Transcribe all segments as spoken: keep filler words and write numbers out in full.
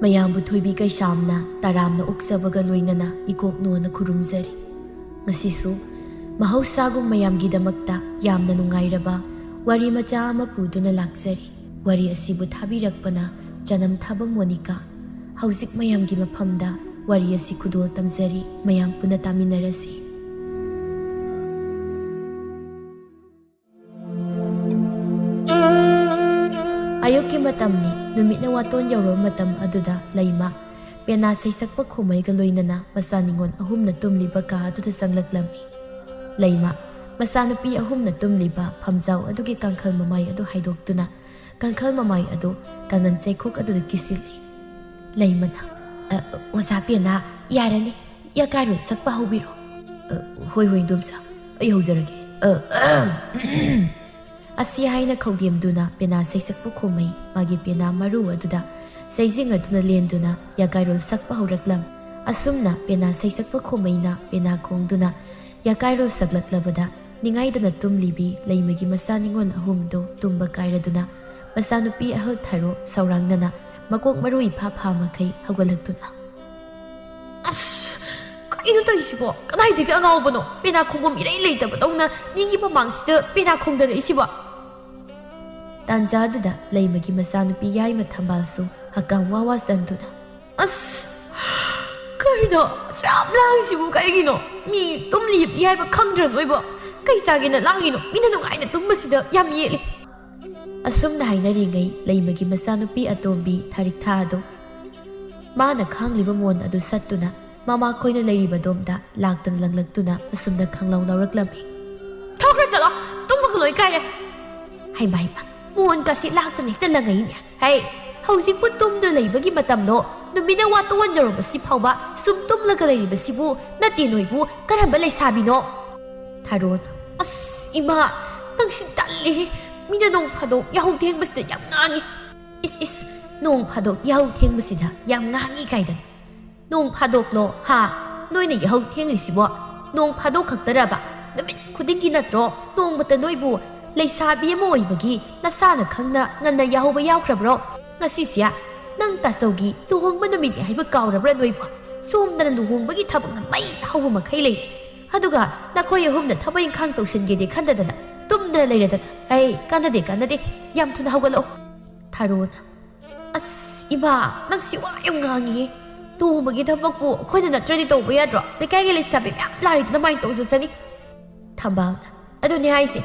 ꯃꯌꯥꯝꯕꯨ ꯊꯣꯏꯕꯤ ꯀꯩꯁꯥꯝꯅ ꯇꯔꯥꯝꯅ ꯑꯣꯛꯆꯕꯒ ꯂꯣꯏꯅꯅ ꯏꯀꯣꯛ ꯅꯣꯟꯅ ꯈꯨꯔꯨꯝꯖꯔꯤ꯫ ꯉꯁꯤꯁꯨ ꯃꯍꯧꯁꯥꯒꯨꯝ ꯃꯌꯥꯝꯒꯤꯗꯃꯛꯇ ꯌꯥꯝꯅ ꯅꯨꯡꯉꯥꯏꯔꯕ ꯋꯥꯔꯤ ꯃꯆꯥ ꯑꯃ ꯄꯨꯗꯨꯅ ꯂꯥꯛꯆꯔꯤ꯫ ꯋꯥꯔꯤ ꯑꯁꯤꯕꯨ ꯊꯥꯕꯤꯔꯛꯄꯅ ꯆꯅꯝ ꯊꯥꯕ ꯃꯣꯅꯤꯀꯥ꯫ ꯍꯧꯖꯤꯛ ꯃꯌꯥꯝꯒꯤ ꯃꯐꯝꯗ ꯋꯥꯔꯤ ꯑꯁꯤ ꯈꯨꯗꯣꯜ ꯇꯝꯖꯔꯤ꯫ ꯃꯌꯥꯝ ꯄꯨꯟꯅ ꯇꯥꯃꯤꯟꯅꯔꯁꯤ꯫ ꯑꯌꯨꯛꯀꯤ ꯃꯇꯝꯅꯤ꯫ ꯅꯨꯃꯤꯠꯅ ꯋꯥꯇꯣꯟ ꯌꯧꯔꯕ ꯃꯇꯝ ꯑꯗꯨꯗ ꯂꯩꯃ ꯄꯦꯅꯥ ꯁꯩꯁꯛꯄ ꯈꯣꯃꯩꯒ ꯂꯣꯏꯅꯅ ꯃꯆꯥ ꯅꯤꯉꯣꯜ ꯑꯍꯨꯝꯅ ꯇꯨꯝꯂꯤꯕ ꯀꯥ ꯑꯗꯨꯗ ꯆꯪꯂꯛꯂꯝꯃꯤ꯫ ꯂꯩꯃ ꯃꯆꯥꯅꯨꯄꯤ ꯑꯍꯨꯝꯅ ꯇꯨꯝꯂꯤꯕ ꯐꯝꯖꯥꯎ ꯑꯗꯨꯒꯤ ꯀꯥꯡꯈꯜ ꯃꯃꯥꯏ ꯑꯗꯨ ꯍꯥꯏꯗꯣꯛꯇꯨꯅ ꯀꯥꯡꯈꯜ ꯃꯃꯥꯏ ꯑꯗꯨ ꯀꯥꯡꯉꯟ ꯆꯩꯈꯣꯛ ꯑꯗꯨꯗ ꯀꯤꯁꯤꯜꯂꯤ꯫ ꯂꯩꯃꯅ, "ꯑ, ꯑꯣꯖꯥ ꯄꯦꯅꯥ, ꯌꯥꯔꯅꯤ, ꯌꯥꯀꯥꯏꯔꯣꯜ ꯁꯛꯄ ꯍꯧꯕꯤꯔꯣ꯫" "ꯑ, ꯍꯣꯏ, ꯍꯣꯏ, ꯏꯟꯗꯣꯝꯆꯥ, ꯑꯩ ꯍꯧꯖꯔꯒꯦ꯫ ꯑ, ꯑꯁꯤ ꯍꯥꯏꯅ ꯈꯧꯒꯦꯝꯗꯨꯅ ꯄꯦꯅꯥ ꯁꯩꯁꯛꯄ ꯈꯣꯃꯩ ꯃꯥꯒꯤ ꯄꯦꯅꯥ ꯃꯔꯨ ꯑꯗꯨꯗ ꯆꯩꯖꯤꯡꯗꯨꯅ ꯂꯦꯟꯗꯨꯅ ꯌꯥꯀꯥꯏꯔꯣꯜ ꯁꯛꯄ ꯍꯧꯔꯛꯂꯝ꯫ ꯑꯁꯨꯝꯅ ꯄꯦꯅꯥ ꯁꯩꯁꯛꯄ ꯈꯣꯃꯩꯅ ꯄꯦꯅꯥ ꯈꯣꯡꯗꯨꯅ ꯌꯥꯀꯥꯏꯔꯣꯜ ꯁꯛꯂꯛꯂꯕꯗ ꯅꯤꯡꯉꯥꯏꯗꯅ ꯇꯨꯝꯂꯤꯕꯤ ꯂꯩꯃꯒꯤ ꯃꯆꯥ ꯅꯤꯉꯣꯜ ꯑꯍꯨꯝꯗꯨ ꯇꯨꯝꯕ ꯀꯥꯏꯔꯗꯨꯅ ꯃꯆꯥꯅꯨꯄꯤ ꯑꯍꯜ ꯊꯥꯔꯣ ꯁꯧꯔꯥꯡꯅꯅ ꯃꯀꯣꯛ ꯃꯔꯨ ꯏꯐꯥ ꯐꯥ ꯃꯈꯩ ꯍꯧꯒꯠꯂꯛꯇꯨꯅ, "ꯑꯁ, ꯀꯩꯅꯣ ꯇꯧꯔꯤꯁꯤꯕꯣ? ꯀꯗꯥꯏꯗꯒꯤ ꯑꯉꯥꯎꯕꯅꯣ? ꯄꯦꯅꯥ ꯈꯣꯡꯐꯝ ꯏꯔꯩ ꯂꯩꯇꯕꯗꯧꯅ ꯃꯤꯒꯤ ꯃꯃꯥꯡꯁꯤꯗ ꯄꯦꯅꯥ ꯈꯣꯡꯗꯔꯛꯏꯁꯤꯕꯣ?" ꯇꯥꯟꯖꯥꯗꯨꯗ ꯂꯩꯃꯒꯤ ꯃꯆꯥꯅꯨꯄꯤ ꯌꯥꯏꯃ ꯊꯝꯕꯥꯜꯁꯨ ꯍꯛꯀꯥꯝ ꯋꯥ ꯋꯥ ꯆꯟꯗꯨꯅ, "ꯑꯁ, ꯀꯩꯅꯣ ꯑꯁꯨꯛ ꯌꯥꯝ ꯂꯥꯡꯉꯤꯁꯤꯕꯨ ꯀꯩꯒꯤꯅꯣ? ꯃꯤ ꯇꯨꯝꯂꯤ ꯍꯤꯞꯂꯤ ꯍꯥꯏꯕ ꯈꯪꯗ꯭ꯔ ꯅꯣꯏꯕꯣ? ꯀꯩ ꯆꯥꯒꯦꯅ ꯂꯥꯡꯉꯤꯅꯣ? ꯃꯤꯅ ꯅꯨꯡꯉꯥꯏꯅ ꯇꯨꯝꯕꯁꯤꯗ ꯌꯥꯝ ꯌꯦꯠꯂꯤ꯫" ꯑꯁꯨꯝꯅ ꯍꯥꯏꯅꯔꯤꯉꯩ ꯂꯩꯃꯒꯤ ꯃꯆꯥꯅꯨꯄꯤ ꯑꯇꯣꯝꯕꯤ ꯊꯥꯔꯤꯛꯊꯥ ꯑꯗꯨ ꯃꯥꯅ ꯈꯥꯡꯂꯤꯕ ꯃꯣꯟ ꯑꯗꯨ ꯁꯠꯇꯨꯅ ꯃꯃꯥꯈꯣꯏꯅ ꯂꯩꯔꯤꯕꯗꯣꯝꯗ ꯂꯥꯛꯇꯅ ꯂꯪꯂꯛꯇꯨꯅ ꯑꯁꯨꯝꯅ ꯈꯪꯂꯥꯎ ꯂꯥꯎꯔꯛꯂꯝꯃꯤ꯫ "ꯊꯣꯛꯈ꯭ꯔ ꯆꯠꯂꯣ, ꯇꯨꯝꯕꯒ ꯂꯣꯏ ꯀꯥꯏꯔꯦ꯫" "ꯍꯩꯃꯥ ꯍꯩꯃꯥ, ꯃꯣꯟ ꯀꯥꯁꯤ ꯂꯥꯛꯇꯅ ꯍꯦꯛꯇ ꯂꯪꯉꯛꯏꯅꯦ꯫ ꯍꯩ, ꯍꯧꯖꯤꯛꯄꯨ ꯇꯨꯝꯗꯨꯅ ꯂꯩꯕꯒꯤ ꯃꯇꯝꯂꯣ? ꯅꯨꯃꯤꯠꯅ ꯋꯥꯇꯣꯟ ꯌꯧꯔꯕꯁꯤ ꯐꯥꯎꯕ ꯁꯨꯝ ꯇꯨꯝꯂꯒ ꯂꯩꯔꯤꯕꯁꯤꯕꯨ ꯅꯠꯇꯦ ꯅꯣꯏꯕꯨ ꯀꯔꯝꯕ ꯂꯩꯁꯥꯕꯤꯅꯣ?" ꯊꯥꯔꯣꯅ, "ꯑꯁ ꯏꯃꯥ, ꯅꯪꯁꯤ ꯇꯜꯂꯤꯍꯦ꯫ ꯃꯤꯅ ꯅꯣꯡ ꯐꯥꯗꯣꯛ ꯌꯥꯍꯧ ꯊꯦꯡꯕꯁꯤꯗ ꯌꯥꯝ ꯉꯥꯡꯉꯤ꯫" "ꯏꯁ ꯏꯁ, ꯅꯣꯡ ꯐꯥꯗꯣꯛ ꯌꯥꯍꯧ ꯊꯦꯡꯕꯁꯤꯗ ꯌꯥꯝ ꯉꯥꯡꯉꯤ ꯀꯥꯏꯗꯅ꯫ ꯅꯣꯡ ꯐꯥꯗꯣꯛꯂꯣ ꯍꯥ? ꯅꯣꯏꯅ ꯌꯥꯍꯧ ꯊꯦꯡꯂꯤꯁꯤꯕꯣ? ꯅꯣꯡ ꯐꯥꯗꯣꯛ ꯈꯛꯇꯔꯕ? ꯅꯨꯃꯤꯠ ꯈꯨꯗꯤꯡꯒꯤ ꯅꯠꯇ꯭ꯔꯣ? ꯅꯣꯡꯃꯇ ꯅꯣꯏꯕꯨ ꯂꯩꯁꯥꯕꯤ ꯑꯃ ꯑꯣꯏꯕꯒꯤ ꯅꯁꯥꯅ ꯈꯪꯅ ꯉꯟꯅ ꯌꯥꯍꯧꯕ ꯌꯥꯎꯈ꯭ꯔꯕ꯭ꯔꯣ? ꯉꯁꯤꯁꯦ ꯅꯪ ꯇꯥꯆꯧꯒꯤ ꯂꯨꯍꯣꯡꯕ ꯅꯨꯃꯤꯠꯅꯤ ꯍꯥꯏꯕ ꯀꯥꯎꯔꯕ꯭ꯔꯥ ꯅꯣꯏꯕꯣ? ꯁꯣꯝꯗꯅ ꯂꯨꯍꯣꯡꯕꯒꯤ ꯊꯕꯛꯅ ꯃꯩ ꯍꯧꯕ ꯃꯈꯩ ꯂꯩꯔꯦ, ꯑꯗꯨꯒ ꯅꯈꯣꯏ ꯑꯍꯨꯝꯅ ꯊꯕꯛ ꯏꯪꯈꯥꯡ ꯇꯧꯁꯤꯟꯒꯦꯗꯤ ꯈꯟꯗꯗꯅ ꯇꯨꯝꯗꯅ ꯂꯩꯔꯗꯅ꯫ ꯑꯩ ꯀꯥꯟꯅꯗꯦ, ꯀꯥꯟꯅꯗꯦ, ꯌꯥꯝ ꯊꯨꯅ ꯍꯧꯒꯠꯂꯛꯑꯣ꯫ ꯊꯔꯣꯅ, "ꯑꯁ ꯏꯃꯥ, ꯅꯪꯁꯤ ꯋꯥ ꯌꯥꯝ ꯉꯥꯡꯉꯤꯍꯦ꯫ ꯂꯨꯍꯣꯡꯕꯒꯤ ꯊꯕꯛꯄꯨ ꯑꯩꯈꯣꯏꯅ ꯅꯠꯇ꯭ꯔꯗꯤ ꯇꯧꯕ ꯌꯥꯗ꯭ꯔꯣ? ꯂꯩꯀꯥꯏꯒꯤ ꯂꯩꯁꯥꯕꯤ ꯃꯌꯥꯝ ꯂꯥꯛꯏꯗꯨꯅ ꯃꯥꯏ ꯇꯧꯖꯁꯅꯤ꯫" ꯊꯝꯕꯥꯜꯅ, "ꯑꯗꯨꯅꯦ ꯍꯥꯏꯁꯦ,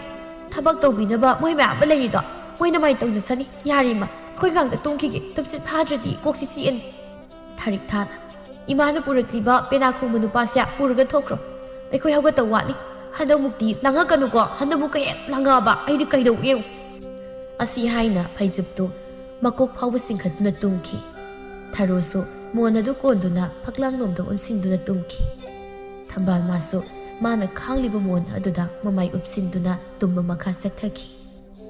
ꯊꯕꯛ ꯇꯧꯕꯤꯅꯕ ꯃꯣꯏ ꯃꯌꯥꯝ ꯑꯃ ꯂꯩꯔꯤꯗꯣ, ꯃꯣꯏꯅ ꯃꯥꯏ ꯇꯧꯖꯁꯅꯤ꯫ ꯌꯥꯔꯦ ꯏꯃꯥ, ꯑꯩꯈꯣꯏ ꯉꯥꯛꯇ ꯇꯨꯝꯈꯤꯒꯦ, ꯇꯨꯝꯁꯤꯠ ꯐꯥꯗ꯭ꯔꯗꯤ ꯀꯣꯛꯁꯤ ꯆꯤꯛꯑꯅꯤ꯫" ꯊꯥꯔꯤꯛꯊꯥꯅ, "ꯏꯃꯥꯅ ꯄꯨꯔꯛꯂꯤꯕ ꯄꯦꯅꯥ ꯈꯣꯡꯕ ꯅꯨꯄꯥꯁꯦ ꯄꯨꯔꯒ ꯊꯣꯛꯈ꯭ꯔꯣ꯫ ꯑꯩꯈꯣꯏ ꯍꯧꯒꯠꯇꯧ ꯋꯥꯠꯂꯤ꯫ ꯍꯟꯗꯛꯃꯨꯛꯇꯤ ꯂꯥꯡꯉꯛꯀꯅꯨꯀꯣ, ꯍꯟꯗꯛꯃꯨꯛꯀ ꯍꯦꯛ ꯂꯥꯡꯉꯛꯑꯕ ꯑꯩꯗꯤ ꯀꯩꯗꯧꯒꯦ ꯌꯦꯡꯉꯨ꯫" ꯑꯁꯤ ꯍꯥꯏꯅ ꯐꯩꯖꯨꯞꯇꯨ ꯃꯀꯣꯛ ꯐꯥꯎꯕ ꯆꯤꯡꯈꯠꯇꯨꯅ ꯇꯨꯝꯈꯤ꯫ ꯊꯔꯣꯁꯨ ꯃꯣꯟ ꯑꯗꯨ ꯀꯣꯟꯗꯨꯅ ꯐꯛꯂꯥꯡꯂꯣꯝꯗ ꯑꯣꯟꯁꯤꯟꯗꯨꯅ ꯇꯨꯝꯈꯤ꯫ ꯊꯝꯕꯥꯜ ꯃꯥꯁꯨ ꯃꯥꯅ ꯈꯥꯡꯂꯤꯕ ꯃꯣꯟ ꯑꯗꯨꯗ ꯃꯃꯥꯏ ꯎꯞꯁꯤꯟꯗꯨꯅ ꯇꯨꯝꯕ ꯃꯈꯥ ꯆꯠꯊꯈꯤ꯫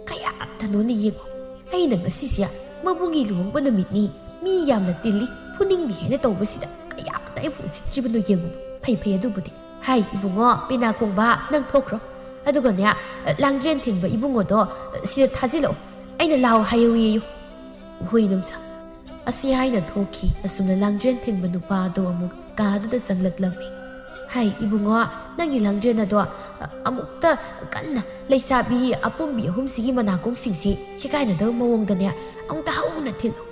"ꯀꯌꯥꯗꯅꯣꯅ ꯌꯦꯡꯉꯣ, ꯑꯩꯅ ꯉꯁꯤꯁꯦ ꯃꯕꯨꯡꯒꯤ ꯂꯨꯍꯣꯡꯕ ꯅꯨꯃꯤꯠꯅꯤ, ꯃꯤ ꯌꯥꯝꯅ ꯇꯤꯜꯂꯤ, ꯐꯨꯅꯤꯡꯅꯤ ꯍꯥꯏꯅ ꯇꯧꯕꯁꯤꯗ ꯀꯌꯥꯗ ꯑꯩꯕꯨ ꯎꯁꯤꯠꯇ꯭ꯔꯤꯕꯅꯣ ꯌꯦꯡꯉꯨ꯫ ꯐꯩ ꯐꯩ, ꯑꯗꯨꯕꯨꯗꯤ꯫ ꯍꯥꯏ ꯏꯕꯨꯡꯉꯣ, ꯄꯦꯅꯥ ꯈꯣꯡꯕ, ꯅꯪ ꯊꯣꯛꯈ꯭ꯔꯣ꯫ ꯑꯗꯨꯒꯅꯦ, ꯂꯥꯡꯗ꯭ꯔꯦꯟ ꯊꯤꯟꯕ ꯏꯕꯨꯡꯉꯣꯗꯣ ꯁꯤꯗ ꯊꯥꯖꯤꯜꯂꯛꯑꯣ, ꯑꯩꯅ ꯂꯥꯎ ꯍꯥꯏꯍꯧꯋꯦꯌꯨ꯫" "ꯍꯣꯏ ꯏꯅꯣꯝꯆꯥ꯫" ꯑꯁꯤ ꯍꯥꯏꯅ ꯊꯣꯛꯈꯤ꯫ ꯑꯁꯨꯝꯅ ꯂꯥꯡꯗ꯭ꯔꯦꯟ ꯊꯤꯟꯕ ꯅꯨꯄꯥ ꯑꯗꯨ ꯑꯃꯨꯛ ꯀꯥ ꯑꯗꯨꯗ ꯆꯪꯂꯛꯂꯝꯃꯤ꯫ "ꯍꯥꯏ ꯏꯕꯨꯡꯉꯣ, ꯅꯪꯒꯤ ꯂꯥꯡꯗ꯭ꯔꯦꯟ ꯑꯗꯣ, ꯑ, ꯑꯃꯨꯛꯇ ꯀꯟꯅ ꯂꯩꯁꯥꯕꯤ ꯑꯄꯨꯝꯕꯤ ꯑꯍꯨꯝꯁꯤꯒꯤ ꯃꯅꯥꯀꯣꯡꯁꯤꯡꯁꯦ ꯁꯦꯒꯥꯏꯅꯗꯕ ꯃꯑꯣꯡꯗꯅꯦ ꯑꯃꯨꯛꯇ ꯍꯧꯅ ꯊꯤꯜꯂꯨ꯫"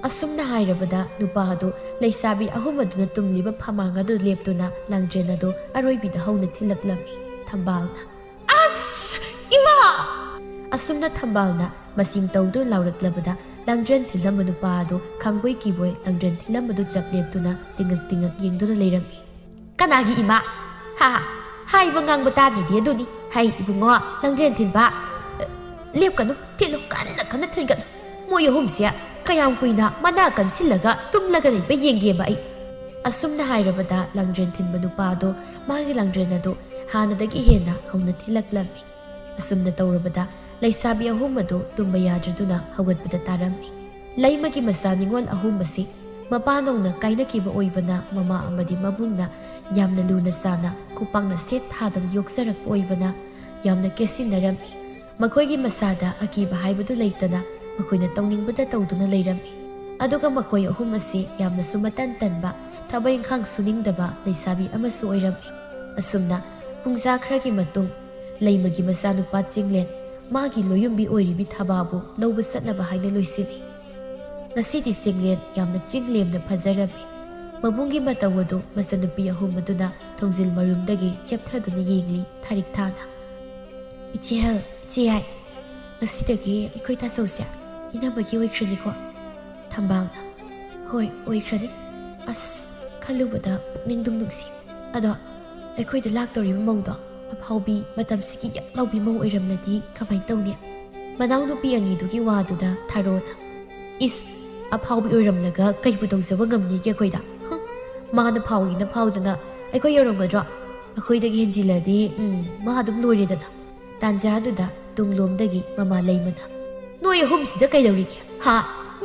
ꯑꯁꯨꯝꯅ ꯍꯥꯏꯔꯕꯗ ꯅꯨꯄꯥ ꯑꯗꯨ ꯂꯩꯁꯥꯕꯤ ꯑꯍꯨꯝ ꯑꯗꯨꯅ ꯇꯨꯝꯂꯤꯕ ꯐꯃꯥꯡ ꯑꯗꯨ ꯂꯦꯞꯇꯨꯅ ꯂꯥꯡꯗ꯭ꯔꯦꯟ ꯑꯗꯨ ꯑꯔꯣꯏꯕꯤꯗ ꯍꯧꯅ ꯊꯤꯜꯂꯛꯂꯝꯃꯤ꯫ ꯊꯝꯕꯥꯜꯅ, "ꯑꯁ! ꯏꯃꯥ!" ꯑꯁꯨꯝꯅ ꯊꯝꯕꯥꯜꯅ ꯃꯁꯤꯡ ꯇꯧꯗꯨꯅ ꯂꯥꯎꯔꯛꯂꯕꯗ ꯂꯥꯡꯗ꯭ꯔꯦꯟ ꯊꯤꯜꯂꯝꯕ ꯅꯨꯄꯥ ꯑꯗꯨ ꯈꯪꯕꯣꯏ ꯀꯤꯕꯣꯏ ꯂꯥꯡꯗ꯭ꯔꯦꯟ ꯊꯤꯜꯂꯝꯕꯗꯨ ꯆꯞ ꯂꯦꯞꯇꯨꯅ ꯇꯤꯡꯉꯛ ꯇꯤꯡꯉꯛ ꯌꯦꯡꯗꯨꯅ ꯂꯩꯔꯝꯃꯤ꯫ "ꯀꯅꯥꯒꯤ ꯏꯃꯥ? ꯍꯥ? ꯍꯥꯏꯕ ꯉꯥꯡꯕ ꯇꯥꯗ꯭ꯔꯗꯤ ꯑꯗꯨꯅꯤ꯫ ꯍꯩ ꯏꯕꯨꯡꯉꯣ, ꯂꯥꯡꯗ꯭ꯔꯦꯟ ꯊꯤꯟꯕ, ꯂꯦꯞꯀꯅꯨ, ꯊꯤꯜꯂꯨ, ꯀꯟꯅ ꯀꯟꯅ ꯊꯤꯟꯒꯠꯂꯨ꯫ ꯃꯣꯏ ꯑꯍꯨꯝꯁꯦ ꯀꯌꯥꯝ ꯀꯨꯏꯅ ꯃꯅꯥ ꯀꯟꯁꯤꯜꯂꯒ ꯇꯨꯝꯂꯒ ꯂꯩꯕ ꯌꯦꯡꯒꯦꯕ ꯑꯩ꯫" ꯑꯁꯨꯝꯅ ꯍꯥꯏꯔꯕꯗ ꯂꯥꯡꯗ꯭ꯔꯦꯟ ꯊꯤꯟꯕ ꯅꯨꯄꯥ ꯑꯗꯨ ꯃꯥꯒꯤ ꯂꯥꯡꯗ꯭ꯔꯦꯟ ꯑꯗꯨ ꯍꯥꯟꯅꯗꯒꯤ ꯍꯦꯟꯅ ꯍꯧꯅ ꯊꯤꯜꯂꯛꯂꯝꯃꯤ꯫ ꯑꯁꯨꯝꯅ ꯇꯧꯔꯕꯗ ꯂꯩꯁꯥꯕꯤ ꯑꯍꯨꯝ ꯑꯗꯨ ꯇꯨꯝꯕ ꯌꯥꯗ꯭ꯔꯗꯨꯅ ꯍꯧꯒꯠꯄꯗ ꯇꯥꯔꯝꯃꯤ꯫ ꯂꯩꯃꯒꯤ ꯃꯆꯥ ꯅꯤꯉꯣꯜ ꯑꯍꯨꯝ ꯑꯁꯤ ꯃꯄꯥ ꯅꯧꯅ ꯀꯥꯏꯅꯈꯤꯕ ꯑꯣꯏꯕꯅ ꯃꯃꯥ ꯑꯃꯗꯤ ꯃꯕꯨꯡꯅ ꯌꯥꯝꯅ ꯂꯨꯅ ꯆꯥꯅ ꯈꯨꯄꯥꯛꯅ ꯁꯦꯠ ꯊꯥꯗꯅ ꯌꯣꯛꯆꯔꯛꯄ ꯑꯣꯏꯕꯅ ꯌꯥꯝꯅ ꯀꯦꯠꯁꯤꯟꯅꯔꯝꯃꯤ꯫ ꯃꯈꯣꯏꯒꯤ ꯃꯁꯥꯗ ꯑꯀꯤꯕ ꯍꯥꯏꯕꯗꯨ ꯂꯩꯇꯅ ꯃꯈꯣꯏꯅ ꯇꯧꯅꯤꯡꯕꯗ ꯇꯧꯗꯨꯅ ꯂꯩꯔꯝꯃꯤ꯫ ꯑꯗꯨꯒ ꯃꯈꯣꯏ ꯑꯍꯨꯝ ꯑꯁꯤ ꯌꯥꯝꯅꯁꯨ ꯃꯇꯟ ꯇꯟꯕ, ꯊꯕꯛ ꯏꯪꯈꯥꯡ ꯁꯨꯅꯤꯡꯗꯕ ꯂꯩꯁꯥꯕꯤ ꯑꯃꯁꯨ ꯑꯣꯏꯔꯝꯃꯤ꯫ ꯑꯁꯨꯝꯅ ꯄꯨꯡꯖꯥ ꯈꯔꯒꯤ ꯃꯇꯨꯡ ꯂꯩꯃꯒꯤ ꯃꯆꯥꯅꯨꯄꯥ ꯆꯤꯡꯂꯦꯟ ꯃꯥꯒꯤ ꯂꯣꯌꯨꯝꯕꯤ ꯑꯣꯏꯔꯤꯕꯤ ꯊꯕꯥꯕꯨ ꯂꯧꯕ ꯆꯠꯅꯕ ꯍꯥꯏꯅ ꯂꯣꯏꯁꯤꯜꯂꯤ꯫ ꯉꯁꯤꯗꯤ ꯆꯤꯡꯂꯦꯟ ꯌꯥꯝꯅ ꯆꯤꯡ ꯂꯦꯝꯅ ꯐꯖꯔꯝꯃꯤ꯫ ꯃꯕꯨꯡꯒꯤ ꯃꯇꯧ ꯑꯗꯨ ꯃꯆꯟꯅꯨꯄꯤ ꯑꯍꯨꯝ ꯑꯗꯨꯅ ꯊꯣꯡꯖꯤꯜ ꯃꯔꯨꯝꯗꯒꯤ ꯆꯦꯞꯊꯗꯨꯅ ꯌꯦꯡꯂꯤ ꯊꯥꯔꯤꯛ ꯊꯥꯅ꯫ "ꯏꯆꯦ ꯍꯦꯜ, ꯏꯆꯦ ꯌꯥꯏ, ꯉꯁꯤꯗꯒꯤ ꯑꯩꯈꯣꯏ ꯇꯥꯆꯧꯁꯦ ꯏꯅꯝꯃꯒꯤ ꯑꯣꯏꯈ꯭ꯔꯅꯤꯀꯣ?" ꯊꯝꯕꯥꯜꯅ, "ꯍꯣꯏ, ꯑꯣꯏꯈ꯭ꯔꯅꯤ꯫ ꯑꯁ, ꯈꯜꯂꯨꯕꯗ ꯄꯨꯛꯅꯤꯡꯗꯨꯝ ꯅꯨꯡꯁꯤ꯫ ꯑꯗꯣ ꯑꯩꯈꯣꯏꯗ ꯂꯥꯛꯇꯧꯔꯤꯕ ꯃꯧꯗꯣ ꯑꯐꯥꯎꯕꯤ, ꯃꯇꯝꯁꯤꯒꯤ ꯌꯥꯛ ꯂꯥꯎꯕꯤ ꯃꯧ ꯑꯣꯏꯔꯝꯂꯗꯤ ꯀꯃꯥꯏꯅ ꯇꯧꯅꯤ?" ꯃꯅꯥꯎꯅꯨꯄꯤ ꯑꯅꯤꯗꯨꯒꯤ ꯋꯥꯗꯨꯗ ꯊꯥꯔꯣꯅ, "ꯏꯁ, ꯑꯐꯥꯎꯕꯤ ꯑꯣꯏꯔꯝꯂꯒ ꯀꯩꯕꯨ ꯇꯧꯖꯕ ꯉꯝꯅꯤꯒꯦ ꯑꯩꯈꯣꯏꯗ? ꯍꯨꯝ, ꯃꯥꯅ ꯐꯥꯎꯏꯅ ꯐꯥꯎꯗꯅ ꯑꯩꯈꯣꯏ ꯌꯧꯔꯝꯒꯗ꯭ꯔꯣ? ꯑꯩꯈꯣꯏꯗꯒꯤ ꯍꯦꯟꯖꯤꯜꯂꯗꯤ, ꯎꯝ, ꯃꯥ ꯑꯗꯨꯝ ꯂꯣꯏꯔꯦꯗꯅ꯫" ꯇꯥꯟꯖꯥꯗꯨꯗ ꯇꯨꯡꯂꯣꯝꯗꯒꯤ ꯃꯃꯥ ꯂꯩꯃꯅ, "ꯅꯣꯏ ꯑꯍꯨꯝꯁꯤꯗ ꯀꯩꯗꯧꯔꯤꯒꯦ? ꯍꯥ?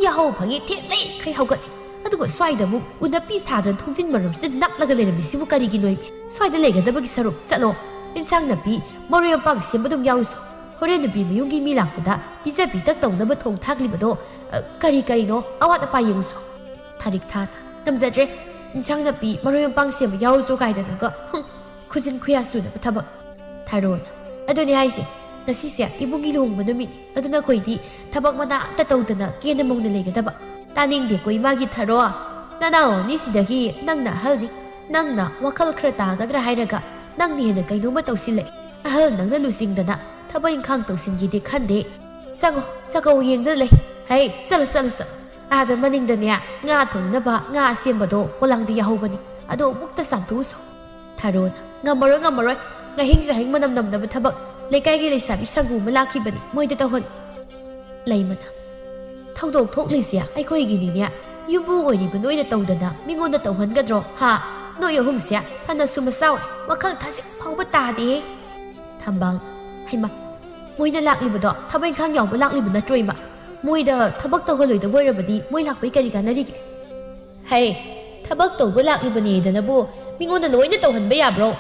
ꯌꯥꯍꯧ ꯐꯪꯉꯤ, ꯊꯦꯡꯂꯩꯈꯩ ꯍꯧꯒꯠꯂꯤ꯫ ꯑꯗꯨꯒ ꯁ꯭ꯋꯥꯏꯗ ꯑꯃꯨꯛ ꯎꯅꯞꯄꯤ ꯁꯥꯗꯅ ꯊꯣꯡꯖꯤꯟ ꯃꯔꯨꯝꯁꯤꯗ ꯅꯞꯂꯒ ꯂꯩꯔꯝꯃꯤꯁꯤꯕꯨ ꯀꯔꯤꯒꯤꯅꯣ? ꯁ꯭ꯋꯥꯏꯗ ꯂꯩꯒꯗꯕꯒꯤ ꯁꯔꯨꯛ ꯆꯠꯂꯣ꯫ ꯏꯟꯁꯥꯡ ꯅꯥꯄꯤ, ꯃꯔꯣꯏ ꯃꯄꯥꯡ ꯁꯦꯝꯕꯗꯨꯝ ꯌꯥꯎꯔꯨꯁꯣ꯫ ꯍꯣꯔꯦꯟ ꯅꯨꯄꯤ ꯃꯌꯨꯝꯒꯤ ꯃꯤ ꯂꯥꯛꯄꯗ ꯄꯤꯖ ꯄꯤꯊꯛ ꯇꯧꯅꯕ ꯊꯣꯡ ꯊꯥꯛꯂꯤꯕꯗꯣ, ꯑ, ꯀꯔꯤ ꯀꯔꯤꯅꯣ ꯑꯋꯥꯠ ꯑꯄꯥ ꯌꯦꯡꯉꯨꯁꯣ꯫" ꯊꯥꯔꯤꯛ ꯊꯥꯅ, "ꯉꯝꯖꯗ꯭ꯔꯦ, ꯏꯟꯁꯥꯡ ꯅꯥꯄꯤ, ꯃꯔꯣꯏ ꯃꯄꯥꯡ ꯁꯦꯝꯕ ꯌꯥꯎꯔꯨꯁꯣ ꯀꯥꯏꯗꯅꯒ, ꯍꯨꯝ, ꯈꯨꯖꯤꯟ ꯈꯨꯌꯥ ꯁꯨꯅꯕ ꯊꯕꯛ꯫" ꯊꯥꯔꯣꯅ, "ꯑꯗꯨꯅꯦ ꯍꯥꯏꯁꯦ, ꯉꯁꯤꯁꯦ ꯏꯕꯨꯡꯒꯤ ꯂꯨꯍꯣꯡꯕ ꯅꯨꯃꯤꯠꯅꯤ, ꯑꯗꯨꯅ ꯑꯩꯈꯣꯏꯗꯤ ꯊꯕꯛ ꯃꯅꯥ ꯑꯝꯇ ꯇꯧꯗꯅ ꯀꯦꯅ ꯃꯧꯅ ꯂꯩꯒꯗꯕ꯫ ꯇꯥꯅꯤꯡꯗꯦꯀꯣ ꯏꯃꯥꯒꯤ ꯊꯥꯔꯣ꯫ ꯅꯅꯥꯎ ꯑꯅꯤꯁꯤꯗꯒꯤ ꯅꯪꯅ ꯑꯍꯜꯅꯤ, ꯅꯪꯅ ꯋꯥꯈꯜ ꯈꯔ ꯇꯥꯒꯗ꯭ꯔꯥ ꯍꯥꯏꯔꯒ ꯅꯪꯅ ꯍꯦꯟꯅ ꯀꯩꯅꯣꯝꯃ ꯇꯧꯁꯤꯜꯂꯛꯑꯦ꯫ ꯑꯍꯜ ꯅꯪꯅ ꯂꯨꯆꯤꯡꯗꯅ ꯊꯕꯛ ꯏꯪꯈꯥꯡ ꯇꯧꯁꯤꯟꯒꯦꯗꯤ ꯈꯟꯗꯦ꯫ ꯆꯪꯉꯣ, ꯆꯥꯛꯀꯧ ꯌꯦꯡꯗꯅ ꯂꯩ꯫ ꯍꯩ, ꯆꯠꯂꯣ, ꯆꯠꯂꯣ, ꯆꯠꯂꯣ꯫ ꯑꯥꯗ ꯃꯅꯤꯡꯗꯅꯦ ꯉꯥ ꯊꯣꯡꯅꯕ ꯉꯥ ꯑꯁꯦꯝꯕꯗꯣ ꯄꯣꯂꯥꯡꯗ ꯌꯥꯍꯧꯕꯅꯤ, ꯑꯗꯣ ꯑꯃꯨꯛꯇ ꯆꯥꯝꯊꯣꯛꯎꯁꯣ꯫" ꯊꯥꯔꯣꯅ, "ꯉꯝꯃꯔꯣꯏ, ꯉꯝꯃꯔꯣꯏ꯫ ꯉꯥꯍꯤꯡ ꯆꯥꯍꯤꯡ ꯃꯅꯝ ꯅꯝꯅꯕ ꯊꯕꯛ꯫ ꯂꯩꯀꯥꯏꯒꯤ ꯂꯩꯁꯥꯕꯤ ꯁꯪꯒꯨ ꯑꯃ ꯂꯥꯛꯈꯤꯕꯅꯤ, ꯃꯣꯏꯗ ꯇꯧꯍꯜꯂꯨ꯫" ꯂꯩꯃꯅ, "ꯊꯧꯗꯣꯛ ꯊꯣꯛꯂꯤꯁꯦ ꯑꯩꯈꯣꯏꯒꯤꯅꯤꯅꯦ꯫ ꯌꯨꯝꯕꯨ ꯑꯣꯏꯔꯤꯕ ꯅꯣꯏꯅ ꯇꯧꯗꯅ ꯃꯤꯉꯣꯟꯗ ꯇꯧꯍꯟꯒꯗ꯭ꯔꯣ, ꯍꯥ? ꯅꯣꯏ ꯑꯍꯨꯝꯁꯦ ꯐꯅꯁꯨ ꯃꯆꯥꯎꯔꯦ, ꯋꯥꯈꯜ ꯈꯖꯤꯛ ꯐꯥꯎꯕ ꯇꯥꯗꯦꯍꯦ꯫" ꯊꯝꯕꯥꯜ, "ꯍꯩꯃ, ꯃꯣꯏꯅ ꯂꯥꯛꯂꯤꯕꯗꯣ ꯊꯕꯛ ꯏꯪꯈꯥꯡ ꯌꯥꯎꯕ ꯂꯥꯛꯂꯤꯕ ꯅꯠꯇ꯭ꯔꯣ ꯏꯃꯥ? ꯃꯣꯏꯗ ꯊꯕꯛ ꯇꯧꯍꯜꯂꯣꯏꯗꯕ ꯑꯣꯏꯔꯕꯗꯤ ꯃꯣꯏ ꯂꯥꯛꯄꯩ ꯀꯔꯤ ꯀꯥꯟꯅꯔꯤꯒꯦ?" "ꯍꯩ, ꯊꯕꯛ ꯇꯧꯕ ꯂꯥꯛꯂꯤꯕꯅꯦꯗꯅꯕꯨ ꯃꯤꯉꯣꯟꯗ ꯂꯣꯏꯅ ꯇꯧꯍꯟꯕ ꯌꯥꯕ꯭ꯔꯣ?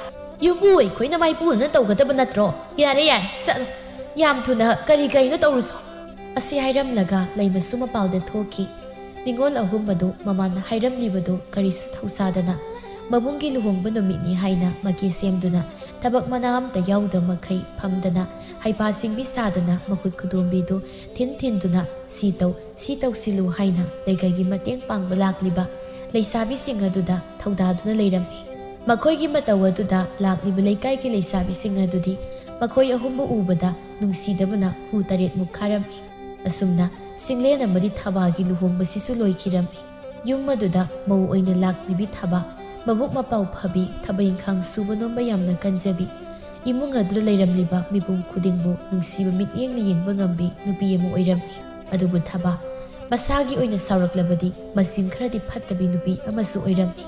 ꯌꯨꯝꯕꯨ ꯑꯩꯈꯣꯏꯅ ꯃꯥꯏꯄꯨꯅꯅ ꯇꯧꯒꯗꯕ ꯅꯠꯇ꯭ꯔꯣ? ꯌꯥꯔꯦ, ꯌꯥꯔꯦ, ꯆꯠꯂꯣ꯫ ꯌꯥꯝ ꯊꯨꯅ ꯀꯔꯤ ꯀꯔꯤꯅꯣ ꯇꯧꯔꯨꯁꯣ꯫" ꯑꯁꯤ ꯍꯥꯏꯔꯝꯂꯒ ꯂꯩꯃꯁꯨ ꯃꯄꯥꯜꯗ ꯊꯣꯛꯈꯤ꯫ ꯅꯤꯉꯣꯜ ꯑꯍꯨꯝ ꯑꯗꯨ ꯃꯃꯥꯅ ꯍꯥꯏꯔꯝꯂꯤꯕꯗꯨ ꯀꯔꯤꯁꯨ ꯊꯧꯁꯥꯗꯅ, ꯃꯕꯨꯡꯒꯤ ꯂꯨꯍꯣꯡꯕ ꯅꯨꯃꯤꯠꯅꯤ ꯍꯥꯏꯅ ꯃꯀꯦ ꯁꯦꯝꯗꯨꯅ, ꯊꯕꯛ ꯃꯅꯥ ꯑꯃꯠꯇ ꯌꯥꯎꯗꯕ ꯃꯈꯩ ꯐꯝꯗꯅ, ꯍꯩꯄꯥ ꯁꯤꯡꯕꯤ ꯁꯥꯗꯅ ꯃꯈꯨꯠ ꯈꯨꯗꯣꯝꯕꯤꯗꯨ ꯊꯤꯟ ꯊꯤꯟꯗꯨꯅ, "ꯁꯤ ꯇꯧ, ꯁꯤ ꯇꯧꯁꯤꯜꯂꯨ" ꯍꯥꯏꯅ ꯂꯩꯀꯥꯏꯒꯤ ꯃꯇꯦꯡ ꯄꯥꯡꯕ ꯂꯥꯛꯂꯤꯕ ꯂꯩꯁꯥꯕꯤꯁꯤꯡ ꯑꯗꯨꯗ ꯊꯧꯗꯥꯗꯨꯅ ꯂꯩꯔꯝꯃꯤ꯫ ꯃꯈꯣꯏꯒꯤ ꯃꯇꯧ ꯑꯗꯨꯗ ꯂꯥꯛꯂꯤꯕ ꯂꯩꯀꯥꯏꯒꯤ ꯂꯩꯁꯥꯕꯤꯁꯤꯡ ꯑꯗꯨꯗꯤ ꯃꯈꯣꯏ ꯑꯍꯨꯝꯕꯨ ꯎꯕꯗ ꯅꯨꯡꯁꯤꯗꯕꯅ ꯍꯨ ꯇꯔꯦꯠꯃꯨꯛ ꯈꯥꯔꯝꯃꯤ꯫ ꯑꯁꯨꯝꯅ ꯁꯤꯡꯂꯦꯟ ꯑꯃꯗꯤ ꯊꯕꯥꯒꯤ ꯂꯨꯍꯣꯡꯕꯁꯤꯁꯨ ꯂꯣꯏꯈꯤꯔꯝꯃꯤ꯫ ꯌꯨꯝ ꯑꯗꯨꯗ ꯃꯧ ꯑꯣꯏꯅ ꯂꯥꯛꯂꯤꯕꯤ ꯊꯕꯥ, ꯃꯕꯨꯛ ꯃꯄꯥꯎ ꯐꯕꯤ, ꯊꯕꯛ ꯏꯪꯈꯥꯡ ꯁꯨꯕ ꯅꯣꯝꯕ ꯌꯥꯝꯅ ꯀꯟꯖꯕꯤ, ꯏꯃꯨꯡ ꯑꯗꯨꯗ ꯂꯩꯔꯝꯂꯤꯕ ꯃꯤꯄꯨꯝ ꯈꯨꯗꯤꯡꯕꯨ ꯅꯨꯡꯁꯤꯕ ꯃꯤꯠꯌꯦꯡꯅ ꯌꯦꯡꯕ ꯉꯝꯕꯤ ꯅꯨꯄꯤ ꯑꯃ ꯑꯣꯏꯔꯝꯃꯤ꯫ ꯑꯗꯨꯕꯨ ꯊꯕꯥ ꯃꯁꯥꯒꯤ ꯑꯣꯏꯅ ꯁꯥꯎꯔꯛꯂꯕꯗꯤ ꯃꯁꯤꯡ ꯈꯔꯗꯤ ꯐꯠꯇꯕꯤ ꯅꯨꯄꯤ ꯑꯃꯁꯨ ꯑꯣꯏꯔꯝꯃꯤ꯫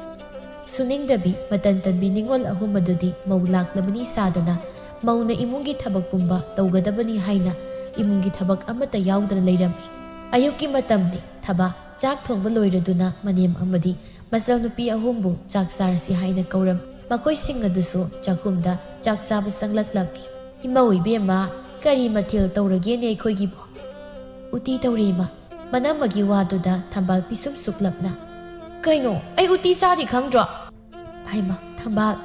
ꯁꯨꯅꯤꯡꯗꯕꯤ, ꯃꯇꯟ ꯇꯟꯕꯤ ꯅꯤꯉꯣꯜ ꯑꯍꯨꯝ ꯑꯗꯨꯗꯤ ꯃꯧ ꯂꯥꯛꯂꯕꯅꯤ ꯁꯥꯗꯅ, ꯃꯧꯅ ꯏꯃꯨꯡꯒꯤ ꯊꯕꯛ ꯄꯨꯝꯕ ꯇꯧꯒꯗꯕꯅꯤ ꯍꯥꯏꯅ ꯏꯃꯨꯡꯒꯤ ꯊꯕꯛ ꯑꯃꯠꯇ ꯌꯥꯎꯗꯅ ꯂꯩꯔꯝꯃꯤ꯫ ꯑꯌꯨꯛꯀꯤ ꯃꯇꯝꯅꯤ꯫ ꯊꯕꯥ ꯆꯥꯛ ꯊꯣꯡꯕ ꯂꯣꯏꯔꯗꯨꯅ ꯃꯅꯦꯝ ꯑꯃꯗꯤ ꯃꯆꯜꯅꯨꯄꯤ ꯑꯍꯨꯝꯕꯨ ꯆꯥꯛ ꯆꯥꯔꯁꯤ ꯍꯥꯏꯅ ꯀꯧꯔꯝꯃꯤ꯫ ꯃꯈꯣꯏꯁꯤꯡ ꯑꯗꯨꯁꯨ ꯆꯥꯛꯈꯨꯝꯗ ꯆꯥꯛ ꯆꯥꯕ ꯆꯪꯂꯛꯂꯝꯃꯤ꯫ "ꯏꯃꯧ ꯏꯕꯦꯝꯃ, ꯀꯔꯤ ꯃꯊꯦꯜ ꯇꯧꯔꯒꯦꯅꯦ ꯑꯩꯈꯣꯏꯒꯤꯕꯣ?" "ꯎꯇꯤ ꯇꯧꯔꯦ, ꯏꯃꯥ꯫" ꯃꯅꯝꯃꯒꯤ ꯋꯥꯗꯨꯗ ꯊꯝꯕꯥꯜ ꯄꯤꯁꯨꯝ ꯁꯨꯛꯂꯞꯅ, "ꯀꯩꯅꯣ, ꯑꯩ ꯎꯇꯤ ꯆꯥꯗꯦ ꯈꯪꯗ꯭ꯔꯣ?" "ꯍꯩꯃꯥ, ꯊꯝꯕꯥꯜ,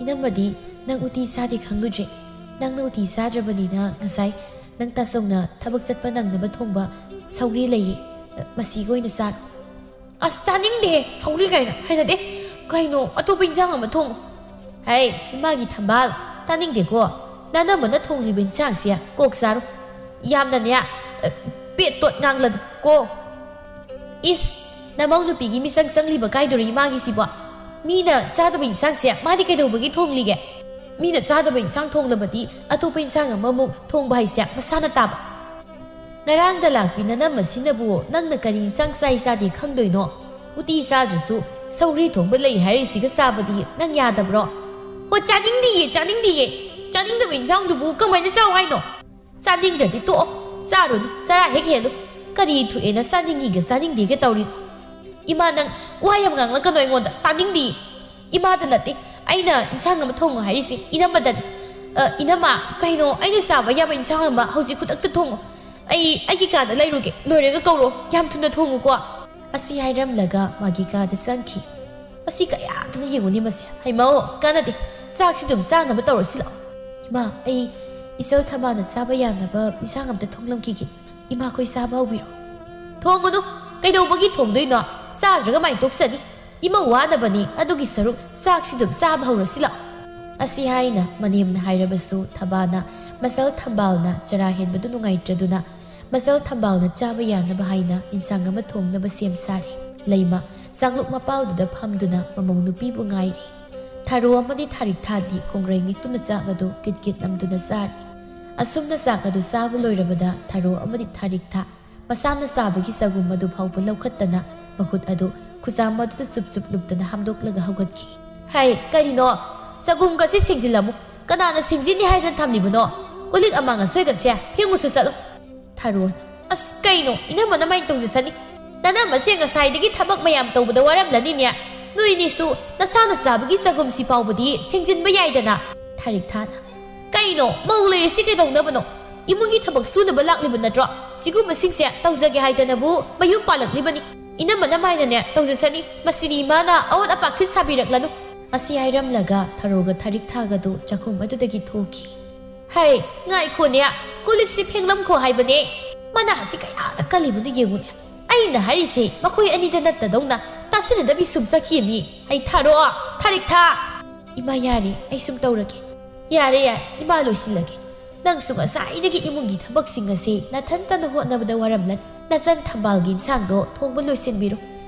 ꯏꯅꯝꯃꯗꯤ ꯅꯪ ꯎꯇꯤ ꯆꯥꯗꯦ ꯈꯪꯂꯨꯗ꯭ꯔꯦ꯫ ꯅꯪꯅ ꯎꯇꯤ ꯆꯥꯗ꯭ꯔꯕꯅꯤꯅ ꯉꯁꯥꯏ ꯅꯪ ꯇꯥꯆꯧꯅ ꯊꯕꯛ ꯆꯠꯄ ꯅꯪꯅꯕ ꯊꯣꯡꯕ ꯁꯧꯒ꯭ꯔꯤ ꯂꯩꯌꯦ꯫ ꯃꯁꯤꯒ ꯑꯣꯏꯅ ꯆꯥꯔꯣ꯫" "ꯑꯁ, ꯆꯥꯅꯤꯡꯗꯦ, ꯁꯧꯒ꯭ꯔꯤ ꯀꯥꯏꯅ, ꯍꯩꯅꯗꯦ꯫ ꯀꯩꯅꯣ, ꯑꯇꯣꯞꯄ ꯏꯟꯖꯥꯡ ꯑꯃ ꯊꯣꯡꯉꯣ꯫" "ꯍꯩ, ꯏꯃꯥꯒꯤ ꯊꯝꯕꯥꯜ, ꯇꯥꯅꯤꯡꯗꯦꯀꯣ꯫ ꯅꯅꯝꯃꯅ ꯊꯣꯡꯂꯤꯕ ꯏꯟꯁꯥꯡꯁꯦ ꯀꯣꯛ ꯆꯥꯔꯣ꯫ ꯌꯥꯝꯅꯅꯦ, ꯑ, ꯄꯦꯠ ꯇꯣꯠ ꯉꯥꯡꯂꯅꯨ ꯀꯣ꯫" "ꯏꯁ, ꯅꯃꯧ ꯅꯨꯄꯤꯒꯤ ꯃꯤꯆꯪ ꯆꯪꯂꯤꯕ ꯀꯥꯏꯗꯨꯔꯣ ꯏꯃꯥꯒꯤꯁꯤꯕꯣ? ꯃꯤꯅ ꯆꯥꯗꯕ ꯏꯟꯁꯥꯡꯁꯦ ꯃꯥꯗꯤ ꯀꯩꯗꯧꯕꯒꯤ ꯊꯣꯡꯂꯤꯒꯦ? ꯃꯤꯅ ꯆꯥꯗꯕ ꯏꯟꯁꯥꯡ ꯊꯣꯡꯂꯕꯗꯤ ꯑꯇꯣꯞꯄ ꯏꯟꯁꯥꯡ ꯑꯃꯃꯨꯛ ꯊꯣꯡꯕ ꯍꯥꯏꯁꯦ ꯃꯁꯥꯅ ꯇꯥꯕ꯫" "ꯉꯔꯥꯡꯗ ꯂꯥꯛꯄꯤ ꯅꯅꯝꯃꯁꯤꯅꯕꯨ ꯅꯪꯅ ꯀꯔꯤ ꯏꯟꯁꯥꯡ ꯆꯥꯏ ꯆꯥꯗꯦ ꯈꯪꯗꯣꯏꯅꯣ? ꯎꯇꯤ ꯆꯥꯗ꯭ꯔꯁꯨ ꯁꯧꯒ꯭ꯔꯤ ꯊꯣꯡꯕ ꯂꯩ ꯍꯥꯏꯔꯤꯁꯤꯒ ꯆꯥꯕꯗꯤ ꯅꯪ ꯌꯥꯗꯕ꯭ꯔꯣ?" "ꯍꯣ, ꯆꯥꯅꯤꯡꯗꯤꯌꯦ, ꯆꯥꯅꯤꯡꯗꯤꯌꯦ꯫ ꯆꯥꯅꯤꯡꯗꯕ ꯏꯟꯁꯥꯡꯗꯨꯕꯨ ꯀꯃꯥꯏꯅ ꯆꯥꯎ ꯍꯥꯏꯅꯣ? ꯆꯥꯅꯤꯡꯗ꯭ꯔꯗꯤ ꯇꯣꯛꯑꯣ, ꯆꯥꯔꯨꯅꯨ, ꯆꯔꯥ ꯍꯦꯛ ꯍꯦꯜꯂꯨ꯫ ꯀꯔꯤ ꯊꯣꯛꯑꯦꯅ ꯆꯥꯅꯤꯡꯉꯤꯒ ꯆꯥꯅꯤꯡꯗꯦꯒ ꯇꯧꯔꯤꯅꯣ? ꯏꯃꯥ, ꯅꯪ ꯋꯥ ꯌꯥꯝ ꯉꯥꯡꯂꯛꯀꯅꯣ ꯑꯩꯉꯣꯟꯗ, ꯇꯥꯅꯤꯡꯗꯤꯌꯦ꯫ ꯏꯃꯥꯗ ꯅꯠꯇꯦ, ꯑꯩꯅ ꯏꯟꯁꯥꯡ ꯑꯃ ꯊꯣꯡꯉꯣ ꯍꯥꯏꯔꯤꯁꯦ, ꯏꯅꯝꯃꯗꯅꯤ꯫" "ꯑ, ꯏꯅꯝꯃ, ꯀꯩꯅꯣ, ꯑꯩꯅ ꯆꯥꯕ ꯌꯥꯕ ꯏꯟꯁꯥꯡ ꯑꯃ ꯍꯧꯖꯤꯛ ꯈꯨꯗꯛꯇ ꯊꯣꯡꯉꯣ꯫ ꯑꯩ ꯑꯩꯒꯤ ꯀꯥꯗ ꯂꯩꯔꯨꯒꯦ, ꯂꯣꯏꯔꯒ ꯀꯧꯔꯣ, ꯌꯥꯝ ꯊꯨꯅ ꯊꯣꯡꯉꯨꯀꯣ꯫" ꯑꯁꯤ ꯍꯥꯏꯔꯝꯂꯒ ꯃꯥꯒꯤ ꯀꯥꯗ ꯆꯪꯈꯤ꯫ "ꯃꯁꯤ ꯀꯌꯥꯗꯨꯅ ꯌꯦꯡꯉꯨꯅꯤ ꯃꯁꯦ꯫ ꯍꯩꯃꯧ, ꯀꯥꯟꯅꯗꯦ꯫ ꯆꯥꯛꯁꯤ ꯑꯗꯨꯝ ꯆꯥꯅꯕ ꯇꯧꯔꯁꯤ ꯂꯥꯛꯑꯣ꯫ ꯏꯃꯥ, ꯑꯩ ꯏꯆꯜ ꯊꯝꯕꯥꯜꯅ ꯆꯥꯕ ꯌꯥꯅꯕ ꯏꯟꯁꯥꯡ ꯑꯝꯇ ꯊꯣꯡꯂꯝꯈꯤꯒꯦ꯫ ꯏꯃꯥꯈꯣꯏ ꯆꯥꯕ ꯍꯧꯕꯤꯔꯣ꯫" "ꯊꯣꯡꯒꯅꯨ꯫ ꯀꯩꯗꯧꯕꯒꯤ ꯊꯣꯡꯗꯣꯏꯅꯣ? ꯆꯥꯗ꯭ꯔꯒ ꯃꯥꯏ ꯇꯣꯛꯆꯅꯤ꯫ ꯏꯃꯧ ꯋꯥꯅꯕꯅꯤ꯫ ꯑꯗꯨꯒꯤ ꯁꯔꯨꯛ ꯆꯥꯛꯁꯤ ꯑꯗꯨꯝ ꯆꯥꯕ ꯍꯧꯔꯁꯤ ꯂꯥꯛꯑꯣ꯫" ꯑꯁꯤ ꯍꯥꯏꯅ ꯃꯅꯦꯝꯅ ꯍꯥꯏꯔꯕꯁꯨ ꯊꯕꯥꯅ ꯃꯆꯜ ꯊꯝꯕꯥꯜꯅ ꯆꯔꯥ ꯍꯦꯟꯕꯗꯨ ꯅꯨꯡꯉꯥꯏꯇ꯭ꯔꯗꯨꯅ ꯃꯆꯜ ꯊꯝꯕꯥꯜꯅ ꯆꯥꯕ ꯌꯥꯅꯕ ꯍꯥꯏꯅ ꯏꯟꯁꯥꯡ ꯑꯃ ꯊꯣꯡꯅꯕ ꯁꯦꯝ ꯁꯥꯔꯦ꯫ ꯂꯩꯃ ꯆꯥꯛꯂꯨꯛ ꯃꯄꯥꯜꯗꯨꯗ ꯐꯝꯗꯨꯅ ꯃꯃꯧ ꯅꯨꯄꯤꯕꯨ ꯉꯥꯏꯔꯤ꯫ ꯊꯔꯣ ꯑꯃꯗꯤ ꯊꯥꯔꯤꯛ ꯊꯥꯗꯤ ꯈꯣꯡꯒ꯭ꯔꯩ ꯅꯤꯛꯇꯨꯅ ꯆꯥꯛ ꯑꯗꯨ ꯀꯤꯠ ꯀꯤꯠ ꯅꯝꯗꯨꯅ ꯆꯥꯔꯤ꯫ ꯑꯁꯨꯝꯅ ꯆꯥꯛ ꯑꯗꯨ ꯆꯥꯕ ꯂꯣꯏꯔꯕꯗ ꯊꯔꯣ ꯑꯃꯗꯤ ꯊꯥꯔꯤꯛ ꯊꯥ ꯃꯁꯥꯅ ꯆꯥꯕꯒꯤ ꯆꯒꯨꯝ ꯑꯗꯨ ꯐꯥꯎꯕ ꯂꯧꯈꯠꯇꯅ ꯃꯈꯨꯠ ꯑꯗꯨ ꯈꯨꯖꯥꯝ ꯑꯗꯨꯗ ꯆꯨꯞ ꯆꯨꯞ ꯂꯨꯞꯇꯅ ꯍꯥꯝꯗꯣꯛꯂꯒ ꯍꯧꯒꯠꯈꯤ꯫ "ꯍꯩ, ꯀꯔꯤꯅꯣ? ꯆꯒꯨꯝꯒꯁꯦ ꯁꯦꯡꯖꯤꯜꯂꯝꯃꯨ꯫ ꯀꯅꯥꯅ ꯁꯦꯡꯖꯤꯟꯅꯤ ꯍꯥꯏꯗꯅ ꯊꯝꯂꯤꯕꯅꯣ? ꯀꯣꯜꯂꯤꯛ ꯑꯃꯥꯡ ꯑꯁꯣꯏꯒꯁꯦ ꯐꯦꯡꯉꯨꯁꯨ ꯆꯠꯂꯨ꯫" ꯊꯔꯣꯅ, "ꯑꯁ, ꯀꯩꯅꯣ? ꯏꯅꯝꯃꯅ ꯃꯥꯏꯅ ꯇꯧꯖꯁꯅꯤ꯫ ꯅꯅꯝꯃꯁꯦ ꯉꯁꯥꯏꯗꯒꯤ ꯊꯕꯛ ꯃꯌꯥꯝ ꯇꯧꯕꯗ ꯋꯥꯔꯝꯂꯅꯤꯅꯦ꯫ ꯅꯣꯏꯅꯤꯁꯨ ꯅꯁꯥꯅ ꯆꯥꯕꯒꯤ ꯆꯒꯨꯝꯁꯤ ꯐꯥꯎꯕꯗꯤ ꯁꯦꯡꯖꯤꯟꯕ ꯌꯥꯏꯗꯅ꯫" ꯊꯥꯔꯤꯛ ꯊꯥꯅ, "ꯀꯩꯅꯣ? ꯃꯧ ꯂꯩꯔꯤꯁꯤ ꯀꯩꯗꯧꯅꯕꯅꯣ? ꯏꯃꯨꯡꯒꯤ ꯊꯕꯛ ꯁꯨꯅꯕ ꯂꯥꯛꯂꯤꯕ ꯅꯠꯇ꯭ꯔꯣ? ꯁꯤꯒꯨꯝꯕꯁꯤꯡꯁꯦ ꯇꯧꯖꯒꯦ ꯍꯥꯏꯗꯅꯕꯨ ꯃꯌꯨꯝ ꯄꯥꯜꯂꯛꯂꯤꯕꯅꯤ꯫ ꯏꯅꯝꯃꯅ ꯃꯥꯏꯅꯅꯦ ꯇꯧꯖꯁꯅꯤ꯫ ꯃꯁꯤꯗꯤ ꯏꯃꯥꯅ ꯑꯋꯥꯠ ꯑꯄꯥ ꯈꯤꯠ ꯁꯥꯕꯤꯔꯛꯂꯅꯨ꯫" ꯑꯁꯤ ꯍꯥꯏꯔꯝꯂꯒ ꯊꯔꯣꯒ ꯊꯥꯔꯤꯛ ꯊꯥꯒꯗꯨ ꯆꯥꯛꯈꯨꯝ ꯑꯗꯨꯗꯒꯤ ꯊꯣꯛꯈꯤ꯫ "ꯍꯩ, ꯉꯥꯏꯈꯣꯅꯦ, ꯀꯣꯜꯂꯤꯛꯁꯤ ꯐꯦꯡꯂꯝꯈꯣ ꯍꯥꯏꯕꯅꯦ꯫ ꯃꯅꯥꯁꯤ ꯀꯌꯥꯗ ꯀꯜꯂꯤꯕꯅꯣ ꯌꯦꯡꯉꯨꯅꯦ꯫ ꯑꯩꯅ ꯍꯥꯏꯔꯤꯁꯦ ꯃꯈꯣꯏ ꯑꯅꯤꯗ ꯅꯠꯇꯗꯧꯅ ꯇꯥꯁꯤꯟꯅꯗꯕꯤ ꯁꯨꯝ ꯆꯠꯈꯤꯃꯤ꯫ ꯍꯩ ꯊꯥꯔꯣ, ꯊꯥꯔꯤꯛ ꯊꯥ!" "ꯏꯃꯥ, ꯌꯥꯔꯦ, ꯑꯩ ꯁꯨꯝ ꯇꯧꯔꯒꯦ꯫" "ꯌꯥꯔꯦ, ꯌꯥꯔꯦ, ꯏꯃꯥ ꯂꯣꯏꯁꯤꯜꯂꯒꯦ꯫ ꯅꯪꯁꯨ ꯉꯁꯥꯏꯗꯒꯤ ꯏꯃꯨꯡꯒꯤ ꯊꯕꯛꯁꯤꯡ ꯑꯁꯦ ꯅꯊꯟꯇꯅ ꯍꯣꯠꯅꯕꯗ ꯋꯥꯔꯝꯂꯅꯤ꯫ ꯅꯆꯟ ꯊꯝꯕꯥꯜꯒꯤ ꯏꯟꯁꯥꯡꯗꯣ ꯊꯣꯡꯕ ꯂꯣꯏꯁꯤꯟꯕꯤꯔꯣ꯫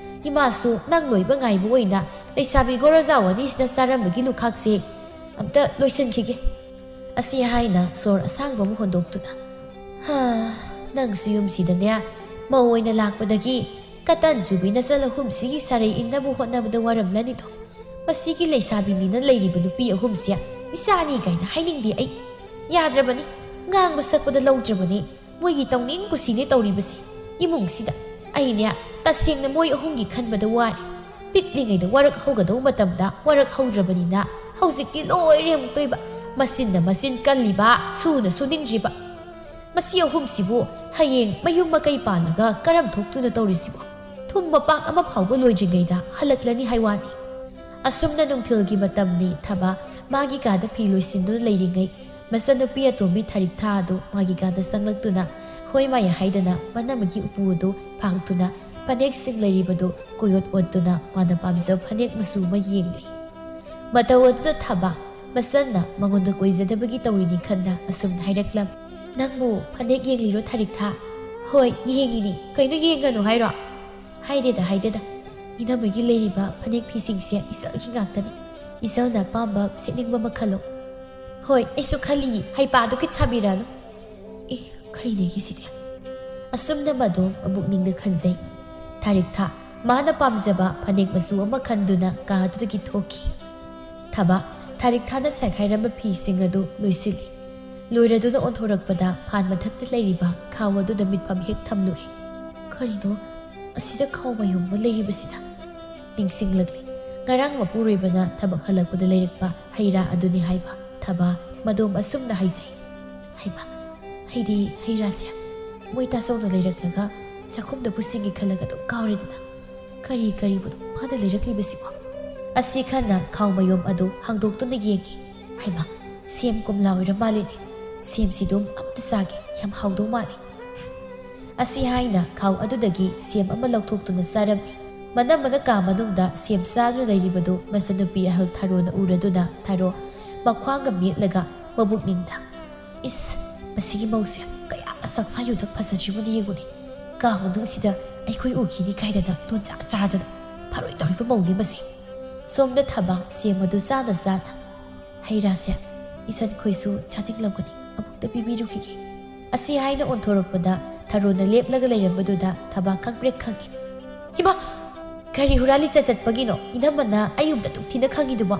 ꯏꯃꯥꯁꯨ ꯅꯪ ꯂꯣꯏꯕ ꯉꯥꯏꯕ ꯑꯣꯏꯅ ꯂꯩꯁꯥꯕꯤ ꯒꯣꯔꯣꯖꯥꯎ ꯑꯅꯤꯁꯤꯅ ꯆꯥꯔꯝꯕꯒꯤ ꯂꯨꯈꯥꯛꯁꯦ ꯑꯝꯇ ꯂꯣꯏꯁꯤꯟꯈꯤꯒꯦ꯫" ꯑꯁꯤ ꯍꯥꯏꯅ ꯁꯣꯔ ꯑꯁꯥꯡꯕ ꯑꯃ ꯍꯣꯟꯗꯣꯛꯇꯨꯅ, "ꯍꯥ, ꯅꯪꯁꯨ ꯌꯨꯝꯁꯤꯗꯅꯦ ꯃꯧ ꯑꯣꯏꯅ ꯂꯥꯛꯄꯗꯒꯤ ꯀꯇꯟ ꯆꯨꯕꯤ ꯅꯆꯜ ꯑꯍꯨꯝꯁꯤꯒꯤ ꯁꯥꯔꯩ ꯏꯟꯅꯕ ꯍꯣꯠꯅꯕꯗ ꯋꯥꯔꯝꯂꯅꯤꯗꯣ꯫ ꯃꯁꯤꯒꯤ ꯂꯩꯁꯥꯕꯤ ꯃꯤꯅ ꯂꯩꯔꯤꯕ ꯅꯨꯄꯤ ꯑꯍꯨꯝꯁꯦ ꯏꯆꯥꯅꯤ ꯀꯥꯏꯅ ꯍꯥꯏꯅꯤꯡꯗꯦ ꯑꯩ꯫ ꯌꯥꯗ꯭ꯔꯕꯅꯤ, ꯉꯥꯡꯕ ꯁꯛꯄꯗ ꯂꯧꯗ꯭ꯔꯕꯅꯤ꯫ ꯃꯣꯏꯒꯤ ꯇꯧꯅꯤꯡ ꯀꯨꯁꯤꯅꯦ ꯇꯧꯔꯤꯕꯁꯤ ꯏꯃꯨꯡꯁꯤꯗ꯫ ꯑꯩꯅꯦ ꯇꯁꯦꯡꯅ ꯃꯣꯏ ꯑꯍꯨꯝꯒꯤ ꯈꯟꯕꯗ ꯋꯥꯔꯦ꯫ ꯄꯤꯛꯂꯤꯉꯩꯗ ꯋꯥꯔꯛ ꯍꯧꯒꯗꯧ ꯃꯇꯝꯗ ꯋꯥꯔꯛ ꯍꯧꯗ꯭ꯔꯕꯅꯤꯅ ꯍꯧꯖꯤꯛꯇꯤ ꯂꯣꯏꯔꯦ ꯑꯃꯨꯛꯇꯣꯏꯕ꯫ ꯃꯆꯤꯟꯅ ꯃꯆꯤꯟ ꯀꯜꯂꯤꯕ, ꯁꯨꯅ ꯁꯨꯅꯤꯡꯗ꯭ꯔꯤꯕ꯫ ꯃꯁꯤ ꯑꯍꯨꯝꯁꯤꯕꯨ ꯍꯌꯦꯡ ꯃꯌꯨꯝ ꯃꯀꯩ ꯄꯥꯜꯂꯒ ꯀꯔꯝ ꯊꯣꯛꯇꯣꯏꯅꯣ ꯇꯧꯔꯤꯁꯤꯕꯣ?" ꯊꯨꯝ ꯃꯄꯥꯛ ꯑꯃ ꯐꯥꯎꯕ ꯂꯣꯏꯗ꯭ꯔꯤꯉꯩꯗ ꯍꯜꯂꯛꯂꯅꯤ ꯍꯥꯏ ꯋꯥꯅꯤ꯫ ꯑꯁꯨꯝꯅ ꯅꯨꯡꯊꯤꯜꯒꯤ ꯃꯇꯝꯅꯤ꯫ ꯊꯕ ꯃꯥꯒꯤ ꯀꯥꯗ ꯐꯤ ꯂꯣꯏꯁꯤꯟꯗꯨꯅ ꯂꯩꯔꯤꯉꯩ, ꯃꯆꯟꯅꯨꯄꯤ ꯑꯇꯣꯝꯕꯤ ꯊꯥꯔꯤꯛꯊꯥ ꯑꯗꯨ ꯃꯥꯒꯤ ꯀꯥꯗ ꯆꯪꯂꯛꯇꯨꯅ ꯍꯣꯏ ꯃꯥꯏ ꯍꯥꯏꯗꯅ ꯃꯅꯝꯒꯤ ꯎꯄꯨ ꯑꯗꯨ ꯐꯥꯛꯇꯨꯅ ꯐꯅꯦꯛꯁꯤꯡ ꯂꯩꯔꯤꯕꯗꯨ ꯀꯣꯏꯑꯣꯠ ꯑꯣꯠꯇꯨꯅ ꯃꯥꯅ ꯄꯥꯝꯖꯕ ꯐꯅꯦꯛ ꯃꯆꯨ ꯑꯃ ꯌꯦꯡꯂꯤ꯫ ꯃꯇꯧ ꯑꯗꯨꯗ ꯊꯕ ꯃꯆꯟꯅ ꯃꯉꯣꯟꯗ ꯀꯣꯏꯖꯗꯕꯒꯤ ꯇꯧꯔꯤꯅꯤ ꯈꯟꯅ ꯑꯁꯨꯝꯅ ꯍꯥꯏꯔꯛꯂꯝ, "ꯅꯪꯕꯨ ꯐꯅꯦꯛ ꯌꯦꯡꯂꯤꯔꯣ ꯊꯥꯔꯤꯛꯊꯥ?" "ꯍꯣꯏ, ꯌꯦꯡꯉꯤꯅꯤ꯫ ꯀꯩꯅꯣ ꯌꯦꯡꯒꯅꯨ ꯍꯥꯏꯔꯣ?" "ꯍꯥꯏꯗꯦꯗ, ꯍꯥꯏꯗꯦꯗ꯫ ꯏꯅꯝꯃꯒꯤ ꯂꯩꯔꯤꯕ ꯐꯅꯦꯛ ꯐꯤꯁꯤꯡꯁꯦ ꯏꯆꯜꯒꯤ ꯉꯥꯛꯇꯅꯤ꯫ ꯏꯆꯜꯅ ꯑꯄꯥꯝꯕ ꯁꯦꯠꯅꯤꯡꯕ ꯑꯃ ꯈꯜꯂꯣ꯫" "ꯍꯣꯏ, ꯑꯩꯁꯨ ꯈꯜꯂꯤ꯫ ꯍꯩꯄꯥꯗꯨ ꯈꯤꯠ ꯁꯥꯕꯤꯔꯅꯨ꯫" "ꯑꯦ, ꯀꯔꯤꯅꯦꯒꯤ ꯁꯤꯗꯤ?" ꯑꯁꯨꯝꯅ ꯃꯗꯣꯝ ꯃꯕꯨꯛꯅꯤꯡꯗ ꯈꯟꯖꯩ꯫ ꯊꯥꯔꯤꯛꯊꯥ ꯃꯥꯅ ꯄꯥꯝꯖꯕ ꯐꯅꯦꯛ ꯃꯆꯨ ꯑꯃ ꯈꯟꯗꯨꯅ ꯀꯥ ꯑꯗꯨꯗꯒꯤ ꯊꯣꯛꯈꯤ꯫ ꯊꯕ ꯊꯥꯔꯤꯛꯊꯥꯅ ꯁꯦꯒꯥꯏꯔꯝꯕ ꯐꯤꯁꯤꯡ ꯑꯗꯨ ꯂꯣꯏꯁꯤꯜꯂꯤ꯫ ꯂꯣꯏꯔꯗꯨꯅ ꯑꯣꯟꯊꯣꯔꯛꯄꯗ ꯐꯥꯟ ꯃꯊꯛꯇ ꯂꯩꯔꯤꯕ ꯈꯥꯎ ꯑꯗꯨꯗ ꯃꯤꯠꯐꯝ ꯍꯦꯛ ꯊꯝꯂꯨꯔꯦ꯫ "ꯀꯔꯤꯅꯣ? ꯑꯁꯤꯗ ꯈꯥꯎ ꯃꯌꯨꯝ ꯑꯃ ꯂꯩꯔꯤꯕꯁꯤꯗ?" ꯅꯤꯡꯁꯤꯡꯂꯛꯂꯤ꯫ ꯉꯔꯥꯡ ꯃꯄꯨꯔꯣꯏꯕꯅ ꯊꯕꯛ ꯍꯜꯂꯛꯄꯗ ꯂꯩꯔꯛꯄ ꯍꯩ ꯔꯥ ꯑꯗꯨꯅꯤ ꯍꯥꯏꯕ ꯊꯕ ꯃꯗꯣꯝ ꯑꯁꯨꯝꯅ ꯍꯥꯏꯖꯩ꯫ "ꯍꯩꯃ, ꯑꯩꯗꯤ ꯍꯩ ꯔꯥꯁꯦ ꯃꯣꯏ ꯇꯥꯆꯧꯅ ꯂꯩꯔꯛꯂꯒ ꯆꯥꯛꯈꯨꯝꯗ ꯄꯨꯁꯤꯟꯒꯦ ꯈꯜꯂꯒ ꯑꯗꯨꯝ ꯀꯥꯎꯔꯦꯗꯅ꯫ ꯀꯔꯤ ꯀꯔꯤꯕꯨꯅꯣ ꯃꯥꯅ ꯂꯩꯔꯛꯂꯤꯕꯁꯤꯕꯣ?" ꯑꯁꯤ ꯈꯟꯅ ꯈꯥꯎ ꯃꯌꯨꯝ ꯑꯗꯨ ꯍꯥꯡꯗꯣꯛꯇꯨꯅ ꯌꯦꯡꯉꯤ꯫ "ꯍꯩꯃ, ꯁꯦꯝ ꯀꯣꯝꯂꯥ ꯑꯣꯏꯔ ꯃꯥꯜꯂꯦꯅꯦ꯫ ꯁꯦꯝꯁꯤ ꯑꯗꯨꯝ ꯑꯝꯇ ꯆꯥꯒꯦ, ꯌꯥꯝ ꯍꯥꯎꯗꯧ ꯃꯥꯜꯂꯤ꯫" ꯑꯁꯤ ꯍꯥꯏꯅ ꯈꯥꯎ ꯑꯗꯨꯗꯒꯤ ꯁꯦꯝ ꯑꯃ ꯂꯧꯊꯣꯛꯇꯨꯅ ꯆꯥꯔꯝꯃꯤ꯫ ꯃꯅꯝꯃꯅ ꯀꯥ ꯃꯅꯨꯡꯗ ꯁꯦꯝ ꯆꯥꯗꯨꯅ ꯂꯩꯔꯤꯕꯗꯨ ꯃꯆꯟꯅꯨꯄꯤ ꯑꯍꯜ ꯊꯔꯣꯅ ꯎꯔꯗꯨꯅ ꯊꯔꯣ ꯃꯈ꯭ꯋꯥꯡꯒ ꯃꯦꯠꯂꯒ ꯃꯕꯨꯛꯅꯤꯡꯗ, "ꯏꯁ, ꯃꯁꯤꯒꯤ ꯃꯧꯁꯦ ꯀꯌꯥ ꯆꯥꯛꯆꯥ ꯌꯨꯊꯛ ꯐꯖꯗ꯭ꯔꯤꯕꯅꯣ ꯌꯦꯡꯉꯨꯅꯦ꯫ ꯀꯥ ꯃꯅꯨꯡꯁꯤꯗ ꯑꯩꯈꯣꯏ ꯎꯈꯤꯅꯤ ꯀꯥꯏꯗꯅ ꯂꯣꯟꯆꯥ ꯆꯥꯗꯅ ꯐꯔꯣꯏ ꯇꯧꯔꯤꯕ ꯃꯧꯅꯦ ꯃꯁꯤ꯫" ꯁꯣꯝꯗ ꯊꯕ ꯁꯦꯝ ꯑꯗꯨ ꯆꯥꯅ ꯆꯥꯅ, "ꯍꯩ ꯔꯥꯁꯦ ꯏꯆꯟꯈꯣꯏꯁꯨ ꯆꯥꯅꯤꯡꯂꯝꯒꯅꯤ, ꯑꯃꯨꯛꯇ ꯄꯤꯕꯤꯔꯨꯈꯤꯒꯦ꯫" ꯑꯁꯤ ꯍꯥꯏꯅ ꯑꯣꯟꯊꯣꯔꯛꯄꯗ ꯊꯔꯣꯅ ꯂꯦꯞꯂꯒ ꯂꯩꯔꯝꯕꯗꯨꯗ ꯊꯕ ꯈꯪꯄ꯭ꯔꯦꯛ ꯈꯪꯉꯤ꯫ "ꯏꯃꯥ! ꯀꯔꯤ ꯍꯨꯔꯥꯜꯂꯤ ꯆꯠꯆꯠꯄꯒꯤꯅꯣ? ꯏꯅꯝꯃꯅ ꯑꯩ ꯎꯕꯗ ꯑꯗꯨꯛ ꯊꯤꯅ ꯈꯪꯉꯤꯗꯨꯕꯣ?"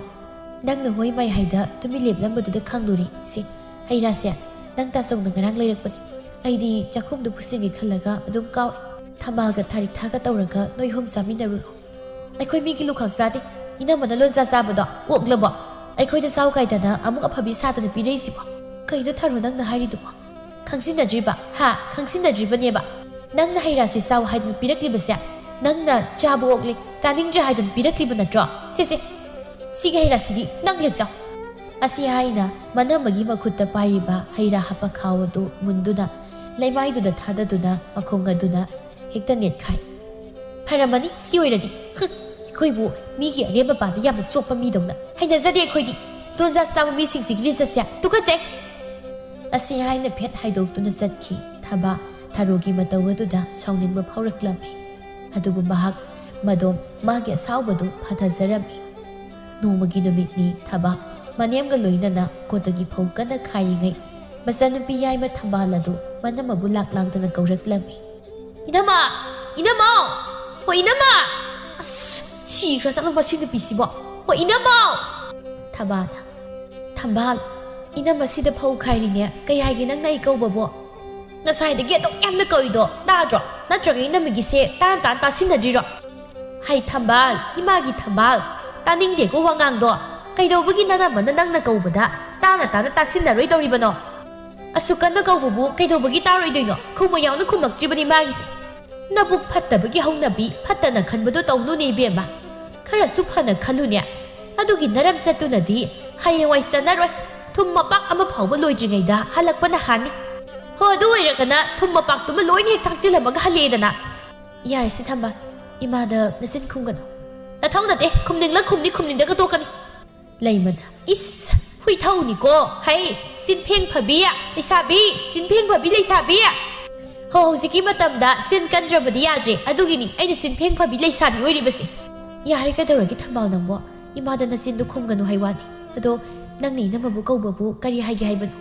"ꯅꯪꯅ ꯍꯣꯏ ꯃꯥꯏ ꯍꯥꯏꯗ ꯇꯨꯃꯤꯟ ꯂꯦꯞꯂꯝꯕꯗꯨꯗ ꯈꯪꯂꯨꯔꯦ꯫ ꯁꯤ ꯍꯩ ꯔꯥꯁꯦ ꯅꯪ ꯇꯥꯆꯧꯅ ꯉꯔꯥꯡ ꯂꯩꯔꯛꯄꯅꯤ꯫ ꯑꯩꯗꯤ ꯆꯥꯛꯈꯨꯝꯗ ꯄꯨꯁꯤꯟꯒꯦ ꯈꯜꯂꯒ ꯑꯗꯨꯝ ꯀꯥꯎꯔꯦ꯫ ꯊꯝꯕꯥꯜꯒ ꯊꯥꯔꯤꯛꯊꯥꯒ ꯇꯧꯔꯒ ꯅꯣꯏ ꯑꯍꯨꯝ ꯆꯥꯃꯤꯟꯅꯔꯨꯔꯣ꯫" "ꯑꯩꯈꯣꯏ ꯃꯤꯒꯤ ꯂꯨꯈꯥꯛ ꯆꯥꯗꯦ꯫ ꯏꯅꯝꯃꯅ ꯂꯣꯟꯆꯥ ꯆꯥꯕꯗꯣ ꯑꯣꯛꯂꯕꯣ? ꯑꯩꯈꯣꯏꯗ ꯆꯥꯎ ꯀꯥꯏꯗꯅ ꯑꯃꯨꯛ ꯑꯐꯕꯤ ꯁꯥꯗꯅ ꯄꯤꯔꯛꯏꯁꯤꯕꯣ? ꯀꯩꯅꯣ ꯊꯔꯣ ꯅꯪꯅ ꯍꯥꯏꯔꯤꯗꯨꯕꯣ? ꯈꯪꯖꯤꯟꯅꯗ꯭ꯔꯤꯕ? ꯍꯥ? ꯈꯪꯖꯤꯟꯅꯗ꯭ꯔꯤꯕꯅꯦꯕ? ꯅꯪꯅ ꯍꯩ ꯔꯥꯁꯤ ꯆꯥꯎ ꯍꯥꯏꯗꯅ ꯄꯤꯔꯛꯂꯤꯕꯁꯦ?" "ꯅꯪꯅ ꯆꯥꯕ ꯑꯣꯛꯂꯦ, ꯆꯥꯅꯤꯡꯗ꯭ꯔꯦ ꯍꯥꯏꯗꯨꯅ ꯄꯤꯔꯛꯂꯤꯕ ꯅꯠꯇ꯭ꯔꯣ? ꯁꯦ, ꯁꯦ, ꯁꯤꯒꯤ ꯍꯩ ꯔꯥꯁꯤꯗꯤ ꯅꯪ ꯍꯦꯛ ꯆꯥꯎ꯫" ꯑꯁꯤ ꯍꯥꯏꯅ ꯃꯅꯝꯃꯒꯤ ꯃꯈꯨꯠꯇ ꯄꯥꯏꯔꯤꯕ ꯍꯩ ꯔꯥ ꯍꯥꯞꯄ ꯈꯥꯎ ꯑꯗꯨ ꯃꯨꯟꯗꯨꯅ ꯂꯩꯃꯥꯏꯗꯨꯗ ꯊꯥꯗꯗꯨꯅ ꯃꯈꯣꯡ ꯑꯗꯨꯅ ꯍꯦꯛꯇ ꯅꯦꯠꯈꯥꯏ꯫ "ꯐꯔꯝꯃꯅꯤ, ꯁꯤ ꯑꯣꯏꯔꯗꯤ꯫ ꯍꯨꯝ, ꯑꯩꯈꯣꯏꯕꯨ ꯃꯤꯒꯤ ꯑꯔꯦꯝꯕ ꯄꯥꯗ ꯌꯥꯝꯅ ꯆꯣꯞꯄ ꯃꯤꯗꯧꯅ꯫ ꯍꯩꯅꯖꯗꯦ ꯑꯩꯈꯣꯏꯗꯤ꯫ ꯗꯣꯟꯖꯥ ꯆꯥꯕ ꯃꯤꯁꯤꯡꯁꯤꯒꯤ ꯂꯤꯆꯠꯁꯦ ꯇꯨꯀꯠꯆꯩ!" ꯑꯁꯤ ꯍꯥꯏꯅ ꯐꯦꯠ ꯍꯥꯏꯗꯣꯛꯇꯨꯅ ꯆꯠꯈꯤ꯫ ꯊꯕꯥ ꯊꯔꯣꯒꯤ ꯃꯇꯧ ꯑꯗꯨꯗ ꯁꯥꯎꯅꯤꯡꯕ ꯐꯥꯎꯔꯛꯂꯝꯃꯤ꯫ ꯑꯗꯨꯕꯨ ꯃꯍꯥꯛ ꯃꯗꯣꯝ ꯃꯥꯒꯤ ꯑꯁꯥꯎꯕꯗꯨ ꯐꯥꯊꯖꯔꯝꯃꯤ꯫ ꯅꯣꯡꯃꯒꯤ ꯅꯨꯃꯤꯠꯅꯤ꯫ ꯊꯕꯥ ꯃꯅꯦꯝꯒ ꯂꯣꯏꯅꯅ ꯀꯣꯇꯒꯤ ꯐꯧ ꯀꯟꯅ ꯈꯥꯏꯔꯤꯉꯩ, ꯃꯆꯟꯅꯨꯄꯤ ꯌꯥꯏꯃ ꯊꯝꯕꯥꯜ ꯑꯗꯨ ꯃꯅꯝꯃꯕꯨ ꯂꯥꯛ ꯂꯥꯛꯇꯅ ꯀꯧꯔꯛꯂꯝꯃꯤ꯫ "ꯏꯅꯝꯃ! ꯏꯅꯝꯃ! ꯍꯣ ꯏꯅꯝꯃ! ꯑꯁ, ꯁꯤꯈ꯭ꯔ ꯆꯠꯂꯣ ꯃꯁꯤ ꯅꯨꯄꯤꯁꯤꯕꯣ꯫ ꯍꯣ ꯏꯅꯝꯃ!" ꯊꯕꯥꯅ, "ꯊꯝꯕꯥꯜ, ꯏꯅꯝꯃ ꯁꯤꯗ ꯐꯧ ꯈꯥꯏꯔꯤꯅꯦ꯫ ꯀꯩ ꯍꯥꯏꯒꯦ ꯅꯪꯅ ꯑꯩ ꯀꯧꯕꯕꯣ? ꯉꯁꯥꯏꯗꯒꯤ ꯑꯗꯨꯛ ꯌꯥꯝꯅ ꯀꯧꯏꯗꯣ ꯇꯥꯗ꯭ꯔꯣ? ꯅꯠꯇ꯭ꯔꯒ ꯏꯅꯝꯃꯒꯤꯁꯦ ꯇꯥꯅ ꯇꯥꯅ ꯇꯥꯁꯤꯟꯅꯗ꯭ꯔꯤꯔꯣ? ꯍꯩ ꯊꯝꯕꯥꯜ, ꯏꯃꯥꯒꯤ ꯊꯝꯕꯥꯜ, ꯇꯥꯅꯤꯡꯗꯦꯀꯣ ꯋꯥꯉꯥꯡꯗꯣ꯫ ꯀꯩꯗꯧꯕꯒꯤ ꯅꯅꯝꯃꯅ ꯅꯪꯅ ꯀꯧꯕꯗ ꯇꯥꯅ ꯇꯥꯅ ꯇꯥꯁꯤꯟꯅꯔꯣꯏꯗꯧꯔꯤꯕꯅꯣ? ꯑꯁꯨꯛ ꯀꯟꯅ ꯀꯧꯕꯕꯨ ꯀꯩꯗꯧꯕꯒꯤ ꯇꯥꯔꯣꯏꯗꯣꯏꯅꯣ? ꯈꯨꯝꯃꯣ ꯌꯥꯎꯅ ꯈꯨꯝꯃꯛꯇ꯭ꯔꯤꯕꯅꯤ ꯃꯥꯒꯤꯁꯦ꯫ ꯅꯕꯨꯛ ꯐꯠꯇꯕꯒꯤ ꯍꯧꯅꯕꯤ, ꯐꯠꯇꯅ ꯈꯟꯕꯗꯣ ꯇꯧꯅꯨꯅꯦ ꯏꯕꯦꯝꯃ꯫ ꯈꯔꯁꯨ ꯐꯅ ꯈꯜꯂꯨꯅꯦ꯫ ꯑꯗꯨꯒꯤ ꯅꯔꯝ ꯆꯠꯇꯨꯅꯗꯤ ꯍꯌꯦꯡꯋꯥꯏ ꯆꯠꯅꯔꯣꯏ꯫ ꯊꯨꯝ ꯃꯄꯥꯛ ꯑꯃ ꯐꯥꯎꯕ ꯂꯣꯏꯗ꯭ꯔꯤꯉꯩꯗ ꯍꯜꯂꯛꯄꯅ ꯍꯥꯟꯅꯤ꯫ ꯍꯣ, ꯑꯗꯨ ꯑꯣꯏꯔꯒꯅ ꯊꯨꯝ ꯃꯄꯥꯛꯇꯨꯃ ꯂꯣꯏꯅ ꯍꯦꯛ ꯊꯥꯛꯆꯤꯜꯂꯝꯃꯒ ꯍꯜꯂꯛꯑꯦꯗꯅ꯫ ꯌꯥꯔꯦꯁꯦ ꯊꯝꯕꯥꯜ, ꯏꯃꯥꯗ ꯅꯆꯤꯟ ꯈꯨꯝꯒꯅꯨ꯫ ꯅꯊꯧ ꯅꯠꯇꯦ, ꯈꯨꯝꯅꯤꯡꯂ ꯈꯨꯝꯅꯤ, ꯈꯨꯝꯅꯤꯡꯗ꯭ꯔꯒ ꯇꯣꯛꯀꯅꯤ꯫ ꯂꯩꯃꯅ, ꯏꯁ, ꯍꯨꯏꯊꯧꯅꯤꯀꯣ, ꯍꯩ, ꯆꯤꯟꯐꯦꯡ ꯐꯕꯤ, ꯂꯩꯁꯥꯕꯤ, ꯆꯤꯟꯐꯦꯡ ꯐꯕꯤ, ꯂꯩꯁꯥꯕꯤ꯫ ꯍꯣ, ꯍꯧꯖꯤꯛꯀꯤ ꯃꯇꯝꯗ ꯆꯤꯟ ꯀꯟꯗ꯭ꯔꯕꯗꯤ ꯌꯥꯗ꯭ꯔꯦ, ꯑꯗꯨꯒꯤꯅꯤ ꯑꯩꯅ ꯆꯤꯟꯐꯦꯡ ꯐꯕꯤ ꯂꯩꯁꯥꯕꯤ ꯑꯣꯏꯔꯤꯕꯁꯦ꯫ ꯌꯥꯔꯦ, ꯀꯩꯗꯧꯔꯒꯦ ꯊꯝꯕꯥꯜ ꯅꯪꯕꯣ? ꯏꯃꯥꯗ ꯅꯆꯤꯟꯗꯨ ꯈꯨꯝꯒꯅꯨ ꯍꯥꯏ ꯋꯥꯅꯤ꯫ ꯑꯗꯣ ꯅꯪꯅ ꯏꯅꯝꯃꯕꯨ ꯀꯧꯕꯕꯨ ꯀꯔꯤ ꯍꯥꯏꯒꯦ ꯍꯥꯏꯕꯅꯣ?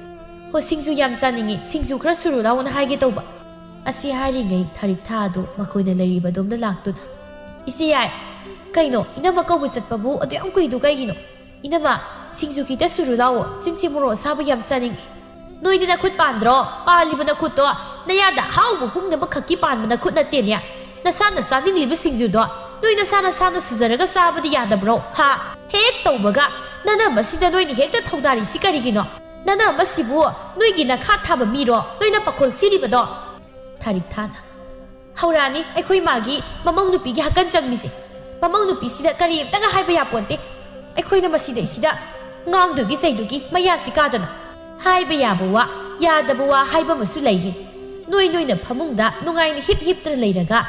ꯍꯣ, ꯁꯤꯡꯖꯨ ꯌꯥꯝ ꯆꯥꯅꯤꯡꯉꯤ, ꯁꯤꯡꯖꯨ ꯈꯔ ꯁꯨꯔꯨ ꯂꯥꯎꯅ ꯍꯥꯏꯒꯦ ꯇꯧꯕ꯫ ꯑꯁꯤ ꯍꯥꯏꯔꯤꯉꯩ ꯊꯥꯔꯤꯛꯊꯥ ꯑꯗꯨ ꯃꯈꯣꯏꯅ ꯂꯩꯔꯤꯕ ꯑꯗꯣꯝꯗ ꯂꯥꯛꯇꯨꯅ, "ꯏꯆꯦ ꯌꯥꯏ, ꯀꯩꯅꯣ, ꯏꯅꯝꯃ ꯀꯧꯕ ꯆꯠꯄꯕꯨ ꯑꯗꯨ ꯌꯥꯝ ꯀꯨꯏꯗꯨ ꯀꯩꯒꯤꯅꯣ? ꯏꯅꯝꯃ, ꯁꯤꯡꯖꯨ ꯈꯤꯇ ꯁꯨꯔꯨ ꯂꯥꯎꯑꯣ, ꯆꯤꯟꯁꯤ ꯃꯣꯔꯣꯛ ꯑꯁꯥꯕ ꯌꯥꯝ ꯆꯥꯅꯤꯡꯉꯤ꯫" "ꯅꯣꯏꯗꯤ ꯅꯈꯨꯠ ꯄꯥꯟꯗ꯭ꯔꯣ? ꯄꯥꯜꯂꯤꯕ ꯅꯈꯨꯠꯇꯣ ꯅꯌꯥꯗ ꯑꯍꯥꯎꯕ ꯍꯨꯝꯅꯕ ꯈꯛꯀꯤ ꯄꯥꯟꯕ ꯅꯈꯨꯠ ꯅꯠꯇꯦꯅꯦ꯫ ꯅꯁꯥꯅ ꯆꯥꯅꯤꯡꯂꯤꯕ ꯁꯤꯡꯖꯨꯗꯣ ꯅꯣꯏ ꯅꯁꯥ ꯅꯁꯥꯅ ꯁꯨꯖꯔꯒ ꯆꯥꯕꯗꯤ ꯌꯥꯗꯕ꯭ꯔꯣ? ꯍꯥ? ꯍꯦꯛ ꯇꯧꯕꯒ ꯅꯅꯝꯃꯁꯤꯗ ꯅꯣꯏꯅ ꯍꯦꯛꯇ ꯊꯧꯗꯥꯔꯤꯁꯤ ꯀꯔꯤꯒꯤꯅꯣ? ꯅꯅꯝꯃꯁꯤꯕꯨ ꯅꯣꯏꯒꯤ ꯅꯈꯥ ꯊꯥꯕ ꯃꯤꯔꯣ ꯅꯣꯏꯅ ꯄꯥꯈꯣꯜ ꯁꯤꯔꯤꯕꯗꯣ?" ꯊꯥꯔꯤꯛ ꯊꯥꯅ, ꯍꯧꯔꯛꯑꯅꯤ ꯑꯩꯈꯣꯏ ꯃꯥꯒꯤ ꯃꯃꯧ ꯅꯨꯄꯤꯒꯤ ꯍꯀꯟ ꯆꯪꯕꯤꯁꯦ꯫ ꯃꯃꯧ ꯅꯨꯄꯤꯁꯤꯗ ꯀꯔꯤꯝꯇꯒ ꯍꯥꯏꯕ ꯌꯥꯄꯣꯟꯇꯦ꯫ ꯑꯩꯈꯣꯏꯅ ꯃꯁꯤꯗꯩꯁꯤꯗ ꯉꯥꯡꯗꯨꯒꯤ ꯆꯩꯗꯨꯒꯤ ꯃꯌꯥꯁꯤ ꯀꯥꯗꯅ꯫ ꯍꯥꯏꯕ ꯌꯥꯕ ꯋꯥ, ꯌꯥꯗꯕ ꯋꯥ ꯍꯥꯏꯕ ꯑꯃꯁꯨ ꯂꯩꯌꯦ꯫ ꯅꯣꯏ ꯅꯣꯏꯅ ꯐꯃꯨꯡꯗ ꯅꯨꯡꯉꯥꯏꯅ ꯍꯤꯞ ꯍꯤꯞꯇꯅ ꯂꯩꯔꯒ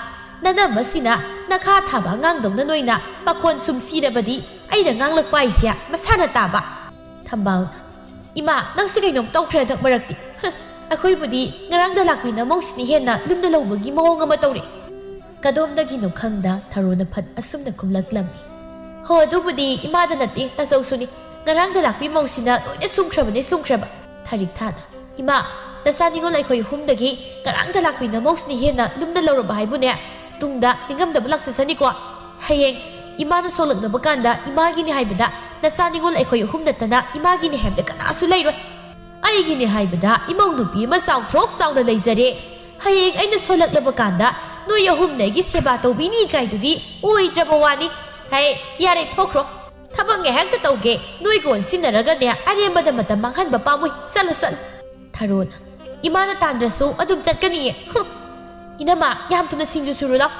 ꯅꯅꯝꯃꯁꯤꯅ ꯅꯈꯥ ꯊꯥꯕ ꯑꯉꯥꯡꯗꯧꯅ ꯅꯣꯏꯅ ꯄꯥꯈꯣꯟ ꯁꯨꯝ ꯁꯤꯔꯕꯗꯤ ꯑꯩꯅ ꯉꯥꯡꯂꯛꯄ ꯍꯥꯏꯁꯦ ꯃꯁꯥꯅ ꯇꯥꯕ꯫ ꯊꯝꯕꯥꯜ, ꯏꯃꯥ, ꯅꯪꯁꯤ ꯀꯩꯅꯣꯝ ꯇꯧꯈ꯭ꯔꯦ ꯍꯟꯗꯛ ꯃꯔꯛꯇꯤ꯫ ꯍ, ꯑꯩꯈꯣꯏꯕꯨꯗꯤ ꯉꯔꯥꯡꯗ ꯂꯥꯛꯄꯤ ꯅꯃꯧꯁꯤꯅ ꯍꯦꯟꯅ ꯂꯨꯝꯅ ꯂꯧꯕꯒꯤ ꯃꯑꯣꯡ ꯑꯃ ꯇꯧꯔꯦ꯫ ꯀꯗꯣꯝꯗꯒꯤꯅꯣ ꯈꯪꯗ ꯊꯔꯣꯅ ꯐꯠ ꯑꯁꯨꯝꯅ ꯈꯨꯝꯂꯛꯂꯝꯃꯤ꯫ ꯍꯣ, ꯑꯗꯨꯕꯨꯗꯤ ꯏꯃꯥꯗ ꯅꯠꯇꯦ, ꯇꯥꯆꯧꯁꯨꯅꯤ꯫ ꯉꯔꯥꯡꯗ ꯂꯥꯛꯄꯤ ꯃꯧꯁꯤꯅ ꯂꯣꯏꯅ ꯁꯨꯝꯈ꯭ꯔꯕꯅꯦ, ꯁꯨꯝꯈ꯭ꯔꯕ꯫ ꯊꯔꯤꯛ ꯊꯥꯅ, ꯏꯃꯥ, ꯅꯆꯥ ꯅꯤꯉꯣꯜ ꯑꯩꯈꯣꯏ ꯑꯍꯨꯝꯗꯒꯤ ꯉꯔꯥꯡꯗ ꯂꯥꯛꯄꯤ ꯅꯃꯧꯁꯤꯅ ꯍꯦꯟꯅ ꯂꯨꯝꯅ ꯂꯧꯔꯕ ꯍꯥꯏꯕꯨꯅꯦ꯫ ꯇꯨꯡꯗ ꯅꯤꯡꯉꯝꯗꯕ ꯂꯥꯛꯆꯁꯅꯤꯀꯣ꯫ ꯍꯌꯦꯡ ꯏꯃꯥꯅ ꯁꯣꯜꯂꯛꯅꯕ ꯀꯥꯟꯗ ꯏꯃꯥꯒꯤꯅꯤ ꯍꯥꯏꯕꯗ ꯅꯆꯥ ꯅꯤꯉꯣꯜ ꯑꯩꯈꯣꯏ ꯑꯍꯨꯝ ꯅꯠꯇꯅ ꯏꯃꯥꯒꯤꯅꯤ ꯍꯥꯏꯕꯗ ꯀꯅꯥꯁꯨ ꯂꯩꯔꯣꯏ꯫ ꯑꯩꯒꯤꯅꯤ ꯍꯥꯏꯕꯗ ꯏꯃꯧ ꯅꯨꯄꯤ ꯑꯃ ꯆꯥꯎꯊ꯭ꯔꯣꯛ ꯆꯥꯎꯅ ꯂꯩꯖꯔꯦ꯫ ꯍꯌꯦꯡ ꯑꯩꯅ ꯁꯣꯜꯂꯛꯂꯕ ꯀꯥꯟꯗ ꯅꯣꯏ ꯑꯍꯨꯝꯅ ꯑꯩꯒꯤ ꯁꯦꯕꯥ ꯇꯧꯕꯤꯅꯤ ꯀꯥꯏꯗꯨꯗꯤ ꯑꯣꯏꯗ꯭ꯔꯕ ꯋꯥꯅꯤ꯫ ꯍꯩ, ꯌꯥꯔꯦ, ꯊꯣꯛꯈ꯭ꯔꯣ꯫ ꯊꯕꯛ ꯉꯥꯏꯍꯥꯛꯇ ꯇꯧꯒꯦ꯫ ꯅꯣꯏꯒ ꯑꯣꯟꯁꯤꯟꯅꯔꯒꯅꯦ ꯑꯔꯦꯝꯕꯗ ꯃꯇꯝ ꯃꯥꯡꯍꯟꯕ ꯄꯥꯝꯃꯨꯏ꯫ ꯆꯠꯂꯣ, ꯆꯠꯂꯣ꯫ ꯊꯔꯣꯅ, ꯏꯃꯥꯅ ꯇꯥꯟꯗ꯭ꯔꯁꯨ ꯑꯗꯨꯝ ꯆꯠꯀꯅꯤꯌꯦ꯫ ꯍꯨꯝ꯫ ꯏꯅꯝꯃ, ꯌꯥꯝ ꯊꯨꯅ ꯁꯤꯡꯖꯨ ꯁꯨꯔꯨ ꯂꯥꯎ꯫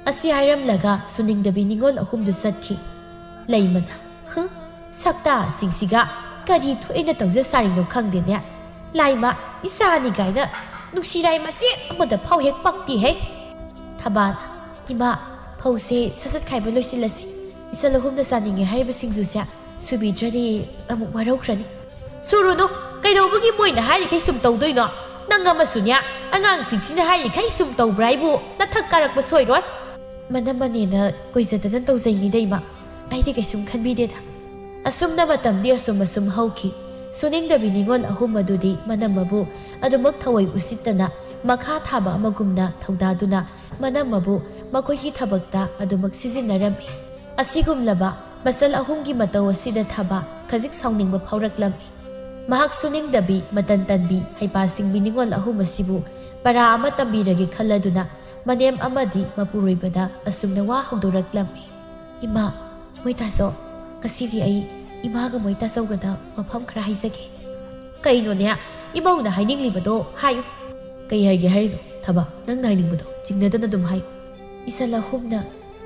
ꯑꯁꯤ ꯍꯥꯏꯔꯝꯂꯒ ꯁꯨꯅꯤꯡꯗꯕꯤ ꯅꯤꯉꯣꯜ ꯑꯍꯨꯝꯗꯨ ꯆꯠꯈꯤ꯫ ꯂꯩꯃꯅ, ꯍꯨꯝ, ꯁꯛꯇꯥꯁꯤꯡꯁꯤꯒ ꯀꯔꯤ ꯊꯣꯛꯑꯦꯅ ꯇꯧꯖ ꯁꯥꯔꯤꯅꯣ ꯈꯪꯗꯦꯅꯦ꯫ ꯂꯥꯏꯃ, ꯏꯆꯥꯅꯤ ꯀꯥꯏꯅ ꯅꯨꯡꯁꯤꯔꯥꯏ ꯃꯆꯦꯠ ꯑꯃꯗ ꯐꯥꯎ ꯍꯦꯛ ꯄꯛꯇꯦꯍꯦ꯫ ꯊꯕꯥꯅ, ꯏꯃꯥ, ꯐꯧꯁꯦ ꯁꯠ ꯁꯠ ꯈꯥꯏꯕ ꯂꯣꯏꯁꯤꯜꯂꯁꯤ꯫ ꯏꯆꯜ ꯑꯍꯨꯝꯅ ꯆꯥꯅꯤꯡꯉꯦ ꯍꯥꯏꯔꯤꯕ ꯁꯤꯡꯖꯨꯁꯦ ꯁꯨꯕꯤꯗ꯭ꯔꯗꯤ ꯑꯃꯨꯛ ꯋꯥꯔꯧꯈ꯭ꯔꯅꯤ꯫ ꯁꯨꯔꯨꯅꯨ, ꯀꯩꯗꯧꯕꯒꯤ ꯃꯣꯏꯅ ꯍꯥꯏꯔꯤꯈꯩ ꯁꯨꯝ ꯇꯧꯗꯣꯏꯅꯣ? ꯅꯪ ꯑꯃꯁꯨꯅꯦ, ꯑꯉꯥꯡꯁꯤꯡꯁꯤꯅ ꯍꯥꯏꯔꯤꯈꯩ ꯁꯨꯝ ꯇꯧꯕ꯭ꯔꯥ ꯍꯥꯏꯕꯨ ꯅꯊꯛ ꯀꯥꯔꯛꯄ ꯁꯣꯏꯔꯣꯏ꯫ ꯃꯅꯝꯃꯅꯦꯅ ꯀꯨꯏꯖꯗꯅ ꯇꯧꯖꯩꯅꯤꯗ ꯏꯃꯥ꯫ ꯑꯩꯗꯤ ꯀꯩꯁꯨꯝ ꯈꯟꯕꯤꯗꯦꯗ꯫ ꯑꯁꯨꯝꯅ ꯃꯇꯝꯗꯤ ꯑꯁꯨꯝ ꯑꯁꯨꯝ ꯍꯧꯈꯤ꯫ ꯁꯨꯅꯤꯡꯗꯕꯤ ꯅꯤꯉꯣꯜ ꯑꯍꯨꯝ ꯑꯗꯨꯗꯤ ꯃꯅꯝꯃꯕꯨ ꯑꯗꯨꯃꯛ ꯊꯑꯣꯏ ꯎꯁꯤꯠꯇꯅ ꯃꯈꯥ ꯊꯥꯕ ꯑꯃꯒꯨꯝꯅ ꯊꯧꯗꯥꯗꯨꯅ ꯃꯅꯝꯃꯕꯨ ꯃꯈꯣꯏꯒꯤ ꯊꯕꯛꯇ ꯑꯗꯨꯃꯛ ꯁꯤꯖꯤꯟꯅꯔꯝꯃꯤ꯫ ꯑꯁꯤꯒꯨꯝꯂꯕ ꯃꯆꯜ ꯑꯍꯨꯝꯒꯤ ꯃꯇꯧ ꯑꯁꯤꯗ ꯊꯕꯥ ꯈꯖꯤꯛ ꯁꯥꯎꯅꯤꯡꯕ ꯐꯥꯎꯔꯛꯂꯝꯃꯤ꯫ ꯃꯍꯥꯛ ꯁꯨꯅꯤꯡꯗꯕꯤ, ꯃꯇꯟ ꯇꯟꯕꯤ, ꯍꯩꯄꯥ ꯁꯤꯡꯕꯤ ꯅꯤꯉꯣꯜ ꯑꯍꯨꯝ ꯑꯁꯤꯕꯨ ꯄꯔꯥ ꯑꯃ ꯇꯝꯕꯤꯔꯒꯦ ꯈꯜꯂꯗꯨꯅ ꯃꯅꯦꯝ ꯑꯃꯗꯤ ꯃꯄꯨꯔꯣꯏꯕꯗ ꯑꯁꯨꯝꯅ ꯋꯥ ꯍꯧꯗꯣꯔꯛꯂꯝꯃꯤ꯫ ꯏꯃꯥ, ꯃꯣꯏ ꯇꯥꯆꯧ, ꯉꯁꯤꯗꯤ ꯑꯩ ꯏꯃꯥꯒ ꯃꯣꯏ ꯇꯥꯆꯧꯒꯗ ꯋꯥꯐꯝ ꯈꯔ ꯍꯥꯏꯖꯒꯦ꯫ ꯀꯩꯅꯣꯅꯦ? ꯏꯃꯧꯅ ꯍꯥꯏꯅꯤꯡꯂꯤꯕꯗꯣ ꯍꯥꯏꯌꯨ꯫ ꯀꯩ ꯍꯥꯏꯒꯦ ꯍꯥꯏꯔꯤꯅꯣ? ꯊꯕ, ꯅꯪꯅ ꯍꯥꯏꯅꯤꯡꯕꯗꯣ ꯆꯤꯡꯅꯗꯅ ꯑꯗꯨꯝ ꯍꯥꯏꯌꯨ꯫ ꯏꯆꯜ ꯑꯍꯨꯝꯅ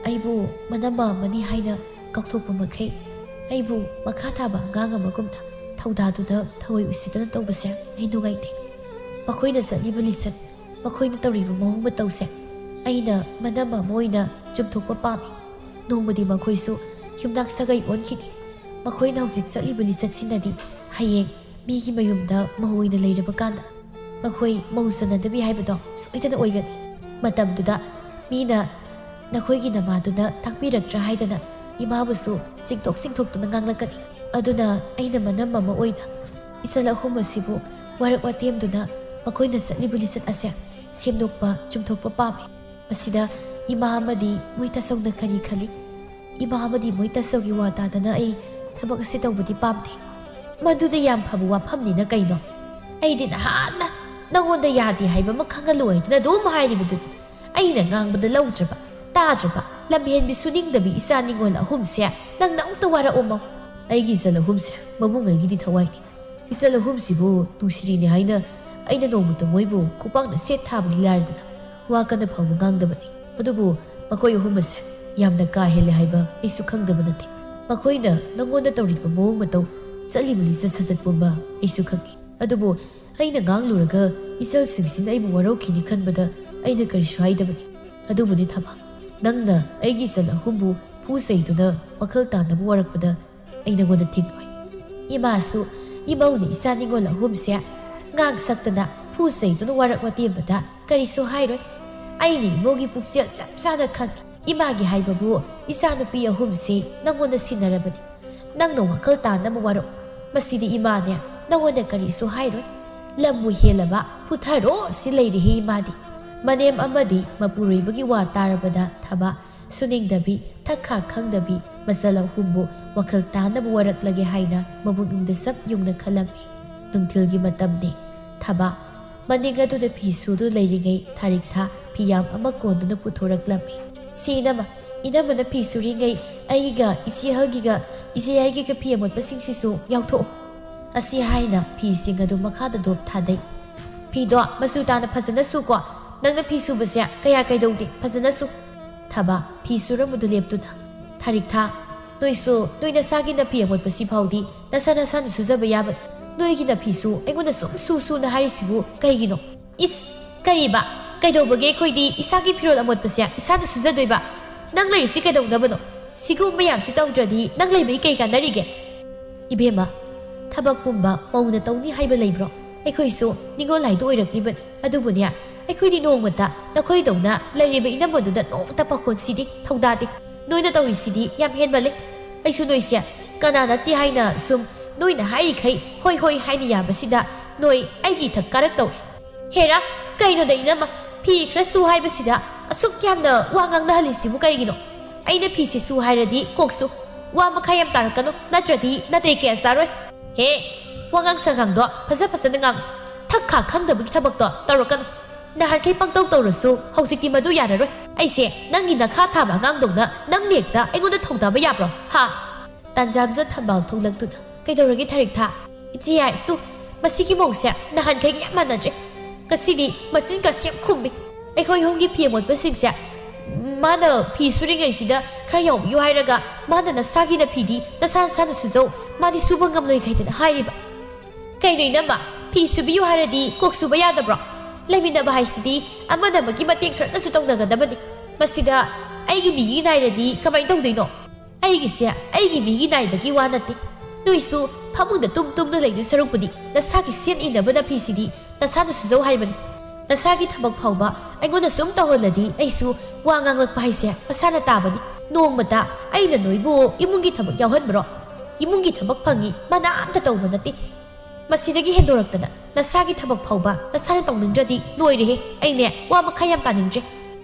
ꯑꯩꯕꯨ ꯃꯅꯝꯃ ꯑꯃꯅꯤ ꯍꯥꯏꯅ ꯀꯥꯎꯊꯣꯛꯄ ꯃꯈꯩ, ꯑꯩꯕꯨ ꯃꯈꯥ ꯊꯥꯕ ꯑꯉꯥꯡ ꯑꯃꯒꯨꯝꯅ ꯊꯧꯗꯥꯗꯨꯅ ꯊꯑꯣꯏ ꯎꯁꯤꯠꯇꯅ ꯇꯧꯕꯁꯦ ꯑꯩ ꯅꯨꯡꯉꯥꯏꯇꯦ꯫ ꯃꯈꯣꯏꯅ ꯆꯠꯂꯤꯕ ꯂꯤꯆꯠ, ꯃꯈꯣꯏꯅ ꯇꯧꯔꯤꯕ ꯃꯑꯣꯡ ꯃꯇꯧꯁꯦ ꯑꯩꯅ ꯃꯅꯝꯃ ꯑꯃ ꯑꯣꯏꯅ ꯆꯨꯝꯊꯣꯛꯄ ꯄꯥꯝꯃꯤ꯫ ꯅꯣꯡꯃꯗꯤ ꯃꯈꯣꯏꯁꯨ ꯌꯨꯝꯅꯥꯛ ꯁꯥꯒꯩ ꯑꯣꯟꯈꯤꯅꯤ꯫ ꯃꯈꯣꯏꯅ ꯍꯧꯖꯤꯛ ꯆꯠꯂꯤꯕ ꯂꯤꯆꯠꯁꯤꯅꯗꯤ ꯍꯌꯦꯡ ꯃꯤꯒꯤ ꯃꯌꯨꯝꯗ ꯃꯧ ꯑꯣꯏꯅ ꯂꯩꯔꯕ ꯀꯥꯟꯗ ꯃꯈꯣꯏ ꯃꯧ ꯆꯟꯅꯗꯕꯤ ꯍꯥꯏꯕꯗꯣ ꯁꯣꯏꯗꯅ ꯑꯣꯏꯒꯅꯤ꯫ ꯃꯇꯝꯗꯨꯗ ꯃꯤꯅ ꯅꯈꯣꯏꯒꯤ ꯅꯃꯥꯗꯨꯅ ꯇꯥꯛꯄꯤꯔꯛꯇ꯭ꯔꯥ ꯍꯥꯏꯗꯅ ꯏꯃꯥꯕꯨꯁꯨ ꯆꯤꯡꯊꯣꯛ ꯆꯤꯡꯊꯣꯛꯇꯨꯅ ꯉꯥꯡꯂꯛꯀꯅꯤ꯫ ꯑꯗꯨꯅ ꯑꯩꯅ ꯃꯅꯝ ꯑꯃ ꯑꯣꯏꯅ ꯏꯆꯜ ꯑꯍꯨꯝ ꯑꯁꯤꯕꯨ ꯋꯥꯔꯛ ꯋꯥꯇꯦꯝꯗꯨꯅ ꯃꯈꯣꯏꯅ ꯆꯠꯂꯤꯕ ꯂꯤꯆꯠ ꯑꯁꯦ ꯁꯦꯝꯗꯣꯛꯄ ꯆꯨꯝꯊꯣꯛꯄ ꯄꯥꯝꯃꯤ꯫ ꯃꯁꯤꯗ ꯏꯃꯥ ꯑꯃꯗꯤ ꯃꯣꯏ ꯇꯥꯆꯧꯅ ꯀꯔꯤ ꯈꯜꯂꯤ? ꯏꯃꯥ ꯑꯃꯗꯤ ꯃꯣꯏ ꯇꯥꯆꯧꯒꯤ ꯋꯥ ꯇꯥꯗꯅ ꯑꯩ ꯊꯕꯛ ꯑꯁꯤ ꯇꯧꯕꯗꯤ ꯄꯥꯝꯗꯦ꯫ ꯃꯗꯨꯗꯤ ꯌꯥꯝ ꯐꯕ ꯋꯥꯐꯝꯅꯤꯅ ꯀꯩꯅꯣ? ꯑꯩꯗꯤ ꯅꯍꯥꯟꯅ ꯅꯉꯣꯟꯗ ꯌꯥꯗꯦ ꯍꯥꯏꯕ ꯑꯃ ꯈꯪꯍꯜꯂꯣꯏ ꯍꯥꯏꯗꯨꯅ ꯑꯗꯨꯝ ꯍꯥꯏꯔꯤꯕꯗꯨꯅꯤ꯫ ꯑꯩꯅ ꯉꯥꯡꯕꯗ ꯂꯧꯗ꯭ꯔꯕ, ꯇꯥꯗ꯭ꯔꯕ, ꯂꯝꯍꯦꯟꯕꯤ ꯁꯨꯅꯤꯡꯗꯕꯤ ꯏꯆꯥ ꯅꯤꯉꯣꯜ ꯑꯍꯨꯝꯁꯦ ꯅꯪꯅ ꯑꯃꯨꯛꯇ ꯋꯥꯔꯛꯑꯣꯃꯣ꯫ ꯑꯩꯒꯤ ꯏꯆꯜ ꯑꯍꯨꯝꯁꯦ ꯃꯕꯨꯡꯉꯩꯒꯤꯗꯤ ꯊꯋꯥꯏꯅꯤ꯫ ꯏꯆꯜ ꯑꯍꯨꯝꯁꯤꯕꯨ ꯅꯨꯡꯁꯤꯔꯤꯅꯤ ꯍꯥꯏꯅ ꯑꯩꯅ ꯅꯣꯡꯃꯇ ꯃꯣꯏꯕꯨ ꯈꯨꯄꯥꯛꯅ ꯁꯦꯠ ꯊꯥꯕꯗꯤ ꯂꯥꯏꯔꯗꯅ ꯋꯥ ꯀꯟꯅ ꯐꯥꯎꯕ ꯉꯥꯡꯗꯕꯅꯤ꯫ ꯑꯗꯨꯕꯨ ꯃꯈꯣꯏ ꯑꯍꯨꯝ ꯑꯁꯦ ꯌꯥꯝꯅ ꯀꯥ ꯍꯦꯜꯂꯦ ꯍꯥꯏꯕ ꯑꯩꯁꯨ ꯈꯪꯗꯕ ꯅꯠꯇꯦ꯫ ꯃꯈꯣꯏꯅ ꯅꯪꯉꯣꯟꯗ ꯇꯧꯔꯤꯕ ꯃꯑꯣꯡ ꯃꯇꯧ, ꯆꯠꯂꯤꯕ ꯂꯤꯆꯠ ꯁꯥꯖꯠ ꯄꯨꯝꯕ ꯑꯩꯁꯨ ꯈꯪꯏ꯫ ꯑꯗꯨꯕꯨ ꯑꯩꯅ ꯉꯥꯡꯂꯨꯔꯒ ꯏꯆꯜꯁꯤꯡꯁꯤꯅ ꯑꯩꯕꯨ ꯋꯥꯔꯧꯈꯤꯅꯤ ꯈꯟꯕꯗ ꯑꯩꯅ ꯀꯔꯤꯁꯨ ꯍꯥꯏꯗꯕꯅꯤ꯫ ꯑꯗꯨꯕꯨꯅꯤ ꯊꯕ, ꯅꯪꯅ ꯑꯩꯒꯤ ꯏꯆꯜ ꯑꯍꯨꯝꯕꯨ ꯐꯨ ꯆꯩꯗꯨꯅ ꯋꯥꯈꯜ ꯇꯥꯅꯕ ꯋꯥꯔꯛꯄꯗ ꯑꯩ ꯅꯉꯣꯟꯗ ꯊꯤꯡꯂꯣꯏ꯫ ꯏꯃꯥꯁꯨ ꯏꯃꯧꯅ ꯏꯆꯥ ꯅꯤꯉꯣꯜ ꯑꯍꯨꯝꯁꯦ ꯉꯥꯡ ꯁꯛꯇꯅ ꯐꯨ ꯆꯩꯗꯨꯅ ꯋꯥꯔꯛ ꯋꯥꯇꯦꯝꯕꯗ ꯀꯔꯤꯁꯨ ꯍꯥꯏꯔꯣꯏ꯫ ꯑꯩꯅ ꯏꯃꯧꯒꯤ ꯄꯨꯛꯆꯦꯜ ꯆꯞ ꯆꯥꯅ ꯈꯪꯏ꯫ ꯏꯃꯥꯒꯤ ꯍꯥꯏꯕꯕꯨ ꯏꯆꯥ ꯅꯨꯄꯤ ꯑꯍꯨꯝꯁꯤ ꯅꯉꯣꯟꯗ ꯁꯤꯟꯅꯔꯕꯅꯤ꯫ ꯅꯪꯅ ꯋꯥꯈꯜ ꯇꯥꯅꯕ ꯋꯥꯔꯛꯎ꯫ ꯃꯁꯤꯗꯤ ꯏꯃꯥꯅꯦ ꯅꯉꯣꯟꯗ ꯀꯔꯤꯁꯨ ꯍꯥꯏꯔꯣꯏ꯫ ꯂꯝꯕꯨ ꯍꯦꯜꯂꯕ ꯐꯨꯊꯔꯣ ꯁꯤ ꯂꯩꯔꯦꯍꯦ ꯏꯃꯥꯗꯤ꯫ ꯃꯅꯦꯝ ꯑꯃꯗꯤ ꯃꯄꯨꯔꯣꯏꯕꯒꯤ ꯋꯥ ꯇꯥꯔꯕꯗ ꯊꯕ ꯁꯨꯅꯤꯡꯗꯕꯤ, ꯊꯛꯈꯥ ꯈꯪꯗꯕꯤ ꯃꯆꯜ ꯑꯍꯨꯝꯕꯨ ꯋꯥꯈꯜ ꯇꯥꯅꯕ ꯋꯥꯔꯛꯂꯒꯦ ꯍꯥꯏꯅ ꯃꯕꯨꯛꯅꯤꯡꯗ ꯆꯞ ꯌꯨꯡꯅ ꯈꯜꯂꯝꯃꯤ꯫ ꯅꯨꯡꯊꯤꯜꯒꯤ ꯃꯇꯝꯅꯤ꯫ ꯊꯕ ꯃꯅꯤꯡ ꯑꯗꯨꯗ ꯐꯤ ꯁꯨꯗꯨꯅ ꯂꯩꯔꯤꯉꯩ ꯊꯥꯔꯤꯛꯊꯥ ꯐꯤꯌꯥꯝ ꯑꯃ ꯀꯣꯟꯗꯨꯅ ꯄꯨꯊꯣꯔꯛꯂꯝꯃꯤ꯫ "ꯁꯤ ꯏꯅꯝꯃ, ꯏꯅꯝꯃꯅ ꯐꯤ ꯁꯨꯔꯤꯉꯩ ꯑꯩꯒꯤꯒ ꯏꯆꯦ ꯍꯜꯒꯤꯒ ꯏꯆꯦ ꯌꯥꯏꯒꯤꯒ ꯐꯤ ꯑꯃꯣꯠꯄꯁꯤꯡꯁꯤꯁꯨ ꯌꯥꯎꯊꯣꯛꯎ"꯫ ꯑꯁꯤ ꯍꯥꯏꯅ ꯐꯤꯁꯤꯡ ꯑꯗꯨ ꯃꯈꯥꯗ ꯗꯣꯞ ꯊꯥꯗꯩ꯫ "ꯐꯤꯗꯣ ꯃꯆꯨ ꯇꯥꯅ ꯐꯖꯅ ꯁꯨꯀꯣ꯫ ꯅꯪꯅ ꯐꯤ ꯁꯨꯕꯁꯦ ꯀꯌꯥ ꯀꯩꯗꯧꯗꯦ, ꯐꯖꯅ ꯁꯨ꯫ ꯊꯕꯥ, ꯐꯤ ꯁꯨꯔꯝꯕꯗꯨ ꯂꯦꯞꯇꯨꯅ, ꯊꯥꯔꯤꯛꯊꯥ, ꯅꯣꯏꯁꯨ ꯅꯣꯏ ꯅꯁꯥꯒꯤ ꯅꯥꯐꯤ ꯑꯃꯣꯠꯄꯁꯤ ꯐꯥꯎꯗꯤ ꯅꯁꯥ ꯅꯁꯥꯅ ꯁꯨꯖꯕ ꯌꯥꯕ꯫ ꯅꯣꯏꯒꯤ ꯅꯥꯐꯤꯁꯨ ꯑꯩꯉꯣꯟꯗ ꯁꯨꯝ ꯁꯨ ꯁꯨꯅ ꯍꯥꯏꯔꯤꯁꯤꯕꯨ ꯀꯩꯒꯤꯅꯣ? ꯏꯁ, ꯀꯔꯤꯕ? ꯀꯩꯗꯧꯕꯒꯤ ꯑꯩꯈꯣꯏꯗꯤ ꯏꯁꯥꯒꯤ ꯐꯤꯔꯣꯜ ꯑꯃꯣꯠꯄꯁꯦ ꯏꯁꯥꯅ ꯁꯨꯖꯗꯣꯏꯕ? ꯅꯪ ꯂꯩꯔꯤꯁꯤ ꯀꯩꯗꯧꯅꯕꯅꯣ? ꯁꯤꯒꯨꯝꯕ ꯃꯌꯥꯝꯁꯤ ꯇꯧꯗ꯭ꯔꯗꯤ ꯅꯪ ꯂꯩꯕꯒꯤ ꯀꯩ ꯀꯥꯟꯅꯔꯤꯒꯦ? ꯏꯕꯦꯝꯃ, ꯊꯕꯛ ꯄꯨꯝꯕ ꯃꯧꯅ ꯇꯧꯅꯤ ꯍꯥꯏꯕ ꯂꯩꯕ꯭ꯔꯣ? ꯑꯩꯈꯣꯏꯁꯨ ꯅꯤꯡꯉꯣꯜ ꯍꯥꯏꯗꯣ ꯑꯣꯏꯔꯛꯂꯤꯕꯅꯤ꯫ ꯑꯗꯨꯕꯨꯅꯦ, ꯑꯩꯈꯣꯏꯗꯤ ꯅꯣꯡꯃꯇ ꯅꯈꯣꯏꯗꯧꯅ ꯂꯩꯔꯤꯕ ꯏꯅꯝꯃꯗꯨꯗ ꯅꯣꯡꯃꯇ ꯄꯥꯈꯣꯟ ꯁꯤꯗꯦ, ꯊꯧꯗꯥꯗꯦ꯫ ꯅꯣꯏꯅ ꯇꯧꯔꯤꯁꯤꯗꯤ ꯌꯥꯝ ꯍꯦꯟꯃꯜꯂꯦ꯫ ꯑꯩꯁꯨ ꯅꯣꯏꯁꯦ ꯀꯅꯥ ꯅꯠꯇꯦ ꯍꯥꯏꯅ ꯁꯨꯝ ꯅꯣꯏꯅ ꯍꯥꯏꯔꯤꯈꯩ ꯍꯣꯏ ꯍꯣꯏ ꯍꯥꯏꯅ ꯌꯥꯕꯁꯤꯗ ꯅꯣꯏ ꯑꯩꯒꯤ ꯏꯊꯛ ꯀꯥꯔꯛ ꯇꯧꯔꯦ꯫ ꯍꯦꯔꯥ, ꯀꯩꯅꯣꯗ ꯏꯅꯝꯃ, ꯐꯤ ꯈꯔ ꯁꯨ ꯍꯥꯏꯕꯁꯤꯗ ꯑꯁꯨꯛ ꯌꯥꯝꯅ ꯋꯥ ꯉꯥꯡꯅꯍꯜꯂꯤꯁꯤꯕꯨ ꯀꯩꯒꯤꯅꯣ? ꯑꯩꯅ ꯐꯤꯁꯦ ꯁꯨ ꯍꯥꯏꯔꯗꯤ ꯀꯣꯛꯁꯨ ꯋꯥ ꯃꯈꯥ ꯌꯥꯝ ꯇꯥꯔꯛꯀꯅꯨ, ꯅꯠꯇ꯭ꯔꯗꯤ ꯅꯥꯇꯩ ꯀꯌꯥ ꯆꯥꯔꯣꯏ꯫ ꯍꯦ, ꯋꯥꯉꯥꯡ ꯁꯉꯥꯡꯗꯣ ꯐꯖ ꯐꯖꯅ ꯉꯥꯡ, ꯊꯛ ꯈꯥ ꯈꯪꯗꯕꯒꯤ ꯊꯕꯛꯇꯣ ꯇꯧꯔꯛꯀꯅꯨ꯫ ꯅꯍꯥꯟꯈꯩ ꯄꯪꯇꯧ ꯇꯧꯔꯁꯨ ꯍꯧꯖꯤꯛꯇꯤ ꯃꯗꯨ ꯌꯥꯔꯔꯣꯏ꯫ ꯑꯩꯁꯦ ꯅꯪꯒꯤ ꯅꯈꯥ ꯊꯥꯕ ꯑꯉꯥꯡꯗꯧꯅ ꯅꯪꯅ ꯍꯦꯛꯇ ꯑꯩꯉꯣꯟꯗ ꯊꯧꯗꯥꯕ ꯌꯥꯕ꯭ꯔꯣ? ꯍꯥ? ꯇꯥꯟꯖꯥꯗꯨꯗ ꯊꯝꯕꯥꯜ ꯊꯣꯛꯂꯛꯇꯨꯅ, "ꯀꯩꯗꯧꯔꯒꯦ ꯊꯥꯔꯤꯛꯊꯥ?" "ꯏꯆꯦ ꯌꯥꯏ, ꯇꯨ, ꯃꯁꯤꯒꯤ ꯃꯧꯁꯦ ꯅꯍꯥꯟꯈꯩꯒ ꯌꯥꯝ ꯃꯥꯟꯅꯗ꯭ꯔꯦ꯫ ꯉꯁꯤꯗꯤ ꯃꯆꯤꯟ ꯀꯥꯁꯦ ꯌꯥꯝ ꯈꯨꯝꯃꯤ꯫ ꯑꯩꯈꯣꯏ ꯑꯍꯨꯝꯒꯤ ꯐꯤ ꯑꯃꯣꯠꯄꯁꯤꯡꯁꯦ ꯃꯥꯅ ꯐꯤ ꯁꯨꯔꯤꯉꯩꯁꯤꯗ ꯈꯔ ꯌꯥꯎꯕꯤꯌꯨ ꯍꯥꯏꯔꯒ ꯃꯥꯅ ꯅꯁꯥꯒꯤ ꯅꯐꯤꯗꯤ ꯅꯁꯥ ꯅꯁꯥꯅ ꯁꯨꯖꯧ, ꯃꯥꯗꯤ ꯁꯨꯕ ꯉꯝꯂꯣꯏ ꯈꯩꯗꯅ ꯍꯥꯏꯔꯤꯕ꯫ ꯀꯩꯅꯣ ꯏꯅꯝꯃ, ꯐꯤ ꯁꯨꯕꯤꯌꯨ ꯍꯥꯏꯔꯗꯤ ꯀꯣꯛ ꯁꯨꯕ ꯌꯥꯗꯕ꯭ꯔꯣ? ꯂꯩꯃꯤꯟꯅꯕ ꯍꯥꯏꯁꯤꯗꯤ ꯑꯃꯅ ꯑꯃꯒꯤ ꯃꯇꯦꯡ ꯈꯔꯅꯁꯨ ꯇꯧꯅꯒꯗꯕꯅꯤ꯫ ꯃꯁꯤꯗ ꯑꯩꯒꯤ ꯃꯤꯒꯤ ꯅꯥꯏꯔꯗꯤ ꯀꯃꯥꯏꯅ ꯇꯧꯗꯣꯏꯅꯣ?" "ꯑꯩꯒꯤꯁꯦ ꯑꯩꯒꯤ ꯃꯤꯒꯤ ꯅꯥꯏꯕꯒꯤ ꯋꯥ ꯅꯠꯇꯦ꯫ ꯅꯣꯏꯁꯨ ꯐꯃꯨꯡꯗ ꯇꯨꯝ ꯇꯨꯝꯗꯨꯅ ꯂꯩꯗꯣꯏ ꯁꯔꯨꯛꯄꯨꯗꯤ ꯅꯁꯥꯒꯤ ꯁꯦꯠ ꯏꯅꯕ ꯅꯐꯤꯁꯤꯗꯤ ꯅꯁꯥꯅ ꯁꯨꯖꯧ ꯍꯥꯏꯕꯅꯤ꯫ ꯅꯁꯥꯒꯤ ꯊꯕꯛ ꯐꯥꯎꯕ ꯑꯩꯉꯣꯟꯗ ꯁꯨꯝ ꯇꯧꯍꯜꯂꯗꯤ ꯑꯩꯁꯨ ꯋꯥ ꯉꯥꯡꯂꯛꯄ ꯍꯥꯏꯁꯦ ꯃꯁꯥꯅ ꯇꯥꯕꯅꯤ꯫ ꯅꯣꯡꯃꯇ ꯑꯩꯅ ꯅꯣꯏꯕꯨ ꯏꯃꯨꯡꯒꯤ ꯊꯕꯛ ꯌꯥꯎꯍꯟꯕ꯭ꯔꯣ? ꯏꯃꯨꯡꯒꯤ ꯊꯕꯛ ꯐꯪꯉꯤ ꯃꯅꯥ ꯑꯝꯇ ꯇꯧꯕ ꯅꯠꯇꯦ꯫ ꯃꯁꯤꯗꯒꯤ ꯍꯦꯟꯗꯣꯔꯛꯇꯅ ꯅꯁꯥꯒꯤ ꯊꯕꯛ ꯐꯥꯎꯕ ꯅꯁꯥꯅ ꯇꯧꯅꯤꯡꯗ꯭ꯔꯗꯤ ꯂꯣꯏꯔꯦꯍꯦ꯫ ꯑꯩꯅꯦ ꯋꯥ ꯃꯈꯥ ꯌꯥꯝ ꯇꯥꯅꯤꯡꯗ꯭ꯔꯦ꯫"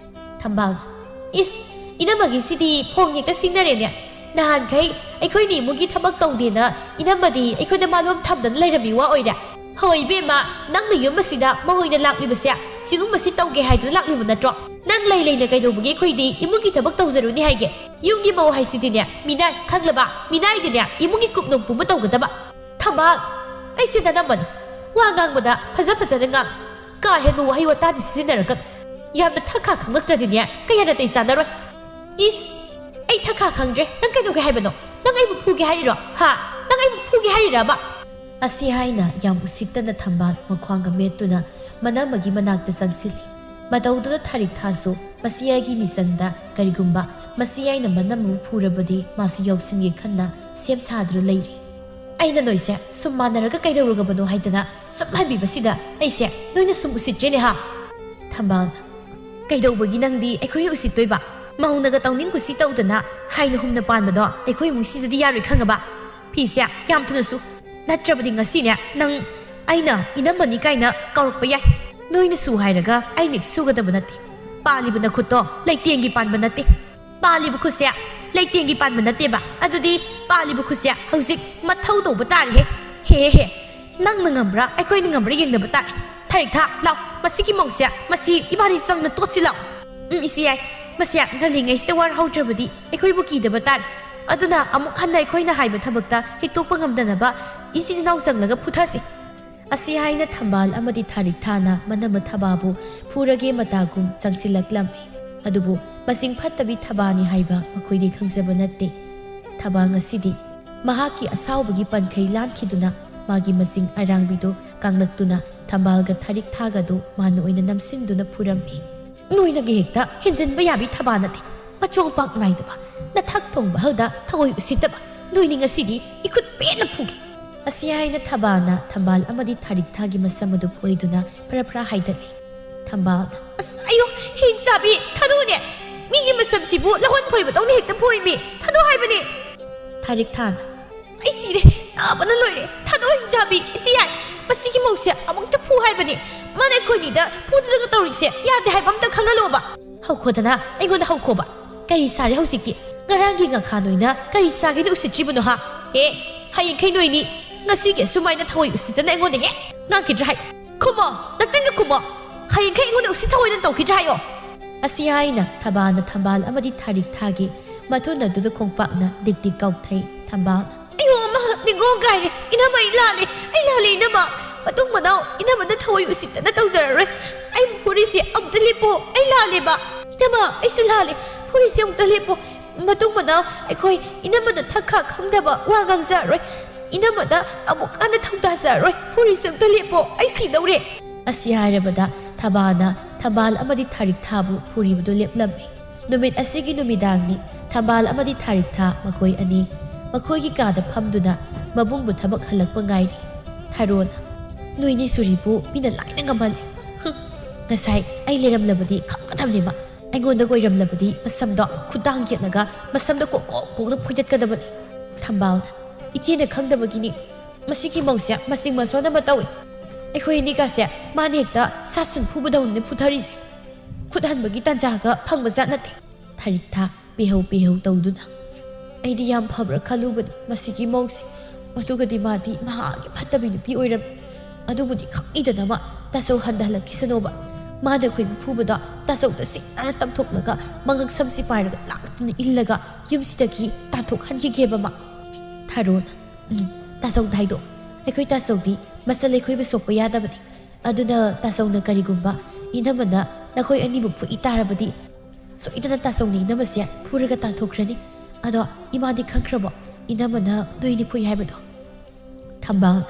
ꯊꯝꯕꯥꯜ, "ꯏꯁ, ꯏꯅꯝꯃꯒꯤꯁꯤꯗꯤ ꯐꯣꯡ ꯍꯦꯛꯇ ꯁꯤꯡꯅꯔꯦꯅꯦ꯫ ꯅꯍꯥꯟꯈꯩ ꯑꯩꯈꯣꯏꯅ ꯏꯃꯨꯡꯒꯤ ꯊꯕꯛ ꯇꯧꯗꯦꯅ ꯏꯅꯝꯃꯗꯤ ꯑꯩꯈꯣꯏꯗ ꯃꯥꯂꯣꯝ ꯊꯝꯗꯅ ꯂꯩꯔꯝꯃꯤ ꯋꯥ ꯑꯣꯏꯔꯦ꯫ ꯍꯣꯏ ꯏꯕꯦꯝꯃ, ꯅꯪꯅ ꯌꯨꯝ ꯑꯁꯤꯗ ꯃꯧ ꯑꯣꯏꯅ ꯂꯥꯛꯂꯤꯕꯁꯦ ꯁꯤꯒꯨꯝꯕꯁꯤ ꯇꯧꯒꯦ ꯍꯥꯏꯗꯅ ꯂꯥꯛꯂꯤꯕ ꯅꯠꯇ꯭ꯔꯣ? ꯅꯪ ꯂꯩ ꯂꯩꯅ ꯀꯩꯗꯧꯕꯒꯤ ꯑꯩꯈꯣꯏꯗꯤ ꯏꯃꯨꯡꯒꯤ ꯊꯕꯛ ꯇꯧꯖꯔꯨꯅꯤ ꯍꯥꯏꯒꯦ? ꯌꯨꯝꯒꯤ ꯃꯧ ꯍꯥꯏꯁꯤꯗꯤꯅꯦ ꯃꯤꯅꯥꯏ, ꯈꯪꯂꯕ? ꯃꯤꯅꯥꯏꯗꯤꯅꯦ ꯏꯃꯨꯡꯒꯤ ꯀꯨꯞꯅꯣꯝ ꯄꯨꯕ ꯇꯧꯒꯗꯕ꯫" ꯊꯝꯕꯥꯜ, ꯑꯩꯁꯦ ꯅꯅꯝꯃꯅꯤ꯫ ꯋꯥ ꯉꯥꯡꯕꯗ ꯐꯖ ꯐꯖꯅ ꯉꯥꯡ꯫ ꯀꯥ ꯍꯦꯟꯕ ꯋꯥꯍꯩ ꯋꯥꯇꯥꯗꯤ ꯁꯤꯖꯤꯟꯅꯔꯛꯀꯅꯨ꯫ ꯌꯥꯝꯅ ꯊꯛ ꯈꯥ ꯈꯪꯂꯛꯇ꯭ꯔꯗꯤꯅꯦ, ꯀꯌꯥ ꯅꯥꯇꯩ ꯆꯥꯅꯔꯣꯏ꯫ ꯏꯁ, ꯑꯩ ꯊꯛ ꯈꯥ ꯈꯪꯗ꯭ꯔꯦ꯫ ꯅꯪ ꯀꯩꯗꯧꯒꯦ ꯍꯥꯏꯕꯅꯣ? ꯅꯪ ꯑꯩꯕꯨ ꯐꯨꯒꯦ ꯍꯥꯏꯔꯤꯔꯣ? ꯍꯥ? ꯅꯪ ꯑꯩꯕꯨ ꯐꯨꯒꯦ ꯍꯥꯏꯔꯤꯔꯕ? ꯑꯁꯤ ꯍꯥꯏꯅ ꯌꯥꯝ ꯎꯁꯤꯠꯇꯅ ꯊꯝꯕꯥꯜ ꯃꯈ꯭ꯋꯥꯡꯒ ꯃꯦꯠꯇꯨꯅ ꯃꯅꯝꯃꯒꯤ ꯃꯅꯥꯛꯇ ꯆꯪꯁꯤꯜꯂꯤ꯫ ꯃꯇꯧꯗꯨꯗ ꯊꯥꯔꯤꯛ ꯊꯥꯁꯨ ꯃꯁꯤ ꯑꯩꯒꯤ ꯃꯤꯆꯪꯗ ꯀꯔꯤꯒꯨꯝꯕ ꯃꯁꯤ ꯑꯩꯅ ꯃꯅꯝꯃꯕꯨ ꯐꯨꯔꯕꯗꯤ ꯃꯥꯁꯨ ꯌꯥꯎꯁꯤꯟꯒꯦ ꯈꯟꯅ ꯁꯦꯝ ꯁꯥꯗꯨꯅ ꯂꯩꯔꯤ꯫ ꯑꯩꯅ ꯅꯣꯏꯁꯦ ꯁꯨꯝ ꯃꯥꯟꯅꯔꯒ ꯀꯩꯗꯧꯔꯨꯒꯕꯅꯣ ꯍꯥꯏꯗꯅ ꯁꯨꯝ ꯍꯥꯏꯕꯤꯕꯁꯤꯗ ꯑꯩꯁꯦ ꯅꯣꯏꯅ ꯁꯨꯝ ꯎꯁꯤꯠꯇ꯭ꯔꯦꯅꯦ ꯍꯥ? ꯊꯝꯕꯥꯜ, ꯀꯩꯗꯧꯕꯒꯤ ꯅꯪꯗꯤ ꯑꯩꯈꯣꯏꯅ ꯎꯁꯤꯠꯇꯣꯏꯕ? ꯃꯧꯅꯒ ꯇꯧꯅꯤꯡ ꯀꯨꯁꯤ ꯇꯧꯗꯅ ꯍꯥꯏꯅ ꯍꯨꯝꯅ ꯄꯥꯟꯕꯗꯣ ꯑꯩꯈꯣꯏ ꯏꯃꯨꯡꯁꯤꯗꯗꯤ ꯌꯥꯔꯣꯏ ꯈꯪꯉꯕ? ꯐꯤꯁꯦ ꯌꯥꯝ ꯊꯨꯅ ꯁꯨ꯫ ꯅꯠꯇ꯭ꯔꯕꯗꯤ ꯉꯁꯤꯅꯦ ꯅꯪ ꯑꯩꯅ ꯏꯅꯝꯃꯅꯤ ꯀꯥꯏꯅ ꯀꯧꯔꯛꯄ ꯌꯥꯏ꯫ ꯅꯣꯏꯅ ꯁꯨ ꯍꯥꯏꯔꯒ ꯑꯩꯅ ꯁꯨꯒꯗꯕ ꯅꯠꯇꯦ꯫ ꯄꯥꯜꯂꯤꯕ ꯅꯈꯨꯠꯇꯣ ꯂꯩꯇꯦꯡꯒꯤ ꯄꯥꯟꯕ ꯅꯠꯇꯦ꯫ ꯄꯥꯜꯂꯤꯕ ꯈꯨꯠꯁꯦ ꯂꯩꯇꯦꯡꯒꯤ ꯄꯥꯟꯕ ꯅꯠꯇꯦꯕ꯫ ꯑꯗꯨꯗꯤ ꯄꯥꯜꯂꯤꯕ ꯈꯨꯠꯁꯦ ꯍꯧꯖꯤꯛ ꯃꯊꯧ ꯇꯧꯕ ꯇꯥꯔꯦꯍꯦ꯫ ꯍꯦ ꯍꯦ꯫ ꯅꯪꯅ ꯉꯝꯕ꯭ꯔꯥ ꯑꯩꯈꯣꯏꯅ ꯉꯝꯕ꯭ꯔꯥ ꯌꯦꯡꯅꯕ ꯇꯥꯔꯦ꯫ ꯊꯥꯔꯤꯛ ꯊꯥ, ꯂꯥꯎ꯫ ꯃꯁꯤꯒꯤ ꯃꯧꯁꯦ, ꯃꯁꯤ ꯏꯕꯥꯅꯤ ꯆꯪꯅ ꯇꯣꯠꯁꯤ ꯂꯥꯎ꯫ ꯎꯝ, ꯏꯆꯦ ꯌꯥꯏ꯫ ꯃꯁꯦ ꯉꯜꯂꯤꯉꯩꯁꯤꯗ ꯋꯥꯔꯍꯧꯗ꯭ꯔꯕꯗꯤ ꯑꯩꯈꯣꯏꯕꯨ ꯀꯤꯗꯕ ꯇꯥꯔꯦ꯫ ꯑꯗꯨꯅ ꯑꯃꯨꯛ ꯍꯟꯅ ꯑꯩꯈꯣꯏꯅ ꯍꯥꯏꯕ ꯊꯕꯛꯇ ꯍꯤꯛꯇꯣꯛꯄ ꯉꯝꯗꯅꯕ ꯏꯆꯤꯜ ꯏꯅꯥꯎ ꯆꯪꯂꯒ ꯐꯨꯊꯁꯤ꯫ ꯑꯁꯤ ꯍꯥꯏꯅ ꯊꯝꯕꯥꯜ ꯑꯃꯗꯤ ꯊꯥꯔꯤꯛ ꯊꯥꯅ ꯃꯅꯝꯃ ꯊꯕꯥꯕꯨ ꯐꯨꯔꯒꯦ ꯃꯇꯥꯒꯨꯝ ꯆꯪꯁꯤꯜꯂꯛꯂꯝꯃꯤ꯫ ꯑꯗꯨꯕꯨ ꯃꯁꯤꯡ ꯐꯠꯇꯕꯤ ꯊꯕꯥꯅꯤ ꯍꯥꯏꯕ ꯃꯈꯣꯏꯗꯤ ꯈꯪꯖꯕ ꯅꯠꯇꯦ꯫ ꯊꯕꯥ ꯉꯁꯤꯗꯤ ꯃꯍꯥꯛꯀꯤ ꯑꯁꯥꯎꯕꯒꯤ ꯄꯟꯈꯩ ꯂꯥꯟꯈꯤꯗꯨꯅ ꯃꯥꯒꯤ ꯃꯁꯤꯡ ꯑꯔꯥꯡꯕꯤꯗꯨ ꯀꯥꯡꯂꯛꯇꯨꯅ ꯊꯝꯕꯥꯜꯒ ꯊꯥꯔꯤꯛ ꯊꯥꯒꯗꯨ ꯃꯥꯅ ꯑꯣꯏꯅ ꯅꯝꯁꯤꯟꯗꯨꯅ ꯐꯨꯔꯝꯃꯤ꯫ ꯅꯣꯏꯅꯒ ꯍꯦꯛꯇ ꯍꯦꯟꯖꯤꯟꯕ ꯌꯥꯕꯤ ꯊꯕꯥ ꯅꯠꯇꯦ꯫ ꯃꯆꯣꯡ ꯄꯥꯛ ꯅꯥꯏꯗꯕ, ꯅꯊꯛ ꯊꯣꯡꯕ ꯑꯍꯜꯗ ꯊꯑꯣꯏ ꯎꯁꯤꯠꯇꯕ, ꯅꯣꯏꯅꯤ ꯉꯁꯤꯗꯤ ꯏꯈꯨꯠ ꯄꯦꯟꯅ ꯐꯨꯒꯦ꯫ ꯑꯁꯤ ꯍꯥꯏꯅ ꯊꯕꯥꯅ ꯊꯝꯕꯥꯜ ꯑꯃꯗꯤ ꯊꯥꯔꯤꯛ ꯊꯥꯒꯤ ꯃꯁꯝ ꯑꯗꯨ ꯐꯣꯏꯗꯨꯅ ꯐꯔꯥ ꯐꯔꯥ ꯍꯥꯏꯗꯠꯂꯤ꯫ ꯊꯝꯕꯥꯜꯅ, ꯑꯁ, ꯑꯌꯣ, ꯍꯤꯡ ꯆꯥꯕꯤ, ꯊꯥꯗꯣꯛꯎꯅꯦ꯫ ꯃꯤꯒꯤ ꯃꯁꯝꯁꯤꯕꯨ ꯂꯧꯍꯣꯟ ꯐꯣꯏꯕꯗꯧꯅ ꯍꯦꯛꯇ ꯐꯣꯏꯃꯤ꯫ ꯊꯥꯗꯣꯛ ꯍꯥꯏꯕꯅꯤ꯫ ꯊꯥꯔꯤꯛ ꯊꯥꯅ, ꯑꯩ ꯁꯤꯔꯦ, ꯅꯥꯕꯅ ꯂꯣꯏꯔꯦ꯫ ꯊꯥꯗꯣꯛ, ꯍꯤꯡ ꯆꯥꯕꯤ꯫ ꯏꯆꯦ ꯌꯥꯏ, ꯃꯁꯤꯒꯤ ꯃꯧꯁꯦ ꯑꯃꯨꯛꯇ ꯐꯨ ꯍꯥꯏꯕꯅꯤ꯫ ꯃꯥꯅ ꯑꯩꯈꯣꯏꯅꯤꯗ ꯐꯨꯗꯅꯒ ꯇꯧꯔꯤꯁꯦ ꯌꯥꯗꯦ ꯍꯥꯏꯕ ꯑꯝꯇ ꯈꯪꯍꯜꯂꯣꯕ꯫ ꯍꯧꯈꯣꯗꯅ ꯑꯩꯉꯣꯟꯗ ꯍꯧꯈꯣꯕ꯫ ꯀꯔꯤ ꯁꯥꯔꯦ ꯍꯧꯖꯤꯛꯇꯤ? ꯉꯔꯥꯡꯒꯤ ꯉꯥꯈꯥ ꯅꯣꯏꯅ ꯀꯔꯤ ꯁꯥꯒꯦꯅ ꯎꯁꯤꯠꯇ꯭ꯔꯤꯕꯅꯣ ꯍꯥ? ꯑꯦ, ꯍꯌꯦꯡꯈꯩ ꯅꯣꯏꯅꯤ ꯉꯁꯤꯒꯤ ꯑꯁꯨꯃꯥꯏꯅ ꯊꯑꯣꯏ ꯎꯁꯤꯠꯇꯅ ꯑꯩꯉꯣꯟꯗ ꯍꯦꯛ ꯉꯥꯡꯈꯤꯗ꯭ꯔꯥ ꯍꯥꯏ? ꯈꯨꯝꯃꯣ, ꯅꯆꯤꯟꯗ ꯈꯨꯝꯃꯣ꯫ ꯍꯌꯦꯡꯈꯩ ꯑꯩꯉꯣꯟꯗ ꯎꯁꯤꯠ ꯊꯑꯣꯏꯗꯅ ꯇꯧꯈꯤꯗ꯭ꯔꯥ ꯍꯥꯏꯌꯣ꯫ ꯑꯁꯤ ꯍꯥꯏꯅ ꯊꯕꯥꯅ ꯊꯝꯕꯥꯜ ꯑꯃꯗꯤ ꯊꯥꯔꯤꯛ ꯊꯥꯒꯤ ꯃꯊꯨꯟ ꯑꯗꯨꯗ ꯈꯣꯡꯄꯥꯛꯅ ꯗꯤꯛ ꯗꯤꯛ ꯀꯥꯎꯊꯩ꯫ ꯊꯝꯕꯥꯜꯅ, ꯑꯌꯣ ꯑꯃ, ꯅꯤꯡꯒꯣꯡ ꯀꯥꯏꯔꯦ꯫ ꯏꯅꯝꯃ, ꯑꯩ ꯂꯥꯜꯂꯦ꯫ ꯑꯩ ꯂꯥꯜꯂꯦ, ꯏꯅꯝꯃ꯫ ꯃꯇꯨꯡ ꯃꯅꯥꯎ ꯏꯅꯝꯃꯗ ꯊꯑꯣꯏ ꯎꯁꯤꯠꯇꯅ ꯇꯧꯖꯔꯔꯣꯏ꯫ ꯑꯩ ꯐꯨꯔꯤꯁꯦ ꯑꯃꯨꯛꯇ ꯂꯦꯞꯄꯣ꯫ ꯑꯩ ꯂꯥꯜꯂꯦꯕ꯫ ꯏꯅꯝꯃ, ꯑꯩꯁꯨ ꯂꯥꯜꯂꯦ꯫ ꯐꯨꯔꯤꯁꯦ ꯑꯃꯨꯛꯇ ꯂꯦꯞꯄꯣ꯫ ꯃꯇꯨꯡ ꯃꯅꯥꯎ ꯑꯩꯈꯣꯏ ꯏꯅꯝꯃꯗ ꯊꯛ ꯈꯥ ꯈꯪꯗꯕ ꯋꯥ ꯉꯥꯡꯖꯔꯔꯣꯏ꯫ ꯏꯅꯝꯃꯗ ꯑꯃꯨꯛ ꯍꯟꯅ ꯊꯧꯗꯥꯖꯔꯔꯣꯏ꯫ ꯐꯨꯔꯤꯁꯦ ꯑꯃꯨꯛꯇ ꯂꯦꯞꯄꯣ꯫ ꯑꯩ ꯁꯤꯗꯧꯔꯦ꯫ ꯑꯁꯤ ꯍꯥꯏꯔꯕꯗ ꯊꯝꯕꯥꯜꯅ ꯊꯝꯕꯥꯜ ꯑꯃꯗꯤ ꯊꯥꯔꯤꯛꯊꯥꯕꯨ ꯐꯨꯔꯤꯕꯗꯨ ꯂꯦꯞꯂꯝꯃꯤ꯫ ꯅꯨꯃꯤꯠ ꯑꯁꯤꯒꯤ ꯅꯨꯃꯤꯗꯥꯡꯅꯤ꯫ ꯊꯝꯕꯥꯜ ꯑꯃꯗꯤ ꯊꯥꯔꯤꯛꯊꯥ ꯃꯈꯣꯏ ꯑꯅꯤ ꯃꯈꯣꯏꯒꯤ ꯀꯥꯗ ꯐꯝꯗꯨꯅ ꯃꯕꯨꯡꯕꯨ ꯊꯕꯛ ꯍꯜꯂꯛꯄ ꯉꯥꯏꯔꯤ꯫ ꯊꯥꯔꯣꯅ, "ꯅꯣꯏꯅꯤ ꯁꯨꯔꯤꯕꯨ ꯃꯤꯅ ꯂꯥꯏꯅ ꯉꯝꯍꯜꯂꯦ꯫ ꯍꯨꯝ, ꯉꯁꯥꯏ ꯑꯩ ꯂꯩꯔꯝꯂꯕꯗꯤ ꯈꯪꯒꯗꯕꯅꯦꯕ꯫ ꯑꯩꯉꯣꯟꯗ ꯑꯣꯏꯔꯝꯂꯕꯗꯤ ꯃꯁꯝꯗꯣ ꯈꯨꯗꯥꯡ ꯌꯦꯠꯂꯒ ꯃꯁꯝꯗ ꯀꯣꯛ ꯀꯣꯛ ꯀꯣꯛꯅ ꯐꯣꯏꯗꯠꯀꯗꯕꯅꯤ꯫" ꯊꯝꯕꯥꯜꯅ, "ꯏꯆꯦꯅ ꯈꯪꯗꯕꯒꯤꯅꯤ꯫ ꯃꯁꯤꯒꯤ ꯃꯧꯁꯦ ꯃꯆꯤꯡ ꯃꯁꯣꯟ ꯑꯃ ꯇꯧꯏ꯫ ꯑꯩꯈꯣꯏ ꯑꯅꯤꯒꯁꯦ ꯃꯥꯅ ꯍꯦꯛꯇ ꯁꯥ ꯁꯟ ꯐꯨꯕꯗꯧꯅꯅꯦ ꯐꯨꯊꯔꯤꯁꯦ꯫ ꯈꯨꯠ ꯍꯟꯕꯒꯤ ꯇꯥꯟꯖꯥꯒ ꯐꯪꯕꯖꯥꯠ ꯅꯠꯇꯦ꯫" ꯊꯥꯔꯤꯛꯊꯥ ꯄꯦꯍꯧ ꯄꯦꯍꯧ ꯇꯧꯗꯨꯅ, "ꯑꯩꯗꯤ ꯌꯥꯝ ꯐꯕ꯭ꯔꯥ ꯈꯜꯂꯨꯕꯅꯤ ꯃꯁꯤꯒꯤ ꯃꯧꯁꯦ꯫ ꯑꯗꯨꯒꯗꯤ ꯃꯥꯗꯤ ꯃꯍꯥꯛꯀꯤ ꯐꯠꯇꯕꯤ ꯅꯨꯄꯤ ꯑꯣꯏꯔꯝꯃꯤ꯫ ꯑꯗꯨꯕꯨꯗꯤ ꯈꯪꯏꯗꯅ ꯃꯥ ꯇꯥꯆꯧ ꯍꯟꯊꯍꯜꯂꯛꯈꯤꯁꯅꯣꯕ꯫ ꯃꯥꯅ ꯑꯩꯈꯣꯏꯕꯨ ꯐꯨꯕꯗꯣ ꯇꯥꯆꯧꯗ ꯁꯤꯡꯅꯅ ꯇꯝꯊꯣꯛꯂꯒ ꯃꯉꯛ ꯁꯝꯁꯤ ꯄꯥꯏꯔꯒ ꯂꯥꯛꯇꯨꯅ ꯏꯜꯂꯒ ꯌꯨꯝꯁꯤꯗꯒꯤ ꯇꯥꯟꯊꯣꯛꯍꯟꯈꯤꯒꯦꯕ ꯃꯥ꯫" ꯊꯥꯔꯣꯅ, "ꯎꯝ, ꯇꯥꯆꯧꯗ ꯍꯥꯏꯗꯣꯛꯑꯣ꯫ ꯑꯩꯈꯣꯏ ꯇꯥꯆꯧꯗꯤ ꯃꯆꯜ ꯑꯩꯈꯣꯏꯕꯨ ꯁꯣꯛꯄ ꯌꯥꯗꯕꯅꯤ꯫ ꯑꯗꯨꯅ ꯇꯥꯆꯧꯅ ꯀꯔꯤꯒꯨꯝꯕ ꯏꯅꯝꯃꯅ ꯅꯈꯣꯏ ꯑꯅꯤꯕꯨ ꯐꯨꯏ ꯇꯥꯔꯕꯗꯤ ꯁꯣꯏꯗꯅ ꯇꯥꯆꯧꯅ ꯏꯅꯝꯃꯁꯦ ꯐꯨꯔꯒ ꯇꯥꯟꯊꯣꯛꯈ꯭ꯔꯅꯤ꯫ ꯑꯗꯣ ꯏꯃꯥꯗꯤ ꯈꯪꯈ꯭ꯔꯕꯣ ꯏꯅꯝꯃꯅ ꯅꯣꯏꯅꯤ ꯐꯨꯏ ꯍꯥꯏꯕꯗꯣ?" ꯊꯝꯕꯥꯜꯅ,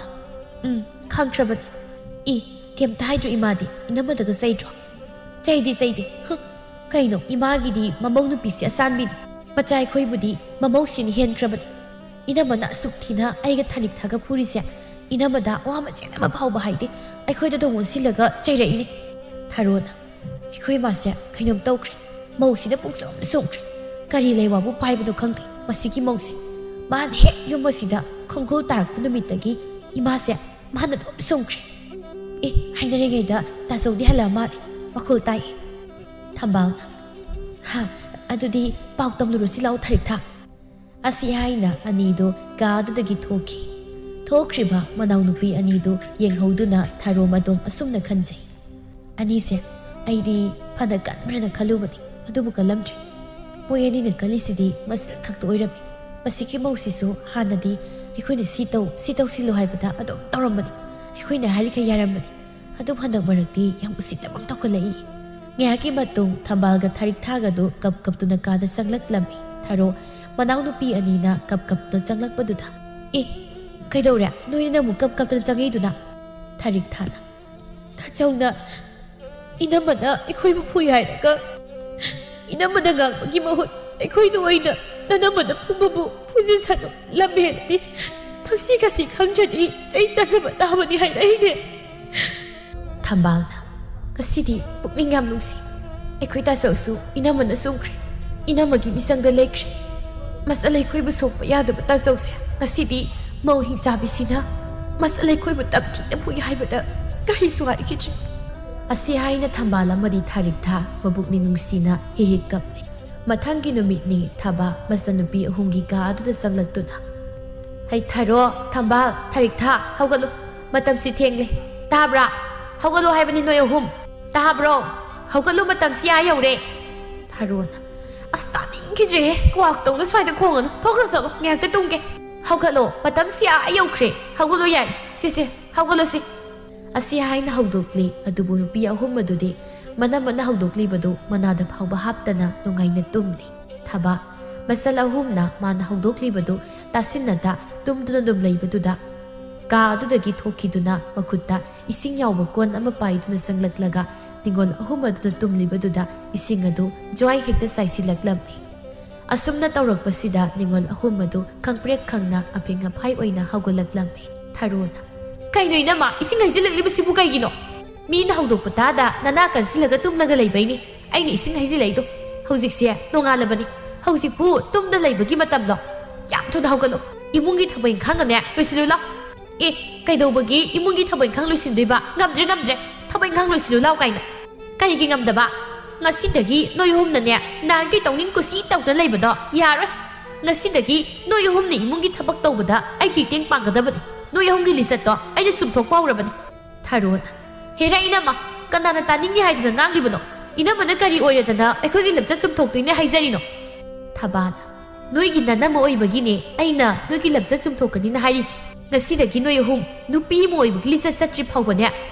"ꯎꯝ, ꯈꯪꯈ꯭ꯔꯕꯅꯤ꯫ ꯏ, ꯀꯩꯝꯇ ꯍꯥꯏꯗ꯭ꯔꯣ ꯏꯃꯥꯗꯤ? ꯏꯅꯝꯃꯗꯒ ꯆꯩꯗ꯭ꯔꯣ?" "ꯆꯩꯗꯤ ꯆꯩꯗꯦ꯫ ꯍꯨꯝ, ꯀꯩꯅꯣ, ꯏꯃꯥꯒꯤꯗꯤ ꯃꯃꯧ ꯅꯨꯄꯤꯁꯦ ꯑꯁꯥꯟꯕꯤꯅꯤ꯫ ꯃꯆꯥ ꯑꯩꯈꯣꯏꯕꯨꯗꯤ ꯃꯃꯧꯁꯤꯅ ꯍꯦꯟꯈ꯭ꯔꯕꯅꯤ꯫ ꯏꯅꯝꯃꯅ ꯑꯁꯨꯛ ꯊꯤꯅ ꯑꯩꯒ ꯊꯥꯔꯤꯛꯊꯥꯒ ꯐꯨꯔꯤꯁꯦ ꯏꯅꯝꯃꯗ ꯋꯥ ꯃꯆꯦꯠ ꯑꯃ ꯐꯥꯎꯕ ꯍꯥꯏꯗꯦ꯫ ꯑꯩꯈꯣꯏꯗ ꯑꯗꯨꯝ ꯑꯣꯟꯁꯤꯜꯂꯒ ꯆꯩꯔꯛꯏꯅꯤ꯫" ꯊꯥꯔꯣꯅ, "ꯑꯩꯈꯣꯏ ꯃꯥꯁꯦ ꯀꯩꯅꯣꯝ ꯇꯧꯈ꯭ꯔꯦ꯫ ꯃꯧꯁꯤꯗ ꯄꯨꯡꯆꯣꯝ ꯆꯣꯝꯈ꯭ꯔꯦ꯫ ꯀꯔꯤ ꯂꯩꯋꯥꯕꯨ ꯄꯥꯏꯕꯅꯣ ꯈꯪꯗꯦ ꯃꯁꯤꯒꯤ ꯃꯧꯁꯦ꯫ ꯃꯥꯅ ꯍꯦꯛ ꯌꯨꯝ ꯑꯁꯤꯗ ꯈꯣꯡꯒꯨꯜ ꯇꯥꯔꯛꯄ ꯅꯨꯃꯤꯠꯇꯒꯤ ꯏꯃꯥꯁꯦ ꯃꯥꯅ ꯑꯗꯨꯝ ꯆꯣꯝꯈ꯭ꯔꯦ꯫ ꯑꯦ, ꯍꯥꯏꯅꯔꯤꯉꯩꯗ ꯇꯥꯆꯧꯗꯤ ꯍꯜꯂꯛꯑ ꯃꯥꯜꯂꯦ꯫ ꯋꯥꯈꯣꯜ ꯇꯥꯏ꯫" ꯊꯝꯕꯥꯜꯅ, "ꯍꯥ, ꯑꯗꯨꯗꯤ ꯄꯥꯎ ꯇꯝꯂꯨꯔꯁꯤ ꯂꯥꯛꯑꯣ ꯊꯥꯔꯤꯛꯊꯥ꯫" ꯑꯁꯤ ꯍꯥꯏꯅ ꯑꯅꯤꯗꯨ ꯀꯥ ꯑꯗꯨꯗꯒꯤ ꯊꯣꯛꯈꯤ꯫ ꯊꯣꯛꯈ꯭ꯔꯤꯕ ꯃꯅꯥꯎꯅꯨꯄꯤ ꯑꯅꯤꯗꯨ ꯌꯦꯡꯍꯧꯗꯨꯅ ꯊꯥꯔꯣ ꯃꯗꯣꯝ ꯑꯁꯨꯝꯅ ꯈꯟꯖꯩ, "ꯑꯅꯤꯁꯦ ꯑꯩꯗꯤ ꯐꯅ ꯀꯟꯕ꯭ꯔꯅ ꯈꯜꯂꯨꯕꯅꯤ, ꯑꯗꯨꯕꯨ ꯀꯜꯂꯝꯗ꯭ꯔꯦ꯫ ꯃꯣꯏ ꯑꯅꯤꯅ ꯀꯜꯂꯤꯁꯤꯗꯤ ꯃꯆꯤꯟ ꯈꯛꯇ ꯑꯣꯏꯔꯝꯃꯤ꯫ ꯃꯁꯤꯒꯤ ꯃꯧꯁꯤꯁꯨ ꯍꯥꯟꯅꯗꯤ ꯑꯩꯈꯣꯏꯅ ꯁꯤ ꯇꯧ, ꯁꯤ ꯇꯧꯁꯤꯜꯂꯨ ꯍꯥꯏꯕꯗ ꯑꯗꯨꯝ ꯇꯧꯔꯝꯕꯅꯤ꯫ ꯑꯩꯈꯣꯏꯅ ꯍꯥꯏꯔꯤꯈꯩ ꯌꯥꯔꯝꯕꯅꯤ꯫ ꯑꯗꯨꯝ ꯍꯟꯗꯛ ꯃꯔꯛꯇꯤ ꯌꯥꯝ ꯎꯁꯤꯠꯇꯕ ꯑꯃ ꯇꯧꯈꯠꯂꯛꯏ꯫ ꯉꯥꯏꯍꯥꯛꯀꯤ ꯃꯇꯨꯡ ꯊꯝꯕꯥꯜꯒ ꯊꯥꯔꯤꯛ ꯊꯥꯒꯗꯨ ꯀꯞ ꯀꯞꯇꯨꯅ ꯀꯥꯗ ꯆꯪꯂꯛꯂꯝꯃꯤ꯫ ꯊꯔꯣ ꯃꯅꯥꯎꯅꯨꯄꯤ ꯑꯅꯤꯅ ꯀꯞ ꯀꯞꯇꯨꯅ ꯆꯪꯂꯛꯄꯗꯨꯗ, "ꯑꯦ, ꯀꯩꯗꯧꯔꯦ? ꯅꯣꯏꯅ ꯑꯃꯨꯛ ꯀꯞ ꯀꯞꯇꯨꯅ ꯆꯪꯉꯛꯏꯗꯨꯅ?" ꯊꯥꯔꯤꯛ ꯊꯥꯅ, "ꯇꯥꯆꯧꯅ ꯏꯅꯝꯃꯅ ꯑꯩꯈꯣꯏꯕꯨ ꯐꯨꯏ ꯍꯥꯏꯔꯒ ꯏꯅꯝꯃꯅ ꯉꯥꯡꯕꯒꯤ ꯃꯍꯨꯠ ꯑꯩꯈꯣꯏꯅ ꯑꯣꯏꯅ ꯅꯅꯝꯃꯅ ꯐꯨꯕꯕꯨ ꯐꯨꯖꯤꯟꯁꯅꯨ, ꯂꯝꯍꯦꯟꯕꯤ, ꯊꯛꯁꯤ ꯈꯥꯁꯤ ꯈꯪꯗ꯭ꯔꯗꯤ ꯆꯩ ꯆꯥꯖꯕ ꯇꯥꯕꯅꯤ" ꯍꯥꯏꯔꯛꯏꯅꯦ꯫ ꯊꯝꯕꯥꯜꯅ, "ꯉꯁꯤꯗꯤ ꯄꯨꯛꯅꯤꯡ ꯌꯥꯝ ꯅꯨꯡꯁꯤ꯫ ꯑꯩꯈꯣꯏ ꯇꯥꯆꯧꯁꯨ ꯏꯅꯝꯃꯅ ꯆꯨꯝꯈ꯭ꯔꯦ, ꯏꯅꯝꯃꯒꯤ ꯃꯤꯆꯪꯗ ꯂꯩꯈ꯭ꯔꯦ꯫ ꯃꯆꯜ ꯑꯩꯈꯣꯏꯕꯨ ꯁꯣꯛꯄ ꯌꯥꯗꯕ ꯇꯥꯆꯧꯁꯦ ꯉꯁꯤꯗꯤ ꯃꯧ ꯍꯤꯡꯆꯥꯕꯤꯁꯤꯅ ꯃꯆꯜ ꯑꯩꯈꯣꯏꯕꯨ ꯇꯝꯊꯤꯅ ꯐꯨꯏ ꯍꯥꯏꯕꯗ ꯀꯔꯤꯁꯨ ꯍꯥꯏꯈꯤꯗ꯭ꯔꯦ"꯫ ꯑꯁꯤ ꯍꯥꯏꯅ ꯊꯝꯕꯥꯜ ꯑꯃꯗꯤ ꯊꯥꯔꯤꯛ ꯊꯥ ꯃꯕꯨꯛꯅꯤꯡ ꯅꯨꯡꯁꯤꯅ ꯍꯤꯍꯤꯛ ꯀꯞꯂꯤ꯫ ꯃꯊꯪꯒꯤ ꯅꯨꯃꯤꯠꯅꯤ꯫ ꯊꯕꯥ ꯃꯆꯟꯅꯨꯄꯤ ꯑꯍꯨꯝꯒꯤ ꯀꯥ ꯑꯗꯨꯗ ꯆꯪꯂꯛꯇꯨꯅ, "ꯍꯩ ꯊꯔꯣ, ꯊꯝꯕꯥꯜ, ꯊꯥꯔꯤꯛ ꯊꯥ, ꯍꯧꯒꯠꯂꯨ꯫ ꯃꯇꯝꯁꯤ ꯊꯦꯡꯂꯦ꯫ ꯇꯥꯕ꯭ꯔꯥ? ꯍꯧꯒꯠꯂꯨ ꯍꯥꯏꯕꯅꯤ ꯅꯣꯏ ꯑꯍꯨꯝ꯫ ꯇꯥꯕ꯭ꯔꯣ? ꯍꯧꯒꯠꯂꯨ, ꯃꯇꯝꯁꯤ ꯑꯥ ꯌꯧꯔꯦ"꯫ ꯊꯔꯣꯅ, "ꯑꯁ, ꯇꯥꯅꯤꯡꯈꯤꯗ꯭ꯔꯦꯍꯦ, ꯀ꯭ꯋꯥꯛꯇꯧꯅ ꯁ꯭ꯋꯥꯏꯗ ꯈꯣꯡꯒꯅꯨ꯫ ꯊꯣꯛꯈ꯭ꯔꯣ ꯆꯠꯂꯣ, ꯉꯥꯏꯍꯥꯛꯇ ꯇꯨꯝꯒꯦ꯫ ꯍꯧꯒꯠꯂꯣ, ꯃꯇꯝꯁꯤ ꯑꯥ ꯌꯧꯈ꯭ꯔꯦ꯫ ꯍꯧꯒꯠꯂꯣ ꯌꯥꯔꯦ꯫ ꯁꯦ, ꯁꯦ, ꯍꯧꯒꯠꯂꯣ ꯁꯦ"꯫ ꯑꯁꯤ ꯍꯥꯏꯅ ꯍꯧꯗꯣꯛꯂꯤ꯫ ꯑꯗꯨꯕꯨ ꯅꯨꯄꯤ ꯑꯍꯨꯝ ꯑꯗꯨꯗꯤ ꯃꯅꯝꯃꯅ ꯍꯧꯗꯣꯛꯂꯤꯕꯗꯨ ꯃꯅꯥꯗ ꯐꯥꯎꯕ ꯍꯥꯞꯇꯅ ꯅꯨꯡꯉꯥꯏꯅ ꯇꯨꯝꯂꯤ꯫ ꯊꯕꯥ ꯃꯆꯜ ꯑꯍꯨꯝꯅ ꯃꯥꯅ ꯍꯧꯗꯣꯛꯂꯤꯕꯗꯨ ꯇꯥꯁꯤꯟꯅꯗ ꯇꯨꯝꯗꯨꯅ ꯑꯗꯨꯝ ꯂꯩꯕꯗꯨꯗ ꯀꯥ ꯑꯗꯨꯗꯒꯤ ꯊꯣꯛꯈꯤꯗꯨꯅ ꯃꯈꯨꯠꯇ ꯏꯁꯤꯡ ꯌꯥꯎꯕ ꯀꯣꯟ ꯑꯃ ꯄꯥꯏꯗꯨꯅ ꯆꯪꯂꯛꯂꯒ ꯅꯤꯉꯣꯜ ꯑꯍꯨꯝ ꯑꯗꯨꯅ ꯇꯨꯝꯂꯤꯕꯗꯨꯗ ꯏꯁꯤꯡ ꯑꯗꯨ ꯖ꯭ꯋꯥꯏ ꯍꯦꯛꯇ ꯆꯥꯏꯁꯤꯜꯂꯛꯂꯝꯃꯤ꯫ ꯑꯁꯨꯝꯅ ꯇꯧꯔꯛꯄꯁꯤꯗ ꯅꯤꯉꯣꯜ ꯑꯍꯨꯝ ꯑꯗꯨ ꯈꯪꯄ꯭ꯔꯦꯛ ꯈꯪꯅ ꯑꯐꯤꯡ ꯑꯐꯥꯏ ꯑꯣꯏꯅ ꯍꯧꯒꯠꯂꯛꯂꯝꯃꯤ꯫ ꯊꯔꯣꯅ, "ꯀꯩꯅꯣ ꯏꯅꯝꯃ, ꯏꯁꯤꯡ ꯍꯩꯖꯤꯜꯂꯛꯂꯤꯕꯁꯤꯕꯨ ꯀꯩꯒꯤꯅꯣ? ꯃꯤꯅ ꯍꯧꯗꯣꯛꯄ ꯇꯥꯗ ꯅꯅꯥ ꯀꯟꯁꯤꯜꯂꯒ ꯇꯨꯝꯂꯒ ꯂꯩꯕꯩꯅꯤ ꯑꯩꯅ ꯏꯁꯤꯡ ꯍꯩꯖꯤꯜꯂꯛꯏꯗꯣ꯫ ꯍꯧꯖꯤꯛꯁꯦ ꯅꯣꯡꯉꯥꯜꯂꯕꯅꯤ꯫ ꯍꯧꯖꯤꯛꯄꯨ ꯇꯨꯝꯗ ꯂꯩꯕꯒꯤ ꯃꯇꯝꯂꯣ? ꯌꯥꯝ ꯊꯨꯅ ꯍꯧꯒꯠꯂꯣ꯫ ꯏꯃꯨꯡꯒꯤ ꯊꯕꯛ ꯏꯪꯈꯥꯡꯒꯅꯦ ꯂꯣꯏꯁꯤꯜꯂꯨ ꯂꯥꯎ"꯫ "ꯑꯦ, ꯀꯩꯗꯧꯕꯒꯤ ꯏꯃꯨꯡꯒꯤ ꯊꯕꯛ ꯏꯪꯈꯥꯡ ꯂꯣꯏꯁꯤꯟꯗꯣꯏꯕ? ꯉꯝꯗ꯭ꯔꯦ, ꯉꯝꯗ꯭ꯔꯦ꯫ ꯊꯕꯛ ꯏꯪꯈꯥꯡ ꯂꯣꯏꯁꯤꯜꯂꯨ ꯂꯥꯎ" ꯀꯥꯏꯅ꯫ ꯀꯔꯤꯒꯤ ꯉꯝꯗꯕ? ꯉꯁꯤꯗꯒꯤ ꯅꯣꯏ ꯑꯍꯨꯝꯅꯅꯦ ꯅꯍꯥꯟꯒꯤ ꯇꯧꯅꯤꯡ ꯀꯨꯁꯤ ꯇꯧꯗꯅ ꯂꯩꯕꯗꯣ ꯌꯥꯔꯣꯏ꯫ ꯉꯁꯤꯗꯒꯤ ꯅꯣꯏ ꯑꯍꯨꯝꯅ ꯏꯃꯨꯡꯒꯤ ꯊꯕꯛ ꯇꯧꯕꯗ ꯑꯩꯒꯤ ꯃꯇꯦꯡ ꯄꯥꯡꯒꯗꯕꯅꯤ꯫ ꯅꯣꯏ ꯑꯍꯨꯝꯒꯤ ꯂꯤꯆꯠꯇꯣ ꯑꯩꯅ ꯆꯨꯝꯊꯣꯛꯄ ꯍꯧꯔꯕꯅꯤ꯫ ꯊꯔꯣꯅ, "ꯍꯦꯔꯥ ꯏꯅꯝꯃ, ꯀꯅꯥꯅ ꯇꯥꯅꯤꯡꯉꯤ ꯍꯥꯏꯗꯅ ꯉꯥꯡꯂꯤꯕꯅꯣ? ꯏꯅꯝꯃꯅ ꯀꯔꯤ ꯑꯣꯏꯔꯗꯅ ꯑꯩꯈꯣꯏꯒꯤ ꯂꯝꯆꯠ ꯆꯨꯝꯊꯣꯛꯇꯣꯏꯅꯦ ꯍꯥꯏꯖꯔꯤꯅꯣ?" ꯊꯕꯥꯅ, ꯅꯣꯏꯒꯤ ꯅꯅꯝꯃ ꯑꯣꯏꯕꯒꯤꯅꯦ ꯑꯩꯅ ꯅꯣꯏꯒꯤ ꯂꯝꯆꯠ ꯆꯨꯝꯊꯣꯛꯀꯅꯤꯅ ꯍꯥꯏꯔꯤꯁꯦ꯫ ꯉꯁꯤꯗꯒꯤ ꯅꯣꯏ ꯑꯍꯨꯝ ꯅꯨꯄꯤ ꯑꯃ ꯑꯣꯏꯕꯒꯤ ꯂꯤꯆꯠ ꯆꯠꯇ꯭ꯔꯤ ꯐꯥꯎꯕꯅꯦ,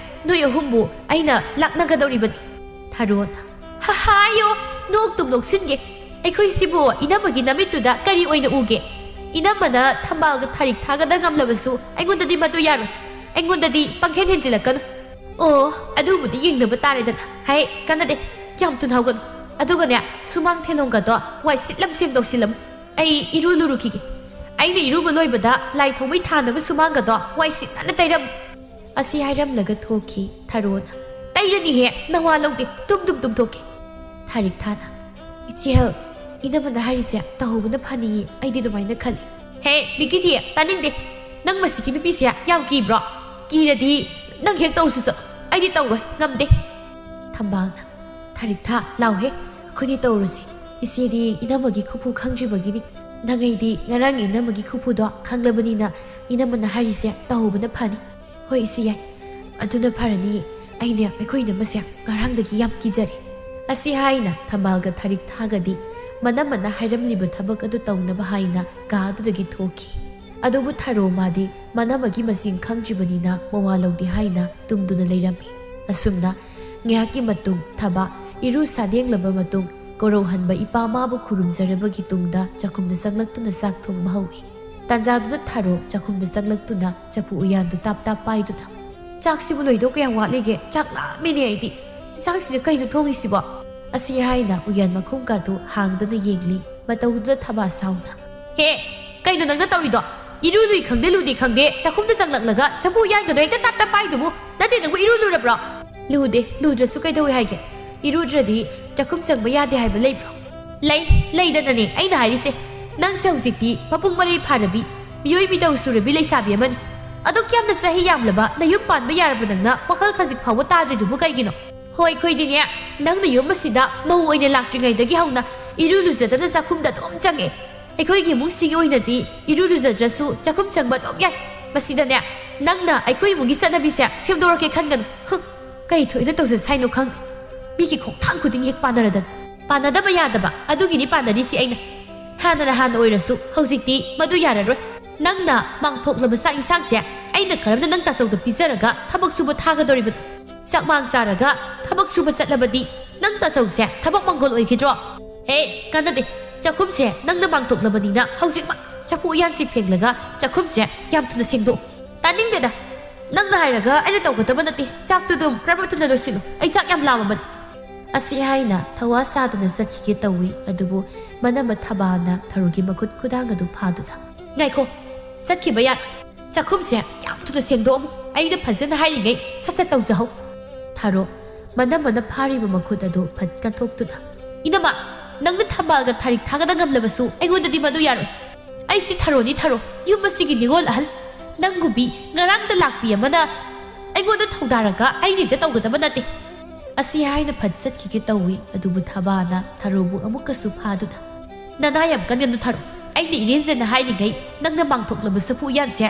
ꯅꯣꯏ ꯑꯍꯨꯝꯕꯨ ꯑꯩꯅ ꯂꯥꯛꯅꯒꯗꯧꯔꯤꯕꯅꯤ꯫ ꯊꯔꯣꯅ, "ꯍꯥꯏꯌꯣ, ꯅꯣꯛꯇꯨꯝ ꯅꯣꯛꯁꯤꯟꯒꯦ꯫ ꯑꯩꯈꯣꯏꯁꯤꯕꯨ ꯏꯅꯝꯃꯒꯤ ꯅꯃꯤꯠꯇꯨꯗ ꯀꯔꯤ ꯑꯣꯏꯅ ꯎꯒꯦ? ꯏꯅꯝꯃꯅ ꯊꯝꯕꯥꯜꯒ ꯊꯥꯔꯤꯛ ꯊꯥꯒꯗ ꯉꯝꯂꯕꯁꯨ ꯑꯩꯉꯣꯟꯗꯗꯤ ꯃꯗꯨ ꯌꯥꯔꯣꯏ꯫ ꯑꯩꯉꯣꯟꯗꯗꯤ ꯄꯪꯍꯦꯟ ꯍꯦꯟꯖꯤꯜꯂꯛꯀꯅꯨ꯫ ꯑꯣ, ꯑꯗꯨꯕꯨꯗꯤ ꯌꯦꯡꯅꯕ ꯇꯥꯔꯦꯗꯅ꯫ ꯍꯥꯏ, ꯀꯥꯟꯅꯗꯦ, ꯌꯥꯝ ꯊꯨꯅ ꯍꯧꯒꯠꯂꯨ꯫ ꯑꯗꯨꯒꯅꯦ, ꯁꯨꯃꯥꯡ ꯊꯦꯂꯣꯡꯒꯗꯣ ꯋꯥꯏ ꯁꯤꯠꯂꯝ ꯁꯦꯡꯗꯣꯛꯁꯤꯜꯂꯝꯃꯨ꯫ ꯑꯩ ꯏꯔꯨ ꯂꯨꯔꯨꯈꯤꯒꯦ꯫ ꯑꯩꯅ ꯏꯔꯨꯕ ꯂꯣꯏꯕꯗ ꯂꯥꯏ ꯊꯥꯎꯃꯩ ꯊꯥꯅꯕ ꯁꯨꯃꯥꯡꯒꯗꯣ ꯋꯥꯏ ꯁꯤꯠꯅꯅ ꯇꯩꯔꯝꯃꯨ꯫" ꯑꯁꯤ ꯍꯥꯏꯔꯝꯂꯒ ꯊꯣꯛꯈꯤ ꯊꯔꯣꯅ꯫ "ꯇꯩꯔꯅꯤꯍꯦ, ꯅꯋꯥ ꯂꯧꯗꯦ, ꯇꯨꯝ ꯇꯨꯝ ꯇꯨꯝꯊꯣꯛꯀꯦ꯫" ꯊꯥꯔꯤꯛ ꯊꯥꯅ, "ꯏꯆꯦꯍꯜ, ꯏꯅꯝꯃꯅ ꯍꯥꯏꯔꯤꯁꯦ ꯇꯧꯍꯧꯕꯅ ꯐꯅꯤꯌꯦ, ꯑꯩꯗꯤ ꯑꯗꯨꯃꯥꯏꯅ ꯈꯜꯂꯤ꯫" "ꯍꯦ, ꯕꯤꯀꯤꯗꯤ, ꯇꯥꯅꯤꯡꯗꯦ꯫ ꯅꯪ ꯃꯁꯤꯒꯤ ꯅꯨꯄꯤꯁꯦ ꯌꯥꯝ ꯀꯤꯕ꯭ꯔꯣ? ꯀꯤꯔꯗꯤ ꯅꯪ ꯍꯦꯛ ꯇꯧꯔꯨꯁꯨ ꯆꯠꯂꯣ꯫ ꯑꯩꯗꯤ ꯇꯧꯔꯣꯏ, ꯉꯝꯗꯦ꯫" ꯊꯝꯕꯥꯜꯅ, "ꯊꯥꯔꯤꯛ ꯊꯥ, ꯂꯥꯎꯍꯦ, ꯑꯩꯈꯣꯏꯅꯤ ꯇꯧꯔꯨꯁꯤ꯫ ꯏꯆꯦꯗꯤ ꯏꯅꯝꯃꯒꯤ ꯈꯨꯐꯨ ꯈꯪꯗ꯭ꯔꯤꯕꯒꯤꯅꯤ꯫ ꯅꯪ ꯑꯩꯗꯤ ꯉꯔꯥꯡꯒꯤ ꯏꯅꯝꯃꯒꯤ ꯈꯨꯐꯨꯗꯣ ꯈꯪꯂꯕꯅꯤꯅ ꯏꯅꯝꯃꯅ ꯍꯥꯏꯔꯤꯁꯦ ꯇꯧꯍꯧꯕꯅ ꯐꯅꯤ꯫" "ꯍꯣꯏ, ꯏꯆꯦ ꯌꯥꯏ꯫ ꯑꯗꯨꯅ ꯐꯔꯅꯤ꯫ ꯑꯩꯅꯦ ꯑꯩꯈꯣꯏ ꯏꯅꯝꯃꯁꯦ ꯉꯔꯥꯡꯗꯒꯤ ꯌꯥꯝ ꯀꯤꯖꯔꯦ꯫" ꯑꯁꯤ ꯍꯥꯏꯅ ꯊꯝꯕꯥꯜꯒ ꯊꯥꯔꯤꯛ ꯊꯥꯒꯗꯤ ꯃꯅꯝꯃꯅ ꯍꯥꯏꯔꯝꯂꯤꯕ ꯊꯕꯛ ꯑꯗꯨ ꯇꯧꯅꯕ ꯍꯥꯏꯅ ꯀꯥ ꯑꯗꯨꯗꯒꯤ ꯊꯣꯛꯈꯤ꯫ ꯑꯗꯨꯕꯨ ꯊꯔꯣ ꯃꯥꯗꯤ ꯃꯅꯝꯃꯒꯤ ꯃꯁꯤꯡ ꯈꯪꯗ꯭ꯔꯤꯕꯅꯤꯅ ꯃꯋꯥ ꯂꯧꯗꯦ ꯍꯥꯏꯅ ꯇꯨꯝꯗꯨꯅ ꯂꯩꯔꯝꯃꯤ꯫ ꯑꯁꯨꯝꯅ ꯉꯥꯏꯍꯥꯛꯀꯤ ꯃꯇꯨꯡ ꯊꯕꯥ ꯏꯔꯨ ꯁꯥꯗꯦꯡꯂꯕ ꯃꯇꯨꯡ ꯀꯣꯔꯧꯍꯟꯕ ꯏꯄꯥ ꯃꯥꯕꯨ ꯈꯨꯔꯨꯝꯖꯔꯕꯒꯤ ꯇꯨꯡꯗ ꯆꯥꯛꯈꯨꯝꯗ ꯆꯪꯂꯛꯇꯨꯅ ꯆꯥꯛ ꯊꯣꯡꯕ ꯍꯧꯏ꯫ ꯇꯥꯟꯖꯥꯗꯨꯗ ꯊꯔꯣ ꯆꯥꯛꯈꯨꯝꯗ ꯆꯪꯂꯛꯇꯨꯅ ꯆꯐꯨ ꯎꯌꯥꯟꯗꯨ ꯇꯥꯞ ꯇꯥꯞ ꯄꯥꯏꯗꯨꯅ, "ꯆꯥꯛꯁꯤꯕꯨ ꯂꯣꯏꯗꯧ ꯀꯌꯥꯝ ꯋꯥꯠꯂꯤꯒꯦ? ꯆꯥꯛ ꯂꯥꯝꯃꯦꯅꯦ ꯑꯩꯗꯤ꯫ ꯏꯟꯁꯥꯡꯁꯤꯅ ꯀꯩꯅꯣ ꯊꯣꯡꯉꯤꯁꯤꯕꯣ?" ꯑꯁꯤ ꯍꯥꯏꯅ ꯎꯌꯥꯟ ꯃꯈꯨꯝꯒꯗꯨ ꯍꯥꯡꯗꯅ ꯌꯦꯡꯂꯤ꯫ ꯃꯇꯧꯗꯨꯗ ꯊꯕꯥ ꯁꯥꯎꯅ, "ꯍꯦ, ꯀꯩꯅꯣ ꯅꯪꯅ ꯇꯧꯔꯤꯗꯣ? ꯏꯔꯨ ꯂꯨꯏ ꯈꯪꯗꯦ, ꯂꯨꯗꯦ ꯈꯪꯗꯦ, ꯆꯥꯛꯈꯨꯝꯗ ꯆꯪꯂꯛꯂꯒ ꯆꯐꯨ ꯎꯌꯥꯟꯒꯗꯣ ꯍꯦꯛꯇ ꯇꯥꯞ ꯇꯥꯞ ꯄꯥꯏꯗꯨꯕꯨ? ꯅꯠꯇꯦ, ꯅꯪꯕꯨ ꯏꯔꯨ ꯂꯨꯔꯕ꯭ꯔꯣ?" "ꯂꯨꯗꯦ, ꯂꯨꯗ꯭ꯔꯁꯨ ꯀꯩꯗꯧꯏ ꯍꯥꯏꯒꯦ? ꯏꯔꯨꯗ꯭ꯔꯗꯤ ꯆꯥꯛꯈꯨꯝ ꯆꯪꯕ ꯌꯥꯗꯦ ꯍꯥꯏꯕ ꯂꯩꯕ꯭ꯔꯣ?" "ꯂꯩ, ꯂꯩꯗꯅꯅꯦ ꯑꯩꯅ ꯍꯥꯏꯔꯤꯁꯦ꯫ ꯅꯪꯁꯦ ꯍꯧꯖꯤꯛꯇꯤ ꯃꯄꯨꯡ ꯃꯔꯩ ꯐꯥꯔꯕꯤ, ꯃꯤꯑꯣꯏ ꯃꯤꯇꯧ ꯁꯨꯔꯕꯤ ꯂꯩꯁꯥꯕꯤ ꯑꯃꯅꯤ꯫ ꯑꯗꯨꯛ ꯌꯥꯝꯅ ꯆꯍꯤ ꯌꯥꯝꯂꯕ ꯅꯌꯨꯝ ꯄꯥꯟꯕ ꯌꯥꯔꯕ ꯅꯪꯅ ꯋꯥꯈꯜ ꯈꯖꯤꯛ ꯐꯥꯎꯕ ꯇꯥꯗ꯭ꯔꯤꯗꯨꯕꯨ ꯀꯩꯒꯤꯅꯣ?" "ꯍꯣꯏ, ꯑꯩꯈꯣꯏꯗꯤꯅꯦ, ꯅꯪꯅ ꯌꯨꯝ ꯑꯁꯤꯗ ꯃꯧ ꯑꯣꯏꯅ ꯂꯥꯛꯇ꯭ꯔꯤꯉꯩꯗꯒꯤ ꯍꯧꯅ ꯏꯔꯨ ꯂꯨꯖꯗꯅ ꯆꯥꯛꯈꯨꯝꯗ ꯑꯗꯨꯝ ꯆꯪꯉꯦ꯫ ꯑꯩꯈꯣꯏꯒꯤ ꯏꯃꯨꯡꯁꯤꯒꯤ ꯑꯣꯏꯅꯗꯤ ꯏꯔꯨ ꯂꯨꯖꯗ꯭ꯔꯁꯨ ꯆꯥꯛꯈꯨꯝ ꯆꯪꯕ ꯑꯗꯨꯝ ꯌꯥꯏ꯫ ꯃꯁꯤꯗꯅꯦ, ꯅꯪꯅ ꯑꯩꯈꯣꯏ ꯏꯃꯨꯡꯒꯤ ꯆꯠꯅꯕꯤꯁꯦ ꯁꯦꯝꯗꯣꯔꯛꯀꯦ ꯈꯟꯒꯅꯨ꯫ ꯍꯨꯝ, ꯀꯩ ꯊꯣꯛꯏꯅ ꯇꯧꯖꯁ ꯍꯥꯏꯅꯣ ꯈꯪꯗꯦ꯫ ꯃꯤꯒꯤ ꯈꯣꯡꯊꯥꯡ ꯈꯨꯗꯤꯡ ꯍꯦꯛ ꯄꯥꯟꯅꯔꯗꯅ꯫ ꯄꯥꯟꯅꯗꯕ ꯌꯥꯗꯕ ꯑꯗꯨꯒꯤꯅꯤ ꯄꯥꯟꯅꯔꯤꯁꯤ ꯑꯩꯅ꯫ ꯍꯥꯟꯅꯅ ꯍꯥꯟꯅ ꯑꯣꯏꯔꯁꯨ ꯍꯧꯖꯤꯛꯇꯤ ꯃꯗꯨ ꯌꯥꯔꯔꯣꯏ꯫ ꯅꯪꯅ ꯃꯥꯡꯊꯣꯛꯂꯕ ꯆꯥꯛ ꯏꯟꯁꯥꯡꯁꯦ ꯑꯩꯅ ꯀꯔꯝꯅ ꯅꯪ ꯇꯥꯆꯧꯗ ꯄꯤꯖꯔꯒ ꯊꯕꯛ ꯁꯨꯕ ꯊꯥꯒꯗꯧꯔꯤꯕꯅꯣ? ꯆꯥꯛꯃꯥꯡ ꯆꯥꯔꯒ ꯊꯕꯛ ꯁꯨꯕ ꯆꯠꯂꯕꯗꯤ ꯅꯪ ꯇꯥꯆꯧꯁꯦ ꯊꯕꯛ ꯃꯪꯒꯣꯜ ꯑꯣꯏꯈꯤꯗ꯭ꯔꯣ? ꯍꯦ, ꯀꯥꯟꯅꯗꯦ꯫ ꯆꯥꯛꯈꯨꯝꯁꯦ ꯅꯪꯅ ꯃꯥꯡꯊꯣꯛꯂꯕꯅꯤꯅ ꯍꯧꯖꯤꯛꯃꯛ ꯆꯐꯨ ꯎꯌꯥꯟꯁꯤ ꯐꯦꯡꯂꯒ ꯆꯥꯛꯈꯨꯝꯁꯦ ꯌꯥꯝ ꯊꯨꯅ ꯁꯦꯡꯗꯣꯛꯎ꯫ ꯇꯥꯅꯤꯡꯗꯦꯗ꯫ ꯅꯪꯅ ꯍꯥꯏꯔꯒ ꯑꯩꯅ ꯇꯧꯒꯗꯕ ꯅꯠꯇꯦ꯫ ꯆꯥꯛꯇꯨ ꯑꯗꯨꯝ ꯈꯔ ꯊꯨꯅ ꯂꯣꯏꯁꯤꯜꯂꯨ꯫ ꯑꯩ ꯆꯥꯛ ꯌꯥꯝ ꯂꯥꯝꯃꯕꯅꯤ꯫ ꯑꯁꯤ ꯍꯥꯏꯅ ꯊꯧꯋꯥ ꯁꯥꯗꯅ ꯆꯠꯈꯤꯒꯦ ꯇꯧꯏ꯫ ꯑꯗꯨꯕꯨ ꯃꯅꯝꯃ ꯊꯕꯥꯅ ꯊꯔꯣꯒꯤ ꯃꯈꯨꯠ ꯈꯨꯗꯥꯡ ꯑꯗꯨ ꯐꯥꯗꯨꯅ, "ꯉꯥꯏꯈꯣ, ꯆꯠꯈꯤꯕ ꯌꯥꯔꯣꯏ꯫ ꯆꯥꯛꯈꯨꯝꯁꯦ ꯌꯥꯝ ꯊꯨꯅ ꯁꯦꯡꯗꯣꯛꯑꯝꯃꯨ꯫ ꯑꯩꯅ ꯐꯖꯅ ꯍꯥꯏꯔꯤꯉꯩ ꯁꯠ ꯁꯠ ꯇꯧꯖꯍꯧ꯫" ꯊꯔꯣ ꯃꯅꯝꯃꯅ ꯐꯥꯔꯤꯕ ꯃꯈꯨꯠ ꯑꯗꯨ ꯐꯠ ꯀꯟꯊꯣꯛꯇꯨꯅ, "ꯏꯅꯝꯃ, ꯅꯪꯅ ꯊꯝꯕꯥꯜꯒ ꯊꯥꯔꯤꯛ ꯊꯥꯒꯗ ꯉꯝꯂꯕꯁꯨ ꯑꯩꯉꯣꯟꯗꯗꯤ ꯃꯗꯨ ꯌꯥꯔꯣꯏ꯫ ꯑꯩꯁꯤ ꯊꯔꯣꯅꯤ ꯊꯔꯣ, ꯌꯨꯝ ꯑꯁꯤꯒꯤ ꯅꯤꯉꯣꯜ ꯑꯍꯜ꯫ ꯅꯪꯒꯨꯝꯕꯤ ꯉꯔꯥꯡꯗ ꯂꯥꯛꯄꯤ ꯑꯃꯅ ꯑꯩꯉꯣꯟꯗ ꯊꯧꯗꯥꯔꯒ ꯑꯩꯅ ꯍꯦꯛꯇ ꯇꯧꯒꯗꯕ ꯅꯠꯇꯦ꯫" ꯑꯁꯤ ꯍꯥꯏꯅ ꯐꯠ ꯆꯠꯈꯤꯒꯦ ꯇꯧꯏ꯫ ꯑꯗꯨꯕꯨ ꯊꯕꯥꯅ ꯊꯔꯣꯕꯨ ꯑꯃꯨꯛꯀꯁꯨ ꯐꯥꯗꯨꯅ, "ꯅꯅꯥ ꯌꯥꯝ ꯀꯟꯒꯅꯨ ꯊꯔꯣ꯫ ꯑꯩꯅ ꯏꯔꯦꯟꯖꯅ ꯍꯥꯏꯔꯤꯉꯩ ꯅꯪꯅ ꯃꯥꯡꯊꯣꯛꯂꯕ ꯆꯐꯨ ꯎꯌꯥꯟꯁꯦ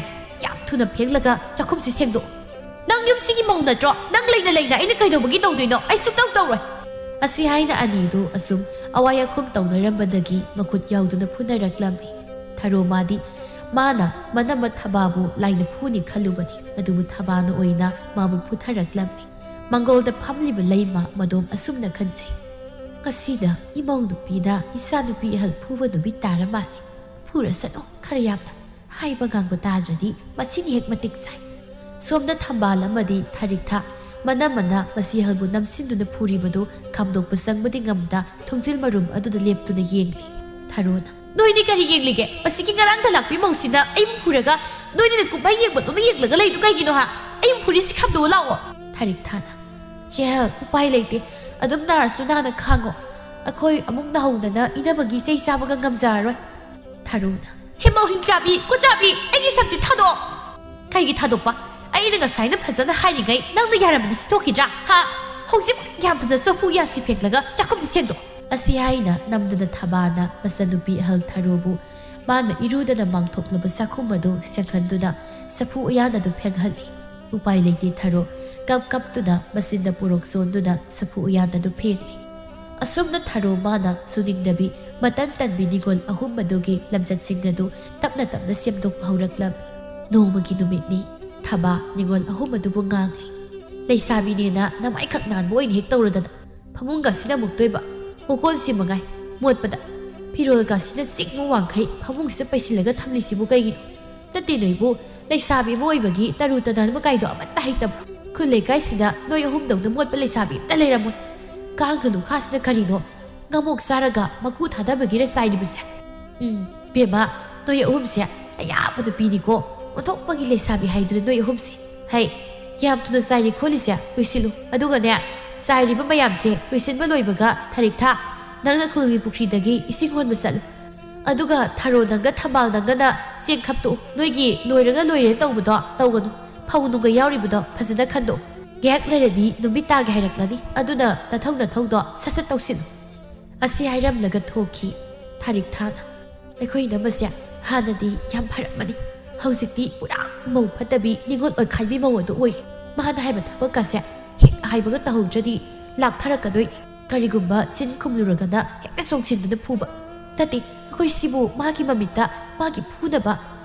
ꯌꯥꯝ ꯊꯨꯅ ꯐꯦꯡꯂꯒ ꯆꯥꯛꯈꯨꯝꯁꯤ ꯁꯦꯡꯗꯣꯛꯎ꯫ ꯅꯪ ꯌꯨꯝꯁꯤꯒꯤ ꯃꯧ ꯅꯠꯇ꯭ꯔꯣ? ꯅꯪ ꯂꯩꯅ ꯂꯩꯅ ꯑꯩꯅ ꯀꯩꯗꯧꯕꯒꯤ ꯇꯧꯗꯣꯏꯅꯣ? ꯑꯩ ꯁꯨꯛꯇꯧ ꯇꯧꯔꯣꯏ꯫" ꯑꯁꯤ ꯍꯥꯏꯅ ꯑꯅꯤꯗꯨ ꯑꯁꯨꯝ ꯑꯋꯥꯏ ꯑꯈꯨꯝ ꯇꯧꯅꯔꯝꯕꯗꯒꯤ ꯃꯈꯨꯠ ꯌꯥꯎꯗꯨꯅ ꯐꯨꯅꯔꯛꯂꯝꯃꯤ꯫ ꯊꯔꯣ ꯃꯥꯗꯤ ꯃꯥꯅ ꯃꯅꯝꯃ ꯊꯕꯥꯕꯨ ꯂꯥꯏꯅ ꯐꯨꯅꯤ ꯈꯜꯂꯨꯕꯅꯤ꯫ ꯑꯗꯨꯕꯨ ꯊꯕꯥꯅ ꯑꯣꯏꯅ ꯃꯥꯕꯨ ꯐꯨꯊꯔꯛꯂꯝꯃꯤ꯫ ꯃꯪꯒꯣꯜꯗ ꯐꯝꯂꯤꯕ ꯂꯩꯃ ꯃꯗꯣꯝ ꯑꯁꯨꯝꯅ ꯈꯟꯖꯩ, "ꯉꯁꯤꯅ ꯏꯃꯧ ꯅꯨꯄꯤꯅ ꯏꯆꯥ ꯅꯨꯄꯤ ꯑꯍꯜ ꯐꯨꯕ ꯅꯨꯃꯤꯠ ꯇꯥꯔ ꯃꯥꯜꯂꯦ꯫ ꯐꯨꯔꯁꯅꯨ ꯈꯔ ꯌꯥꯝꯅ꯫ ꯍꯥꯏꯕ ꯉꯥꯡꯕ ꯇꯥꯗ꯭ꯔꯗꯤ ꯃꯁꯤꯅ ꯍꯦꯛ ꯃꯇꯤꯛ ꯆꯥꯏ꯫" ꯁꯣꯝꯗ ꯊꯝꯕꯥꯜ ꯑꯃꯗꯤ ꯊꯥꯔꯤꯛꯊ ꯃꯅꯝꯃꯅ ꯃꯁꯤ ꯑꯍꯜꯕꯨ ꯅꯝꯁꯤꯟꯗꯨꯅ ꯐꯨꯔꯤꯕꯗꯨ ꯈꯥꯝꯗꯣꯛꯄ ꯆꯪꯕꯗꯤ ꯉꯝꯗ ꯊꯣꯡꯖꯤꯜ ꯃꯔꯨꯝ ꯑꯗꯨꯗ ꯂꯦꯞꯇꯨꯅ ꯌꯦꯡꯂꯤ꯫ ꯊꯔꯣꯅ, "ꯅꯣꯏꯅꯤ ꯀꯔꯤ ꯌꯦꯡꯂꯤꯒꯦ? ꯃꯁꯤꯒꯤ ꯉꯔꯥꯡꯗ ꯂꯥꯛꯄꯤ ꯃꯧꯁꯤꯅ ꯑꯩꯕꯨ ꯐꯨꯔꯒ ꯅꯣꯏꯅꯤꯅ ꯀꯨꯝꯍꯩ ꯌꯦꯡꯕꯗꯧꯅ ꯌꯦꯡꯂꯒ ꯂꯩꯗꯨ ꯀꯩꯒꯤꯅꯣ ꯍꯥ? ꯑꯩꯕꯨ ꯐꯨꯔꯤꯁꯤ ꯈꯥꯝꯗꯣꯛꯑꯣ ꯂꯥꯛꯑꯣ꯫" ꯊꯥꯔꯤꯛꯊꯥꯅ, "ꯆꯦꯍꯜ, ꯎꯄꯥꯏ ꯂꯩꯇꯦ꯫ ꯑꯗꯨꯝ ꯅꯥꯔꯁꯨ ꯅꯥꯅ ꯈꯥꯡꯉꯣ꯫ ꯑꯩꯈꯣꯏ ꯑꯃꯨꯛ ꯅꯥꯍꯧꯗꯅ ꯏꯅꯝꯃꯒꯤ ꯆꯩ ꯆꯥꯕꯒ ꯉꯝꯖꯔꯔꯣꯏ꯫" ꯊꯔꯣꯅ, "ꯍꯦꯃꯧ ꯍꯤꯡꯆꯥꯕꯤ, ꯀꯣꯆꯥꯕꯤ, ꯑꯩꯒꯤ ꯁꯝꯁꯤ ꯊꯥꯗꯣꯛꯑꯣ꯫" "ꯀꯩꯒꯤ ꯊꯥꯗꯣꯛꯄ? ꯑꯩꯅ ꯉꯁꯥꯏꯅ ꯐꯖꯅ ꯍꯥꯏꯔꯤꯉꯩ ꯅꯪꯅ ꯌꯥꯔꯝꯕꯗꯤ ꯁꯤ ꯊꯣꯛꯈꯤꯗ꯭ꯔꯥ? ꯍꯥ? ꯍꯧꯖꯤꯛ ꯌꯥꯝꯗꯨꯅ ꯆꯐꯨ ꯌꯥꯁꯤ ꯐꯦꯡꯂꯒ ꯆꯥꯛꯈꯨꯝꯁꯤ ꯁꯦꯡꯗꯣꯛ꯫" ꯑꯁꯤ ꯍꯥꯏꯅ ꯅꯝꯗꯨꯅ ꯊꯕꯥꯅ ꯃꯆꯟꯅꯨꯄꯤ ꯑꯍꯜ ꯊꯔꯣꯕꯨ ꯃꯥꯅ ꯏꯔꯨꯗꯅ ꯃꯥꯡꯊꯣꯛꯂꯕ ꯆꯥꯛꯈꯨꯝ ꯑꯗꯨ ꯁꯦꯡꯍꯟꯗꯨꯅ ꯆꯐꯨ ꯎꯌꯥꯟ ꯑꯗꯨ ꯐꯦꯡꯍꯜꯂꯤ꯫ ꯎꯄꯥꯏ ꯂꯩꯇꯦ ꯊꯔꯣ ꯀꯞ ꯀꯞꯇꯨꯅ ꯃꯆꯤꯟꯗ ꯄꯣꯔꯣꯛ ꯆꯣꯟꯗꯨꯅ ꯆꯐꯨ ꯎꯌꯥꯟ ꯑꯗꯨ ꯐꯦꯡꯂꯤ꯫ ꯑꯁꯨꯝꯅ ꯊꯔꯣ ꯃꯥꯅ ꯁꯨꯅꯤꯡꯗꯕꯤ ꯃꯇꯟ ꯇꯟꯕꯤ ꯅꯤꯉꯣꯜ ꯑꯍꯨꯝ ꯑꯗꯨꯒꯤ ꯂꯝꯆꯠꯁꯤꯡ ꯑꯗꯨ ꯇꯞꯅ ꯇꯞꯅ ꯁꯦꯝꯗꯣꯛꯄ ꯍꯧꯔꯛꯂꯝꯃꯤ꯫ ꯅꯣꯡꯃꯒꯤ ꯅꯨꯃꯤꯠꯅꯤ꯫ ꯊꯕꯥ ꯅꯤꯉꯣꯜ ꯑꯍꯨꯝ ꯑꯗꯨꯕꯨ ꯉꯥꯡꯂꯤ꯫ "ꯂꯩꯁꯥꯕꯤꯅꯦꯅ ꯅꯃꯥꯏꯈꯛ ꯅꯥꯟꯕ ꯑꯣꯏꯅ ꯍꯦꯛ ꯇꯧꯔꯗꯅ꯫ ꯐꯃꯨꯡꯒꯁꯤꯅ ꯑꯃꯨꯛꯇꯣꯏꯕ꯫ ꯍꯣꯀꯣꯟꯁꯤ ꯃꯉꯥꯏ ꯃꯣꯠꯄꯗ꯫ ꯐꯤꯔꯣꯜꯒꯁꯤꯅ ꯆꯤꯛꯃꯨ ꯋꯥꯡꯈꯩ ꯐꯃꯨꯡꯁꯤꯗ ꯄꯩꯁꯤꯜꯂꯒ ꯊꯝꯂꯤꯁꯤꯕꯨ ꯀꯩꯒꯤꯅꯣ? ꯅꯠꯇꯦ ꯅꯣꯏꯕꯨ, ꯂꯩꯁꯥꯕꯤ ꯑꯃ ꯑꯣꯏꯕꯒꯤ ꯇꯔꯨ ꯇꯅꯥꯟꯕ ꯀꯥꯏꯗꯣ ꯑꯃꯠꯇ ꯍꯩꯇꯕ꯫ ꯈꯨꯜ ꯂꯩꯀꯥꯏꯁꯤꯗ ꯅꯣꯏ ꯑꯍꯨꯝꯗꯧꯅ ꯃꯣꯠꯄ ꯂꯩꯁꯥꯕꯤ ꯑꯃꯠꯇ ꯂꯩꯔꯝꯃꯣꯏ꯫ ꯀꯥꯡꯒ ꯂꯨꯈꯥꯁꯤꯅ ꯀꯔꯤꯅꯣ? ꯉꯥꯃꯣꯛ ꯆꯥꯔꯒ ꯃꯀꯨ ꯊꯥꯗꯕꯒꯤꯔ ꯆꯥꯏꯔꯤꯕꯁꯦ?" "ꯎꯝ, ꯕꯦꯝꯃ, ꯅꯣꯏ ꯑꯍꯨꯝꯁꯦ ꯑꯌꯥꯕ ꯅꯨꯄꯤꯅꯤꯀꯣ꯫ ꯑꯣꯟꯊꯣꯛꯄꯒꯤ ꯂꯩꯁꯥꯕꯤ ꯍꯥꯏꯗꯨꯅ ꯅꯣꯏ ꯑꯍꯨꯝꯁꯦ꯫ ꯍꯩ, ꯌꯥꯝ ꯊꯨꯅ ꯆꯥꯏꯔꯤ ꯈꯣꯠꯂꯤꯁꯦ ꯂꯣꯏꯁꯤꯜꯂꯨ꯫ ꯑꯗꯨꯒꯅꯦ, ꯆꯥꯏꯔꯤꯕ ꯃꯌꯥꯝꯁꯦ ꯂꯣꯏꯁꯤꯟꯕ ꯂꯣꯏꯕꯒ ꯊꯥꯔꯤꯛꯊꯥ, ꯅꯪꯅ ꯈꯨꯜꯒꯤ ꯄꯨꯈ꯭ꯔꯤꯗꯒꯤ ꯏꯁꯤꯡ ꯍꯣꯟꯕ ꯆꯠꯂꯨ꯫ ꯑꯗꯨꯒ ꯊꯔꯣ ꯅꯪꯒ ꯊꯝꯕꯥꯜ ꯅꯪꯒꯅ ꯆꯦꯡ ꯈꯞꯇꯣꯛꯎ꯫ ꯅꯣꯏꯒꯤ ꯂꯣꯏꯔꯒ ꯂꯣꯏꯔꯦ ꯇꯧꯕꯗꯣ ꯇꯧꯒꯅꯨ꯫ ꯐꯧ ꯅꯨꯡꯒ ꯌꯥꯎꯔꯤꯕꯗꯣ ꯐꯖꯅ ꯈꯟꯗꯣꯛꯎ꯫ ꯉꯥꯏꯍꯥꯛ ꯂꯩꯔꯗꯤ ꯅꯨꯃꯤꯠ ꯇꯥꯒꯦ ꯍꯥꯏꯔꯛꯂꯅꯤ꯫ ꯑꯗꯨꯅ ꯅꯊꯧ ꯅꯊꯧꯗꯣ ꯁꯠ ꯁꯠ ꯇꯧꯁꯤꯜꯂꯨ꯫" ꯑꯁꯤ ꯍꯥꯏꯔꯝꯂꯒ ꯊꯣꯛꯈꯤ ꯊꯥꯔꯤꯛꯊꯥꯅ꯫ ꯑꯩꯈꯣꯏ ꯏꯅꯝꯃꯁꯦ ꯍꯥꯟꯅꯗꯤ ꯌꯥꯝ ꯐꯔꯝꯕꯅꯤ꯫ ꯍꯧꯖꯤꯛꯇꯤ ꯄꯨꯔꯥ ꯃꯧ ꯐꯠꯇꯕꯤ, ꯅꯤꯉꯣꯜ ꯑꯣꯏꯈꯥꯏꯕꯤ ꯃꯧ ꯑꯗꯨ ꯑꯣꯏꯔꯦ꯫ ꯃꯥꯅ ꯍꯥꯏꯕ ꯊꯕꯛꯀꯁꯦ ꯍꯦꯛ ꯍꯥꯏꯕꯒ ꯇꯧꯍꯧꯗ꯭ꯔꯗꯤ ꯂꯥꯛꯊꯔꯛꯀꯗꯣꯏꯅꯤ꯫ ꯀꯔꯤꯒꯨꯝꯕ ꯆꯤꯟ ꯈꯨꯝꯂꯨꯔꯒꯅ ꯍꯦꯛꯇ ꯆꯣꯡꯁꯤꯟꯗꯨꯅ ꯐꯨꯕ꯫ ꯅꯠꯇꯦ, ꯑꯩꯈꯣꯏ ꯁꯤꯕꯨ ꯃꯥꯒꯤ ꯃꯃꯤꯠꯇ ꯃꯥꯒꯤ ꯐꯨꯅꯕ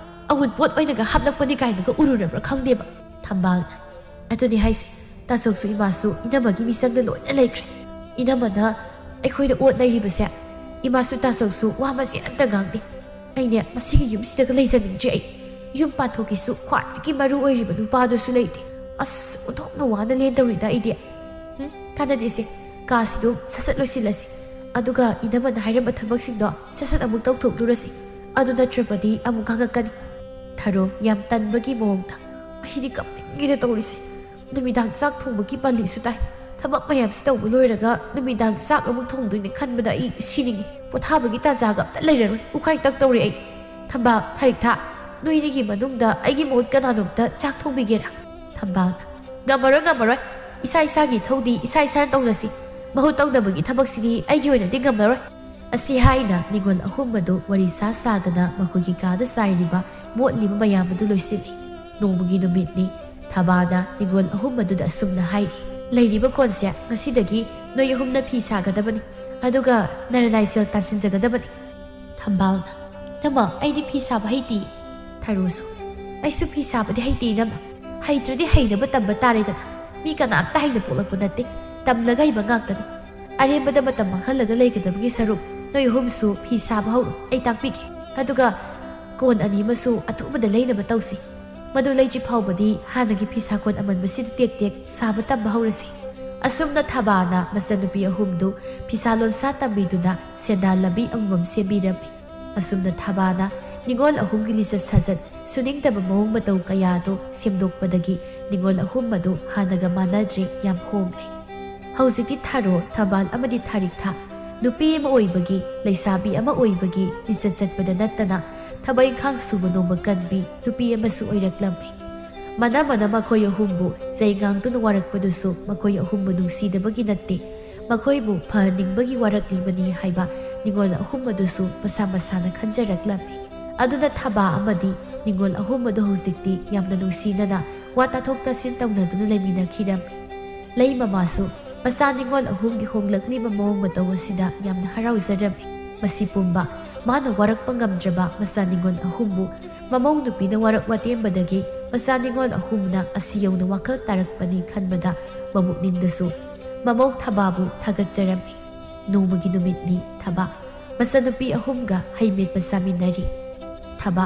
ꯑꯋꯨꯟꯄꯣꯠ ꯑꯣꯏꯅꯒ ꯍꯥꯞꯂꯛꯄꯅꯤ ꯀꯥꯏꯅꯒ ꯎꯔꯨꯔꯕ꯭ꯔꯥ ꯈꯪꯗꯦꯕ꯫ ꯊꯝꯕꯥꯜꯅ, "ꯑꯗꯨꯅꯤ ꯍꯥꯏꯁꯦ, ꯇꯥꯆꯧꯁꯨ ꯏꯃꯥꯁꯨ ꯏꯅꯝꯃꯒꯤ ꯃꯤꯆꯪꯗ ꯂꯣꯏꯅ ꯂꯩꯈ꯭ꯔꯦ꯫ ꯏꯅꯝꯃꯅ ꯑꯩꯈꯣꯏꯗ ꯑꯣꯠ ꯅꯩꯔꯤꯕꯁꯦ, ꯏꯃꯥꯁꯨ ꯇꯥꯆꯧꯁꯨ ꯋꯥ ꯃꯆꯦꯠ ꯑꯝꯇ ꯉꯥꯡꯗꯦ꯫ ꯑꯩꯅꯦ, ꯃꯁꯤꯒꯤ ꯌꯨꯝꯁꯤꯗꯒ ꯂꯩꯖꯅꯤꯡꯗ꯭ꯔꯦ ꯑꯩ꯫ ꯌꯨꯝ ꯄꯥꯟꯊꯣꯛꯀꯦꯁꯨ ꯈ꯭ꯋꯥꯏꯗꯒꯤ ꯃꯔꯨ ꯑꯣꯏꯔꯤꯕ ꯅꯨꯄꯥꯗꯨꯁꯨ ꯂꯩꯇꯦ꯫ ꯑꯁ, ꯑꯣꯟꯊꯣꯛꯅ ꯋꯥꯅ ꯂꯦꯟꯗꯧꯔꯤꯗ ꯑꯩꯗꯤ꯫ ꯍꯨꯝ, ꯀꯥꯟꯅꯗꯦꯁꯦ, ꯀꯥꯁꯤꯗꯨ ꯁꯠ ꯁꯠ ꯂꯣꯏꯁꯤꯜꯂꯁꯤ꯫ ꯑꯗꯨꯒ ꯏꯅꯝꯃꯅ ꯍꯥꯏꯔꯝꯕ ꯊꯕꯛꯁꯤꯡꯗꯣ ꯁꯠ ꯁꯠ ꯑꯃꯨꯛ ꯇꯧꯊꯣꯛꯂꯨꯔꯁꯤ꯫ ꯑꯗꯨ ꯅꯠꯇ꯭ꯔꯕꯗꯤ ꯑꯃꯨꯛ ꯉꯥꯡꯉꯛꯀꯅꯤ꯫" ꯊꯔꯣ ꯌꯥꯝ ꯇꯟꯕꯒꯤ ꯃꯑꯣꯡꯗ, "ꯑꯩꯗꯤ ꯀꯞꯅꯤꯡꯉꯤꯗ ꯇꯧꯔꯤꯁꯦ꯫ ꯅꯨꯃꯤꯗꯥꯡ ꯆꯥꯛ ꯊꯣꯡꯕꯒꯤ ꯄꯥꯂꯤꯁꯨ ꯇꯥꯏ꯫ ꯊꯕꯛ ꯃꯌꯥꯝꯁꯤ ꯇꯧꯕ ꯂꯣꯏꯔꯒ ꯅꯨꯃꯤꯗꯥꯡ ꯆꯥꯛ ꯑꯃꯨꯛ ꯊꯣꯡꯗꯣꯏꯅꯦ ꯈꯟꯕꯗ ꯑꯩ ꯁꯤꯅꯤꯡꯉꯤ꯫ ꯄꯣꯊꯥꯕꯒꯤ ꯇꯥꯟꯖꯥꯒ ꯑꯝꯇ ꯂꯩꯔꯔꯣꯏ꯫ ꯎꯈꯥꯏ ꯇꯛ ꯇꯧꯔꯦ ꯑꯩ꯫" "ꯊꯝꯕꯥꯜ, ꯊꯥꯔꯤꯛꯊꯥ, ꯅꯣꯏꯅꯤꯒꯤ ꯃꯅꯨꯡꯗ ꯑꯩꯒꯤ ꯃꯍꯨꯠ ꯀꯅꯥꯅꯣꯝꯇ ꯆꯥꯛ ꯊꯣꯡꯕꯤꯒꯦꯔꯥ?" ꯊꯝꯕꯥꯜꯅ, "ꯉꯝꯃꯔꯣꯏ, ꯉꯝꯃꯔꯣꯏ꯫ ꯏꯁꯥ ꯏꯁꯥꯒꯤ ꯏꯊꯧꯗꯤ ꯏꯁꯥ ꯏꯁꯥꯅ ꯇꯧꯅꯁꯤ꯫ ꯃꯍꯨꯠ ꯇꯧꯅꯕꯒꯤ ꯊꯕꯛꯁꯤꯗꯤ ꯑꯩꯒꯤ ꯑꯣꯏꯅꯗꯤ ꯉꯝꯃꯔꯣꯏ꯫" ꯑꯁꯤ ꯍꯥꯏꯅ ꯅꯤꯉꯣꯜ ꯑꯍꯨꯝ ꯑꯗꯨ ꯋꯥꯔꯤ ꯁꯥ ꯁꯥꯗꯅ ꯃꯈꯣꯏꯒꯤ ꯀꯥꯗ ꯆꯥꯏꯔꯤꯕ ꯃꯣꯠꯂꯤꯕ ꯃꯌꯥꯝ ꯑꯗꯨ ꯂꯣꯏꯁꯤꯜꯂꯤ꯫ ꯅꯣꯡꯃꯒꯤ ꯅꯨꯃꯤꯠꯅꯤ꯫ ꯊꯕꯥꯅ ꯅꯤꯉꯣꯜ ꯑꯍꯨꯝ ꯑꯗꯨꯗ ꯑꯁꯨꯝꯅ ꯍꯥꯏꯔꯤ, "ꯂꯩꯔꯤꯕ ꯀꯣꯟꯁꯦ ꯉꯁꯤꯗꯒꯤ ꯅꯣꯏ ꯑꯍꯨꯝꯅ ꯐꯤ ꯁꯥꯒꯗꯕꯅꯤ, ꯑꯗꯨꯒ ꯅꯔꯅꯥꯏ ꯁꯦꯜ ꯇꯥꯟꯁꯤꯟꯖꯒꯗꯕꯅꯤ꯫ ꯊꯝꯕꯥꯜꯅ, "ꯏꯅꯝꯃ, ꯑꯩꯗꯤ ꯐꯤ ꯁꯥꯕ ꯍꯩꯇꯦ꯫" ꯊꯔꯣꯁꯨ, "ꯑꯩꯁꯨ ꯐꯤ ꯁꯥꯕꯗꯤ ꯍꯩꯇꯦ ꯏꯅꯝꯃ꯫ ꯍꯩꯇ꯭ꯔꯗꯤ ꯍꯩꯅꯕ ꯇꯝꯕ ꯇꯥꯔꯦꯗꯅ꯫ ꯃꯤ ꯀꯅꯥꯝꯇ ꯍꯩꯅ ꯄꯣꯛꯂꯛꯄ ꯅꯠꯇꯦ, ꯇꯝꯂꯒ ꯍꯩꯕ ꯉꯥꯛꯇꯅꯤ꯫ ꯑꯔꯦꯝꯕꯗ ꯃꯇꯝ ꯃꯥꯡꯍꯜꯂꯒ ꯂꯩꯒꯗꯕꯒꯤ ꯁꯔꯨꯛ ꯅꯣꯏ ꯑꯍꯨꯝꯁꯨ ꯐꯤ ꯁꯥꯕ ꯍꯧꯔꯣ, ꯑꯩ ꯇꯥꯛꯄꯤꯒꯦ꯫ ꯑꯗꯨꯒ ꯀꯣꯟ ꯑꯅꯤ ꯑꯃꯁꯨ ꯑꯊꯨꯕꯗ ꯂꯩꯅꯕ ꯇꯧꯁꯤ꯫ ꯃꯗꯨ ꯂꯩꯗ꯭ꯔꯤ ꯐꯥꯎꯕꯗꯤ ꯍꯥꯟꯅꯒꯤ ꯐꯤꯁꯥ ꯀꯣꯟ ꯑꯃꯟꯕꯁꯤꯗ ꯇꯦꯛ ꯇꯦꯛ ꯁꯥꯕ ꯇꯝꯕ ꯍꯧꯔꯁꯤ꯫" ꯑꯁꯨꯝꯅ ꯊꯕꯥꯅ ꯃꯆꯟꯅꯨꯄꯤ ꯑꯍꯨꯝꯗꯨ ꯐꯤꯁꯥ ꯂꯣꯟꯁꯥ ꯇꯝꯕꯤꯗꯨꯅ ꯁꯦꯟꯗꯥꯟ ꯂꯝꯕꯤ ꯑꯃꯃꯝ ꯁꯦꯝꯕꯤꯔꯝꯃꯤ꯫ ꯑꯁꯨꯝꯅ ꯊꯕꯥꯅ ꯅꯤꯉꯣꯜ ꯑꯍꯨꯝꯒꯤ ꯂꯤꯆꯠ ꯁꯥꯖꯠ, ꯁꯨꯅꯤꯡꯗꯕ ꯃꯑꯣꯡ ꯃꯇꯧ ꯀꯌꯥꯗꯨ ꯁꯦꯝꯗꯣꯛꯄꯗꯒꯤ ꯅꯤꯉꯣꯜ ꯑꯍꯨꯝ ꯑꯗꯨ ꯍꯥꯟꯅꯒ ꯃꯥꯟꯅꯗ꯭ꯔꯦ, ꯌꯥꯝ ꯍꯣꯡꯂꯦ꯫ ꯍꯧꯖꯤꯛꯇꯤ ꯊꯔꯣ, ꯊꯝꯕꯥꯜ ꯑꯃꯗꯤ ꯊꯥꯔꯤꯛꯊꯥ ꯅꯨꯄꯤ ꯑꯃ ꯑꯣꯏꯕꯒꯤ, ꯂꯩꯁꯥꯕꯤ ꯑꯃ ꯑꯣꯏꯕꯒꯤ ꯂꯤꯆꯠ ꯆꯠꯄꯗ ꯅꯠꯇꯅ ꯊꯕꯛ ꯏꯪꯈꯥꯡ ꯁꯨꯕ ꯅꯣꯝꯕ ꯀꯟꯕꯤ ꯅꯨꯄꯤ ꯑꯃꯁꯨ ꯑꯣꯏꯔꯛꯂꯝꯃꯤ꯫ ꯃꯅꯝ ꯃꯅꯝ ꯃꯈꯣꯏ ꯑꯍꯨꯝꯕꯨ ꯆꯩꯉꯥꯡꯗꯨꯅ ꯋꯥꯔꯛꯄꯗꯨꯁꯨ ꯃꯈꯣꯏ ꯑꯍꯨꯝꯕꯨ ꯅꯨꯡꯁꯤꯗꯕꯒꯤ ꯅꯠꯇꯦ, ꯃꯈꯣꯏꯕꯨ ꯐꯍꯟꯅꯤꯡꯕꯒꯤ ꯋꯥꯔꯛꯂꯤꯕꯅꯤ ꯍꯥꯏꯕ ꯅꯤꯉꯣꯜ ꯑꯍꯨꯝ ꯑꯗꯨꯁꯨ ꯃꯁꯥ ꯃꯁꯥꯅ ꯈꯟꯖꯔꯛꯂꯝꯃꯤ꯫ ꯑꯗꯨꯅ ꯊꯕꯥ ꯑꯃꯗꯤ ꯅꯤꯉꯣꯜ ꯑꯍꯨꯝ ꯑꯗꯨ ꯍꯧꯖꯤꯛꯇꯤ ꯌꯥꯝꯅ ꯅꯨꯡꯁꯤꯅꯅ ꯋꯥ ꯇꯥꯊꯣꯛ ꯇꯥꯁꯤꯟ ꯇꯧꯅꯗꯨꯅ ꯂꯩꯃꯤꯟꯅꯈꯤꯔꯝꯃꯤ꯫ ꯂꯩ ꯃꯃꯥꯁꯨ ꯃꯆꯥ ꯅꯤꯉꯣꯜ ꯑꯍꯨꯝꯒꯤ ꯍꯣꯡꯂꯛꯂꯤꯕ ꯃꯑꯣꯡ ꯃꯇꯧ ꯑꯁꯤꯗ ꯌꯥꯝꯅ ꯍꯔꯥꯎꯖꯔꯝꯃꯤ꯫ ꯃꯁꯤ ꯄꯨꯝꯕ ꯃꯥꯅ ꯋꯥꯔꯛꯄ ꯉꯝꯗ꯭ꯔꯕ ꯃꯆꯥ ꯅꯤꯉꯣꯜ ꯑꯍꯨꯝꯕꯨ ꯃꯃꯧ ꯅꯨꯄꯤꯅ ꯋꯥꯔꯛ ꯋꯥꯇꯦꯝꯕꯗꯒꯤ ꯃꯆꯥ ꯅꯤꯉꯣꯜ ꯑꯍꯨꯝꯅ ꯑꯁꯤ ꯌꯧꯅ ꯋꯥꯈꯜ ꯇꯥꯔꯛꯄꯅꯤ ꯈꯟꯕꯗ ꯃꯕꯨꯛꯅꯤꯡꯗꯁꯨ ꯃꯃꯧ ꯊꯕꯥꯕꯨ ꯊꯥꯒꯠꯆꯔꯝꯃꯤ꯫ ꯅꯣꯡꯃꯒꯤ ꯅꯨꯃꯤꯠꯅꯤ꯫ ꯊꯕꯥ ꯃꯆꯟꯅꯨꯄꯤ ꯑꯍꯨꯝꯒ ꯍꯩ ꯃꯦꯠꯄ ꯆꯥꯃꯤꯟꯅꯔꯤ꯫ ꯊꯕꯥ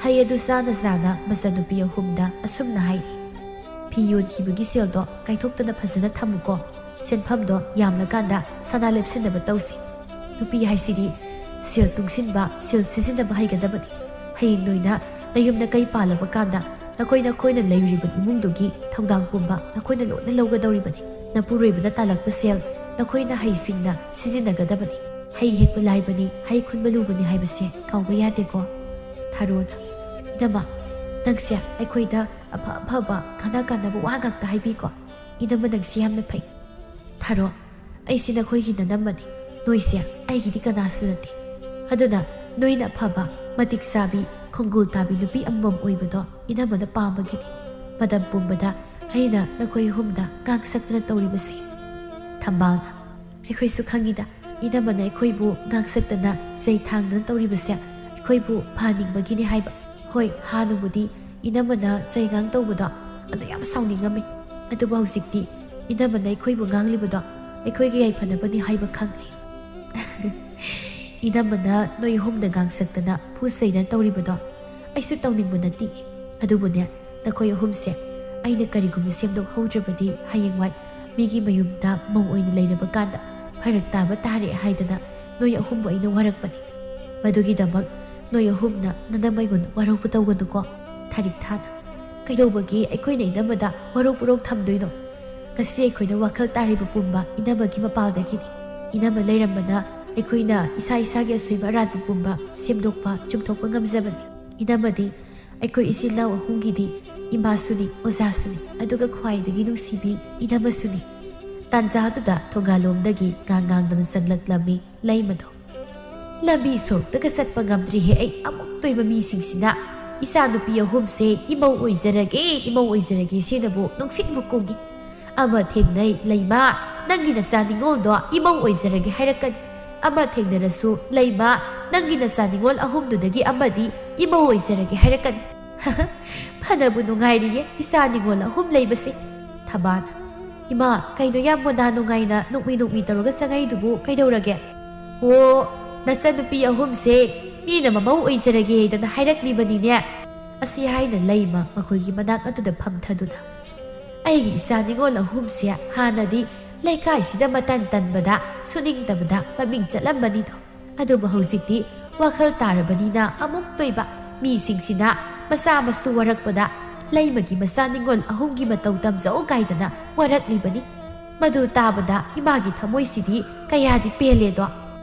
ꯍꯩ ꯑꯗꯨ ꯆꯥꯅ ꯆꯥꯅ ꯃꯆꯟꯅꯨꯄꯤ ꯑꯍꯨꯝꯗ ꯑꯁꯨꯝꯅ ꯍꯥꯏꯔꯤ, "ꯐꯤ ꯌꯣꯟꯈꯤꯕꯒꯤ ꯁꯦꯜꯗꯣ ꯀꯥꯏꯊꯣꯛꯇꯅ ꯐꯖꯅ ꯊꯝꯃꯨꯀꯣ꯫ ꯁꯦꯟꯐꯝꯗꯣ ꯌꯥꯝꯂꯀꯥꯟꯗ ꯁꯅꯥ ꯂꯦꯞꯁꯤꯟꯅꯕ ꯇꯧꯁꯤ꯫ ꯅꯨꯄꯤ ꯍꯥꯏꯁꯤꯗꯤ ꯁꯦꯜ ꯇꯨꯡꯁꯤꯟꯕ, ꯁꯦꯜ ꯁꯤꯖꯤꯟꯅꯕ ꯍꯩꯒꯗꯕꯅꯤ꯫ ꯍꯌꯦꯡ ꯅꯣꯏꯅ ꯅꯌꯨꯝ ꯅꯀꯩ ꯄꯥꯜꯂꯕ ꯀꯥꯟꯗ ꯅꯈꯣꯏ ꯅꯈꯣꯏꯅ ꯂꯩꯔꯤꯕ ꯏꯃꯨꯡꯗꯨꯒꯤ ꯊꯧꯗꯥꯡ ꯄꯨꯝꯕ ꯅꯈꯣꯏꯅ ꯂꯣꯏꯅ ꯂꯧꯒꯗꯧꯔꯤꯕꯅꯤ꯫ ꯅꯄꯨꯔꯣꯏꯕꯅ ꯇꯥꯜꯂꯛꯄ ꯁꯦꯜ ꯅꯈꯣꯏꯅ ꯍꯩꯁꯤꯡꯅ ꯁꯤꯖꯤꯟꯅꯒꯗꯕꯅꯤ꯫ ꯍꯩ ꯍꯦꯛꯄ ꯂꯥꯏꯕꯅꯤ, ꯍꯩ ꯈꯨꯟꯕ ꯂꯨꯕꯅꯤ ꯍꯥꯏꯕꯁꯦ ꯀꯥꯎꯕ ꯌꯥꯗꯦꯀꯣ꯫" ꯊꯔꯣꯅ, "ꯏꯅꯝꯃ, ꯅꯪꯁꯦ ꯑꯩꯈꯣꯏꯗ ꯑꯐ ꯑꯐꯕ, ꯀꯥꯟꯅ ꯀꯥꯟꯅꯕ ꯋꯥ ꯉꯥꯛꯇ ꯍꯥꯏꯕꯤꯀꯣ꯫ ꯏꯅꯝꯃ ꯅꯪꯁꯦ ꯌꯥꯝꯅ ꯐꯩ꯫" ꯊꯔꯣ, "ꯑꯩꯁꯦ ꯅꯈꯣꯏꯒꯤ ꯅꯅꯝꯃꯅꯤ꯫ ꯅꯣꯏꯁꯦ ꯑꯩꯒꯤꯗꯤ ꯀꯅꯥꯁꯨ ꯅꯠꯇꯦ꯫ ꯑꯗꯨꯅ ꯅꯣꯏꯅ ꯑꯐꯕ, ꯃꯇꯤꯛ ꯆꯥꯕꯤ, ꯈꯣꯡꯒꯨꯜ ꯇꯥꯕꯤ ꯅꯨꯄꯤ ꯑꯃꯃꯝ ꯑꯣꯏꯕꯗꯣ ꯏꯅꯝꯃꯅ ꯄꯥꯝꯕꯒꯤꯅꯤ꯫ ꯃꯇꯝ ꯄꯨꯝꯕꯗ ꯑꯩꯅ ꯅꯈꯣꯏ ꯑꯍꯨꯝꯗ ꯉꯥꯡ ꯁꯛꯇꯅ ꯇꯧꯔꯤꯕꯁꯤ꯫" ꯊꯝꯕꯥꯜꯅ, ꯑꯩꯈꯣꯏꯁꯨ ꯈꯪꯉꯤꯗ, ꯏꯅꯝꯃꯅ ꯑꯩꯈꯣꯏꯕꯨ ꯉꯥꯡꯁꯛꯇꯅ ꯆꯩ ꯊꯥꯡꯗꯅ ꯇꯧꯔꯤꯕꯁꯦ ꯑꯩꯈꯣꯏꯕꯨ ꯐꯍꯟꯅꯤꯡꯕꯒꯤꯅꯤ ꯍꯥꯏꯕ꯫ ꯍꯣꯏ, ꯍꯥꯟꯅꯕꯨꯗꯤ ꯏꯅꯝꯃꯅ ꯆꯩꯉꯥꯡ ꯇꯧꯕꯗꯣ ꯑꯗꯨ ꯌꯥꯝ ꯁꯥꯎꯅꯤꯡꯉꯝꯃꯤ꯫ ꯑꯗꯨꯕꯨ ꯍꯧꯖꯤꯛꯇꯤ ꯏꯅꯝꯃꯅ ꯑꯩꯈꯣꯏꯕꯨ ꯉꯥꯡꯂꯤꯕꯗꯣ ꯑꯩꯈꯣꯏꯒꯤ ꯌꯥꯏꯐꯅꯕꯅꯤ ꯍꯥꯏꯕ ꯈꯪꯂꯦ꯫ ꯏꯅꯝꯃꯅ ꯅꯣꯏ ꯑꯍꯨꯝꯗ ꯉꯥꯡꯁꯛꯇꯅ ꯐꯨ ꯆꯩꯗꯅ ꯇꯧꯔꯤꯕꯗꯣ ꯑꯩꯁꯨ ꯇꯧꯅꯤꯡꯕ ꯅꯠꯇꯦ꯫ ꯑꯗꯨꯕꯨꯅꯦ, ꯅꯈꯣꯏ ꯑꯍꯨꯝꯁꯦ ꯑꯩꯅ ꯀꯔꯤꯒꯨꯝꯕ ꯁꯦꯝꯗꯣꯛꯍꯧꯗ꯭ꯔꯕꯗꯤ ꯍꯌꯦꯡꯋꯥꯏ ꯃꯤꯒꯤ ꯃꯌꯨꯝꯗ ꯃꯧ ꯑꯣꯏꯅ ꯂꯩꯔꯕ ꯀꯥꯟꯗ ꯐꯔꯛ ꯇꯥꯕ ꯇꯥꯔꯦ ꯍꯥꯏꯗꯅ ꯅꯣꯏ ꯑꯍꯨꯝꯕꯨ ꯑꯩꯅ ꯋꯥꯔꯛꯄꯅꯤ꯫ ꯃꯗꯨꯒꯤꯗꯃꯛ ꯅꯣꯏ ꯑꯍꯨꯝꯅ ꯅꯅꯝꯃꯩꯉꯣꯟ ꯋꯥꯔꯧꯕ ꯇꯧꯒꯅꯨꯀꯣ꯫ ꯊꯥꯔꯤꯛ ꯊꯥꯅ, ꯀꯩꯗꯧꯕꯒꯤ ꯑꯩꯈꯣꯏꯅ ꯏꯅꯝꯃꯗ ꯋꯥꯔꯧ ꯄꯨꯔꯧ ꯊꯝꯗꯣꯏꯅꯣ? ꯉꯁꯤ ꯑꯩꯈꯣꯏꯅ ꯋꯥꯈꯜ ꯇꯥꯔꯤꯕ ꯄꯨꯝꯕ ꯏꯅꯝꯃꯒꯤ ꯃꯄꯥꯜꯗꯒꯤꯅꯤ꯫ ꯏꯅꯝꯃ ꯂꯩꯔꯝꯕꯅ ꯑꯩꯈꯣꯏꯅ ꯏꯁꯥ ꯏꯁꯥꯒꯤ ꯑꯁꯣꯏꯕ ꯑꯔꯥꯟꯕ ꯄꯨꯝꯕ ꯁꯦꯝꯗꯣꯛꯄ ꯆꯨꯝꯊꯣꯛꯄ ꯉꯝꯖꯕꯅꯤ꯫ ꯏꯅꯝꯃꯗꯤ ꯑꯩꯈꯣꯏ ꯏꯆꯤꯜ ꯏꯅꯥꯎ ꯑꯍꯨꯝꯒꯤꯗꯤ ꯏꯃꯥꯁꯨꯅꯤ, ꯑꯣꯖꯥꯁꯨꯅꯤ, ꯑꯗꯨꯒ ꯈ꯭ꯋꯥꯏꯗꯒꯤ ꯅꯨꯡꯁꯤꯕꯤ ꯏꯅꯝꯃꯁꯨꯅꯤ꯫ ꯇꯥꯟꯖꯥꯗꯨꯗ ꯊꯣꯡꯒꯥꯜꯂꯣꯝꯗꯒꯤ ꯉꯥꯡ ꯉꯥꯡꯗꯅ ꯆꯪꯂꯛꯂꯝꯃꯤ ꯂꯩꯃꯗꯣ꯫ "ꯂꯝꯕꯤ ꯁꯣꯔꯣꯛꯇꯒ ꯆꯠꯄ ꯉꯝꯗ꯭ꯔꯤꯍꯦ ꯑꯩ, ꯑꯃꯨꯛꯇꯣꯏꯕ ꯃꯤꯁꯤꯡꯁꯤꯅ ꯏꯆꯥ ꯅꯨꯄꯤ ꯑꯍꯨꯝꯁꯦ ꯏꯃꯧ ꯑꯣꯏꯖꯔꯒꯦ, ꯏꯃꯧ ꯑꯣꯏꯖꯔꯒꯦ ꯁꯤꯅꯕꯨ ꯅꯨꯡꯁꯤꯠ ꯃꯨꯛ ꯀꯨꯝꯈꯤ꯫ ꯑꯃ ꯊꯦꯡꯅꯩ, ꯂꯩꯃ, ꯅꯪꯒꯤ ꯅꯆꯥ ꯅꯤꯉꯣꯜꯗꯣ ꯏꯃꯧ ꯑꯣꯏꯖꯔꯒꯦ ꯍꯥꯏꯔꯛꯀꯅꯤ꯫ ꯑꯃ ꯊꯦꯡꯅꯔꯁꯨ, ꯂꯩꯃ, ꯅꯪꯒꯤ ꯅꯆꯥ ꯅꯤꯉꯣꯜ ꯑꯍꯨꯝꯗꯨꯗꯒꯤ ꯑꯃꯗꯤ ꯏꯃꯧ ꯑꯣꯏꯖꯔꯒꯦ ꯍꯥꯏꯔꯛꯀꯅꯤ꯫ ꯐꯅꯕꯨ ꯅꯨꯡꯉꯥꯏꯔꯤꯌꯦ ꯏꯆꯥ ꯅꯤꯉꯣꯜ ꯑꯍꯨꯝ ꯂꯩꯕꯁꯦ꯫" ꯊꯕꯥꯅ, "ꯏꯃꯥ, ꯀꯩꯅꯣ ꯌꯥꯝ ꯃꯣꯟꯗꯥ ꯅꯨꯡꯉꯥꯏꯅ ꯅꯣꯛꯃꯤ ꯅꯣꯛꯃꯤ ꯇꯧꯔꯒ ꯆꯪꯉꯛꯏꯗꯨꯕꯨ ꯀꯩꯗꯧꯔꯒꯦ?" "ꯑꯣ, ꯅꯆꯟꯅꯨꯄꯤ ꯑꯍꯨꯝꯁꯦ ꯃꯤꯅ ꯃꯃꯧ ꯑꯣꯏꯖꯔꯒꯦ ꯍꯥꯏꯗꯅ ꯍꯥꯏꯔꯛꯂꯤꯕꯅꯤꯅꯦ꯫" ꯑꯁꯤ ꯍꯥꯏꯅ ꯂꯩꯃ ꯃꯈꯣꯏꯒꯤ ꯃꯅꯥꯛ ꯑꯗꯨꯗ ꯐꯝꯊꯗꯨꯅ, "ꯑꯩꯒꯤ ꯏꯆꯥ ꯅꯤꯉꯣꯜ ꯑꯍꯨꯝꯁꯦ ꯍꯥꯟꯅꯗꯤ ꯂꯩꯀꯥꯏꯁꯤꯗ ꯃꯇꯟ ꯇꯟꯕꯗ, ꯁꯨꯅꯤꯡꯗꯕꯗ ꯃꯃꯤꯡ ꯆꯠꯂꯝꯕꯅꯤꯗꯣ꯫ ꯑꯗꯨꯕꯨ ꯍꯧꯖꯤꯛꯇꯤ ꯋꯥꯈꯜ ꯇꯥꯔꯕꯅꯤꯅ ꯑꯃꯨꯛꯇꯣꯏꯕ ꯃꯤꯁꯤꯡꯁꯤꯅ ꯃꯆꯥ ꯃꯁꯨ ꯋꯥꯔꯛꯄꯗ ꯂꯩꯃꯒꯤ ꯃꯆꯥ ꯅꯤꯉꯣꯜ ꯑꯍꯨꯝꯒꯤ ꯃꯇꯧ ꯇꯝꯖꯧ ꯀꯥꯏꯗꯅ ꯋꯥꯔꯛꯂꯤꯕꯅꯤ꯫ ꯃꯗꯨ ꯇꯥꯕꯗ ꯏꯃꯥꯒꯤ ꯊꯃꯣꯏꯁꯤꯗꯤ ꯀꯌꯥꯗꯤ ꯄꯦꯜꯂꯦꯗꯣ꯫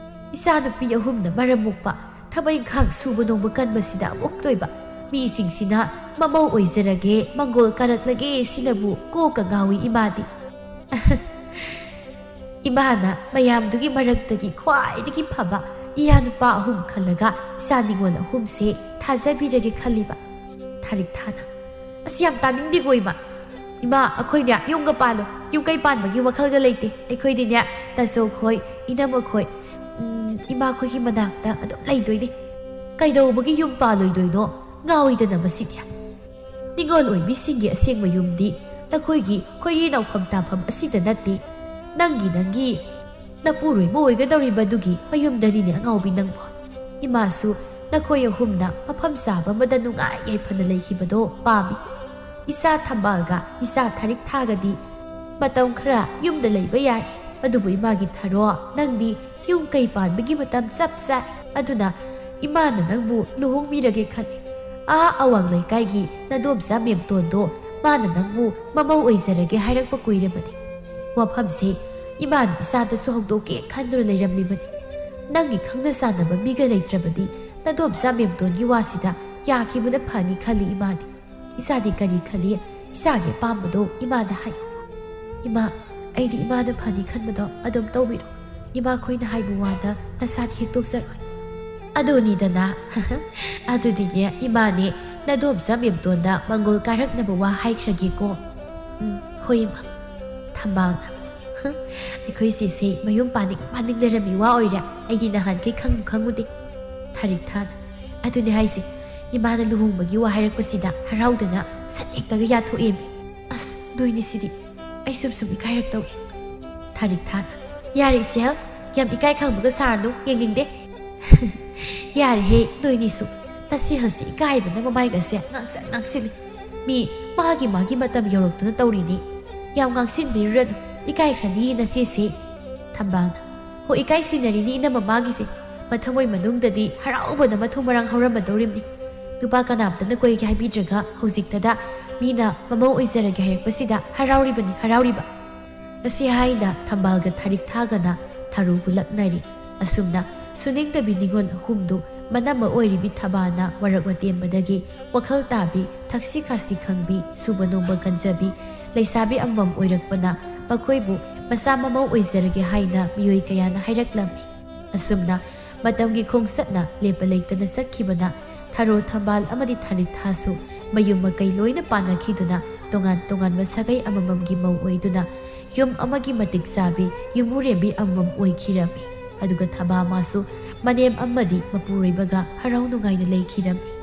ꯏꯆꯥꯅꯨꯄꯤ ꯑꯍꯨꯝꯅ ꯃꯔꯝ ꯃꯣꯛꯄ ꯊꯕꯛ ꯏꯪꯈꯥꯡ ꯁꯨꯕ ꯅꯣꯝꯕ ꯀꯟꯕꯁꯤꯗ ꯑꯃꯨꯛꯇꯣꯏꯕ ꯃꯤꯁꯤꯡꯁꯤꯅ ꯃꯃꯧ ꯑꯣꯏꯖꯔꯒꯦ, ꯃꯪꯒꯣꯜ ꯀꯥꯔꯛꯂꯒꯦ ꯁꯤꯅꯕꯨ ꯀꯣꯛꯀ ꯉꯥꯎꯏ ꯏꯃꯥꯗꯤ꯫" ꯏꯃꯥꯅ ꯃꯌꯥꯝꯗꯨꯒꯤ ꯃꯔꯛꯇꯒꯤ ꯈ꯭ꯋꯥꯏꯗꯒꯤ ꯐꯕ ꯏꯌꯥ ꯅꯨꯄꯥ ꯑꯍꯨꯝ ꯈꯜꯂꯒ ꯏꯆꯥ ꯅꯤꯉꯣꯜ ꯑꯍꯨꯝꯁꯦ ꯊꯥꯖꯕꯤꯔꯒꯦ ꯈꯜꯂꯤꯕ꯫ ꯊꯥꯔꯤꯛ ꯊꯥꯅ, "ꯑꯁꯤ ꯌꯥꯝ ꯇꯥꯅꯤꯡꯗꯦꯀꯣ ꯏꯃꯥ꯫ "ꯏꯃꯥ, ꯑꯩꯈꯣꯏꯅꯦ ꯌꯨꯝꯒ ꯄꯥꯜꯂꯣ, ꯌꯨꯝ ꯀꯩ ꯄꯥꯟꯕꯒꯤ ꯋꯥꯈꯜꯒ ꯂꯩꯇꯦ꯫ ꯑꯩꯈꯣꯏꯗꯤꯅꯦ ꯇꯥꯆꯧꯈꯣꯏ, ꯏꯅꯝꯃꯈꯣꯏ, ꯎꯝ, ꯏꯃꯥꯈꯣꯏꯒꯤ ꯃꯅꯥꯛꯇ ꯑꯗꯨꯝ ꯂꯩꯗꯣꯏꯅꯦ꯫ ꯀꯩꯗꯧꯕꯒꯤ ꯌꯨꯝ ꯄꯥꯜꯂꯣꯏꯗꯣꯏꯅꯣ? ꯉꯥꯎꯏꯗꯅ ꯃꯁꯤꯗꯤ꯫ ꯅꯤꯉꯣꯜ ꯑꯣꯏꯕꯤꯁꯤꯡꯒꯤ ꯑꯁꯦꯡꯕ ꯌꯨꯝꯗꯤ ꯅꯈꯣꯏꯒꯤ ꯈꯣꯏꯔꯤ ꯅꯥꯎꯐꯝ ꯇꯥꯐꯝ ꯑꯁꯤꯗ ꯅꯠꯇꯦ꯫ ꯅꯪꯒꯤ, ꯅꯪꯒꯤ ꯅꯄꯨꯔꯣꯏꯕ ꯑꯣꯏꯒꯗꯧꯔꯤꯕꯗꯨꯒꯤ ꯃꯌꯨꯝꯗꯅꯤꯅꯦ ꯑꯉꯥꯎꯕꯤ ꯅꯪꯕꯣ꯫ ꯏꯃꯥꯁꯨ ꯅꯈꯣꯏ ꯑꯍꯨꯝꯅ ꯃꯐꯝ ꯆꯥꯕ ꯑꯃꯗ ꯅꯨꯡꯉꯥꯏ ꯌꯥꯏꯐꯅ ꯂꯩꯈꯤꯕꯗꯣ ꯄꯥꯝꯃꯤ꯫ ꯏꯆꯥ ꯊꯝꯕꯥꯜꯒ ꯏꯆꯥ ꯊꯥꯔꯤꯛ ꯊꯥꯒꯗꯤ ꯃꯇꯝ ꯈꯔ ꯌꯨꯝꯗ ꯂꯩꯕ ꯌꯥꯏ꯫ ꯑꯗꯨꯕꯨ ꯏꯃꯥꯒꯤ ꯊꯔꯣ, ꯅꯪꯗꯤ ꯌꯨꯝ ꯀꯩ ꯄꯥꯟꯕꯒꯤ ꯃꯇꯝ ꯆꯞ ꯆꯥꯏ꯫ ꯑꯗꯨꯅ ꯏꯃꯥꯅ ꯅꯪꯕꯨ ꯂꯨꯍꯣꯡꯕꯤꯔꯒꯦ ꯈꯜꯂꯤ꯫ ꯑꯥ ꯑꯋꯥꯡ ꯂꯩꯀꯥꯏꯒꯤ ꯅꯗꯣꯝꯆꯥ ꯃꯦꯝꯇꯣꯟꯗꯣ, ꯃꯥꯅ ꯅꯪꯕꯨ ꯃꯃꯧ ꯑꯣꯏꯖꯔꯒꯦ ꯍꯥꯏꯔꯛꯄ ꯀꯨꯏꯔꯕꯅꯤ꯫ ꯋꯥꯐꯝꯁꯦ ꯏꯃꯥꯅ ꯏꯆꯥꯗꯁꯨ ꯍꯧꯗꯣꯛꯀꯦ ꯈꯟꯗꯨꯅ ꯂꯩꯔꯝꯂꯤꯕꯅꯤ꯫ ꯅꯪꯒꯤ ꯈꯪꯅ ꯆꯥꯟꯅꯕ ꯃꯤꯒ ꯂꯩꯇ꯭ꯔꯕꯗꯤ ꯅꯗꯣꯝꯆꯥ ꯃꯦꯝꯇꯣꯟꯒꯤ ꯋꯥꯁꯤꯗ ꯌꯥꯈꯤꯕꯅ ꯐꯅꯤ ꯈꯜꯂꯤ ꯏꯃꯥꯗꯤ꯫ ꯏꯆꯥꯗꯤ ꯀꯔꯤ ꯈꯜꯂꯤ? ꯏꯆꯥꯒꯤ ꯑꯄꯥꯝꯕꯗꯣ ꯏꯃꯥꯗ ꯍꯥꯏ꯫ ꯏꯃꯥ, ꯑꯩꯗꯤ ꯏꯃꯥꯅ ꯐꯅꯤ ꯈꯟꯕꯗꯣ ꯑꯗꯨꯝ ꯇꯧꯕꯤꯔꯣ꯫ ꯏꯃꯥꯈꯣꯏꯅ ꯍꯥꯏꯕ ꯋꯥꯗ ꯅꯁꯥꯗꯤ ꯍꯦꯛꯇꯣꯛꯆꯔꯣꯏ꯫ ꯑꯗꯨꯅꯤꯗꯅ꯫ ꯑꯗꯨꯗꯤꯅꯦ, ꯏꯃꯥꯅꯦ, ꯅꯗꯣꯝꯆꯥ ꯃꯦꯝꯇꯣꯟꯗ ꯃꯪꯒꯣꯜ ꯀꯥꯔꯛꯅꯕ ꯋꯥ ꯍꯥꯏꯈ꯭ꯔꯒꯦꯀꯣ꯫ ꯎꯝ, ꯍꯣꯏ, ꯏꯃꯥ꯫ ꯊꯝꯕꯥꯜꯅ, "ꯑꯩꯈꯣꯏ ꯆꯦꯁꯦ ꯃꯌꯨꯝ ꯄꯥꯅꯤꯡ ꯄꯥꯅꯤꯡ ꯂꯩꯔꯝꯃꯤ ꯋꯥ ꯑꯣꯏꯔꯦ꯫ ꯑꯩꯗꯤ ꯅꯍꯥꯟꯈꯩ ꯈꯪꯕꯨ ꯈꯪꯉꯨꯗꯦ꯫" ꯊꯥꯔꯤꯛ ꯊꯥꯅ, "ꯑꯗꯨꯅꯦ ꯍꯥꯏꯁꯦ, ꯏꯃꯥꯅ ꯂꯨꯍꯣꯡꯕꯒꯤ ꯋꯥ ꯍꯥꯏꯔꯛꯄꯁꯤꯗ ꯍꯔꯥꯎꯗꯅ ꯁꯠ ꯍꯦꯛꯇꯒ ꯌꯥꯊꯣꯛꯑꯦꯃꯤ꯫ ꯑꯁ, ꯅꯣꯏꯅꯤ ꯁꯤꯗꯤ꯫ ꯑꯩ ꯁꯨꯝ ꯁꯨꯝ ꯏꯀꯥꯏꯔꯛꯇꯧꯏ꯫" ꯊꯥꯔꯤꯛ ꯊꯥꯅ, "ꯌꯥꯔꯦ ꯏꯆꯦ, ꯌꯥꯝ ꯏꯀꯥꯏ ꯈꯪꯕꯒ ꯁꯥꯔꯅꯨ, ꯌꯦꯡꯅꯤꯡꯗꯦ꯫" "ꯌꯥꯔꯦꯍꯦ, ꯅꯣꯏꯅꯤꯁꯨ꯫ ꯅꯆꯦ ꯍꯧꯖꯤꯛ ꯏꯀꯥꯏꯕꯅ ꯃꯃꯥꯏꯒꯁꯦ ꯉꯥꯡꯁꯪ ꯉꯥꯡꯁꯤꯜꯂꯤ꯫ ꯃꯤ ꯃꯥꯒꯤ ꯃꯥꯒꯤ ꯃꯇꯝ ꯌꯧꯔꯛꯇꯅ ꯇꯧꯔꯤꯅꯤ꯫ ꯌꯥꯝ ꯉꯥꯡꯁꯤꯟꯕꯤꯔꯨꯔꯅꯨ, ꯏꯀꯥꯏꯈ꯭ꯔꯅꯤ ꯅꯆꯦꯁꯦ꯫" ꯊꯝꯕꯥꯜꯅ, "ꯍꯣ, ꯏꯀꯥꯏ ꯁꯤꯟꯅꯔꯤꯅꯤ ꯏꯅꯝꯃ ꯃꯥꯒꯤꯁꯦ꯫ ꯃꯊꯃꯣꯏ ꯃꯅꯨꯡꯗꯗꯤ ꯍꯔꯥꯎꯕꯅ ꯃꯊꯨꯝ ꯃꯔꯥꯡ ꯍꯧꯔꯝꯃꯗꯧꯔꯤꯕꯅꯤ꯫ ꯅꯨꯄꯥ ꯀꯅꯥꯝꯇꯅ ꯀꯣꯏꯒꯦ ꯍꯥꯏꯕꯤꯗ꯭ꯔꯒ ꯍꯧꯖꯤꯛꯇꯗ ꯃꯤꯅ ꯃꯃꯧ ꯑꯣꯏꯖꯔꯒꯦ ꯍꯥꯏꯔꯛꯄꯁꯤꯗ ꯍꯔꯥꯎꯔꯤꯕꯅꯤ, ꯍꯔꯥꯎꯔꯤꯕ꯫" ꯑꯁꯤ ꯍꯥꯏꯅ ꯊꯝꯕꯥꯜꯒ ꯊꯥꯔꯤꯛ ꯊꯥꯒꯅ ꯊꯔꯣ ꯍꯨꯜꯂꯛꯅꯔꯤ꯫ ꯑꯁꯨꯝꯅ ꯁꯨꯅꯤꯡꯗꯕꯤ ꯅꯤꯉꯣꯜ ꯑꯍꯨꯝꯗꯨ ꯃꯅꯝꯃ ꯑꯣꯏꯔꯤꯕꯤ ꯊꯕꯥꯅ ꯃꯔꯛ ꯃꯇꯦꯟꯕꯗꯒꯤ ꯋꯥꯈꯜ ꯇꯥꯕꯤ, ꯊꯛꯁꯤ ꯈꯥꯁꯤ ꯈꯪꯕꯤ, ꯁꯨꯕ ꯅꯣꯝꯕ ꯀꯟꯖꯕꯤ ꯂꯩꯁꯥꯕꯤ ꯑꯃꯃꯝ ꯑꯣꯏꯔꯛꯄꯅ ꯃꯈꯣꯏꯕꯨ ꯃꯆꯥ ꯃꯃꯧ ꯑꯣꯏꯖꯔꯒꯦ ꯍꯥꯏꯅ ꯃꯤꯑꯣꯏ ꯀꯌꯥꯅ ꯍꯥꯏꯔꯛꯂꯝꯃꯤ꯫ ꯑꯁꯨꯝꯅ ꯃꯇꯝꯒꯤ ꯈꯣꯡꯆꯠꯅ ꯂꯦꯞꯄ ꯂꯩꯇꯅ ꯆꯠꯈꯤꯕꯅ ꯊꯔꯣ ꯊꯝꯕꯥꯜ ꯑꯃꯗꯤ ꯊꯥꯔꯤꯛ ꯊꯥꯁꯨ ꯃꯌꯨꯝ ꯃꯀꯩ ꯂꯣꯏꯅ ꯄꯥꯟꯅꯈꯤꯗꯨꯅ ꯇꯣꯉꯥꯟ ꯇꯣꯉꯥꯟꯕ ꯁꯥꯒꯩ ꯑꯃꯃꯝꯒꯤ ꯃꯧ ꯑꯣꯏꯗꯨꯅ ꯌꯨꯝ ꯑꯃꯒꯤ ꯃꯇꯤꯛ ꯆꯥꯕꯤ ꯌꯨꯝꯕꯨꯔꯦꯝꯕꯤ ꯑꯃꯃꯝ ꯑꯣꯏꯈꯤꯔꯝꯃꯤ꯫ ꯑꯗꯨꯒ ꯊꯕꯥ ꯃꯥꯁꯨ ꯃꯅꯦꯝ ꯑꯃꯗꯤ ꯃꯄꯨꯔꯣꯏꯕꯒ ꯍꯔꯥꯎ ꯅꯨꯡꯉꯥꯏꯅ ꯂꯩꯈꯤꯔꯝꯃꯤ꯫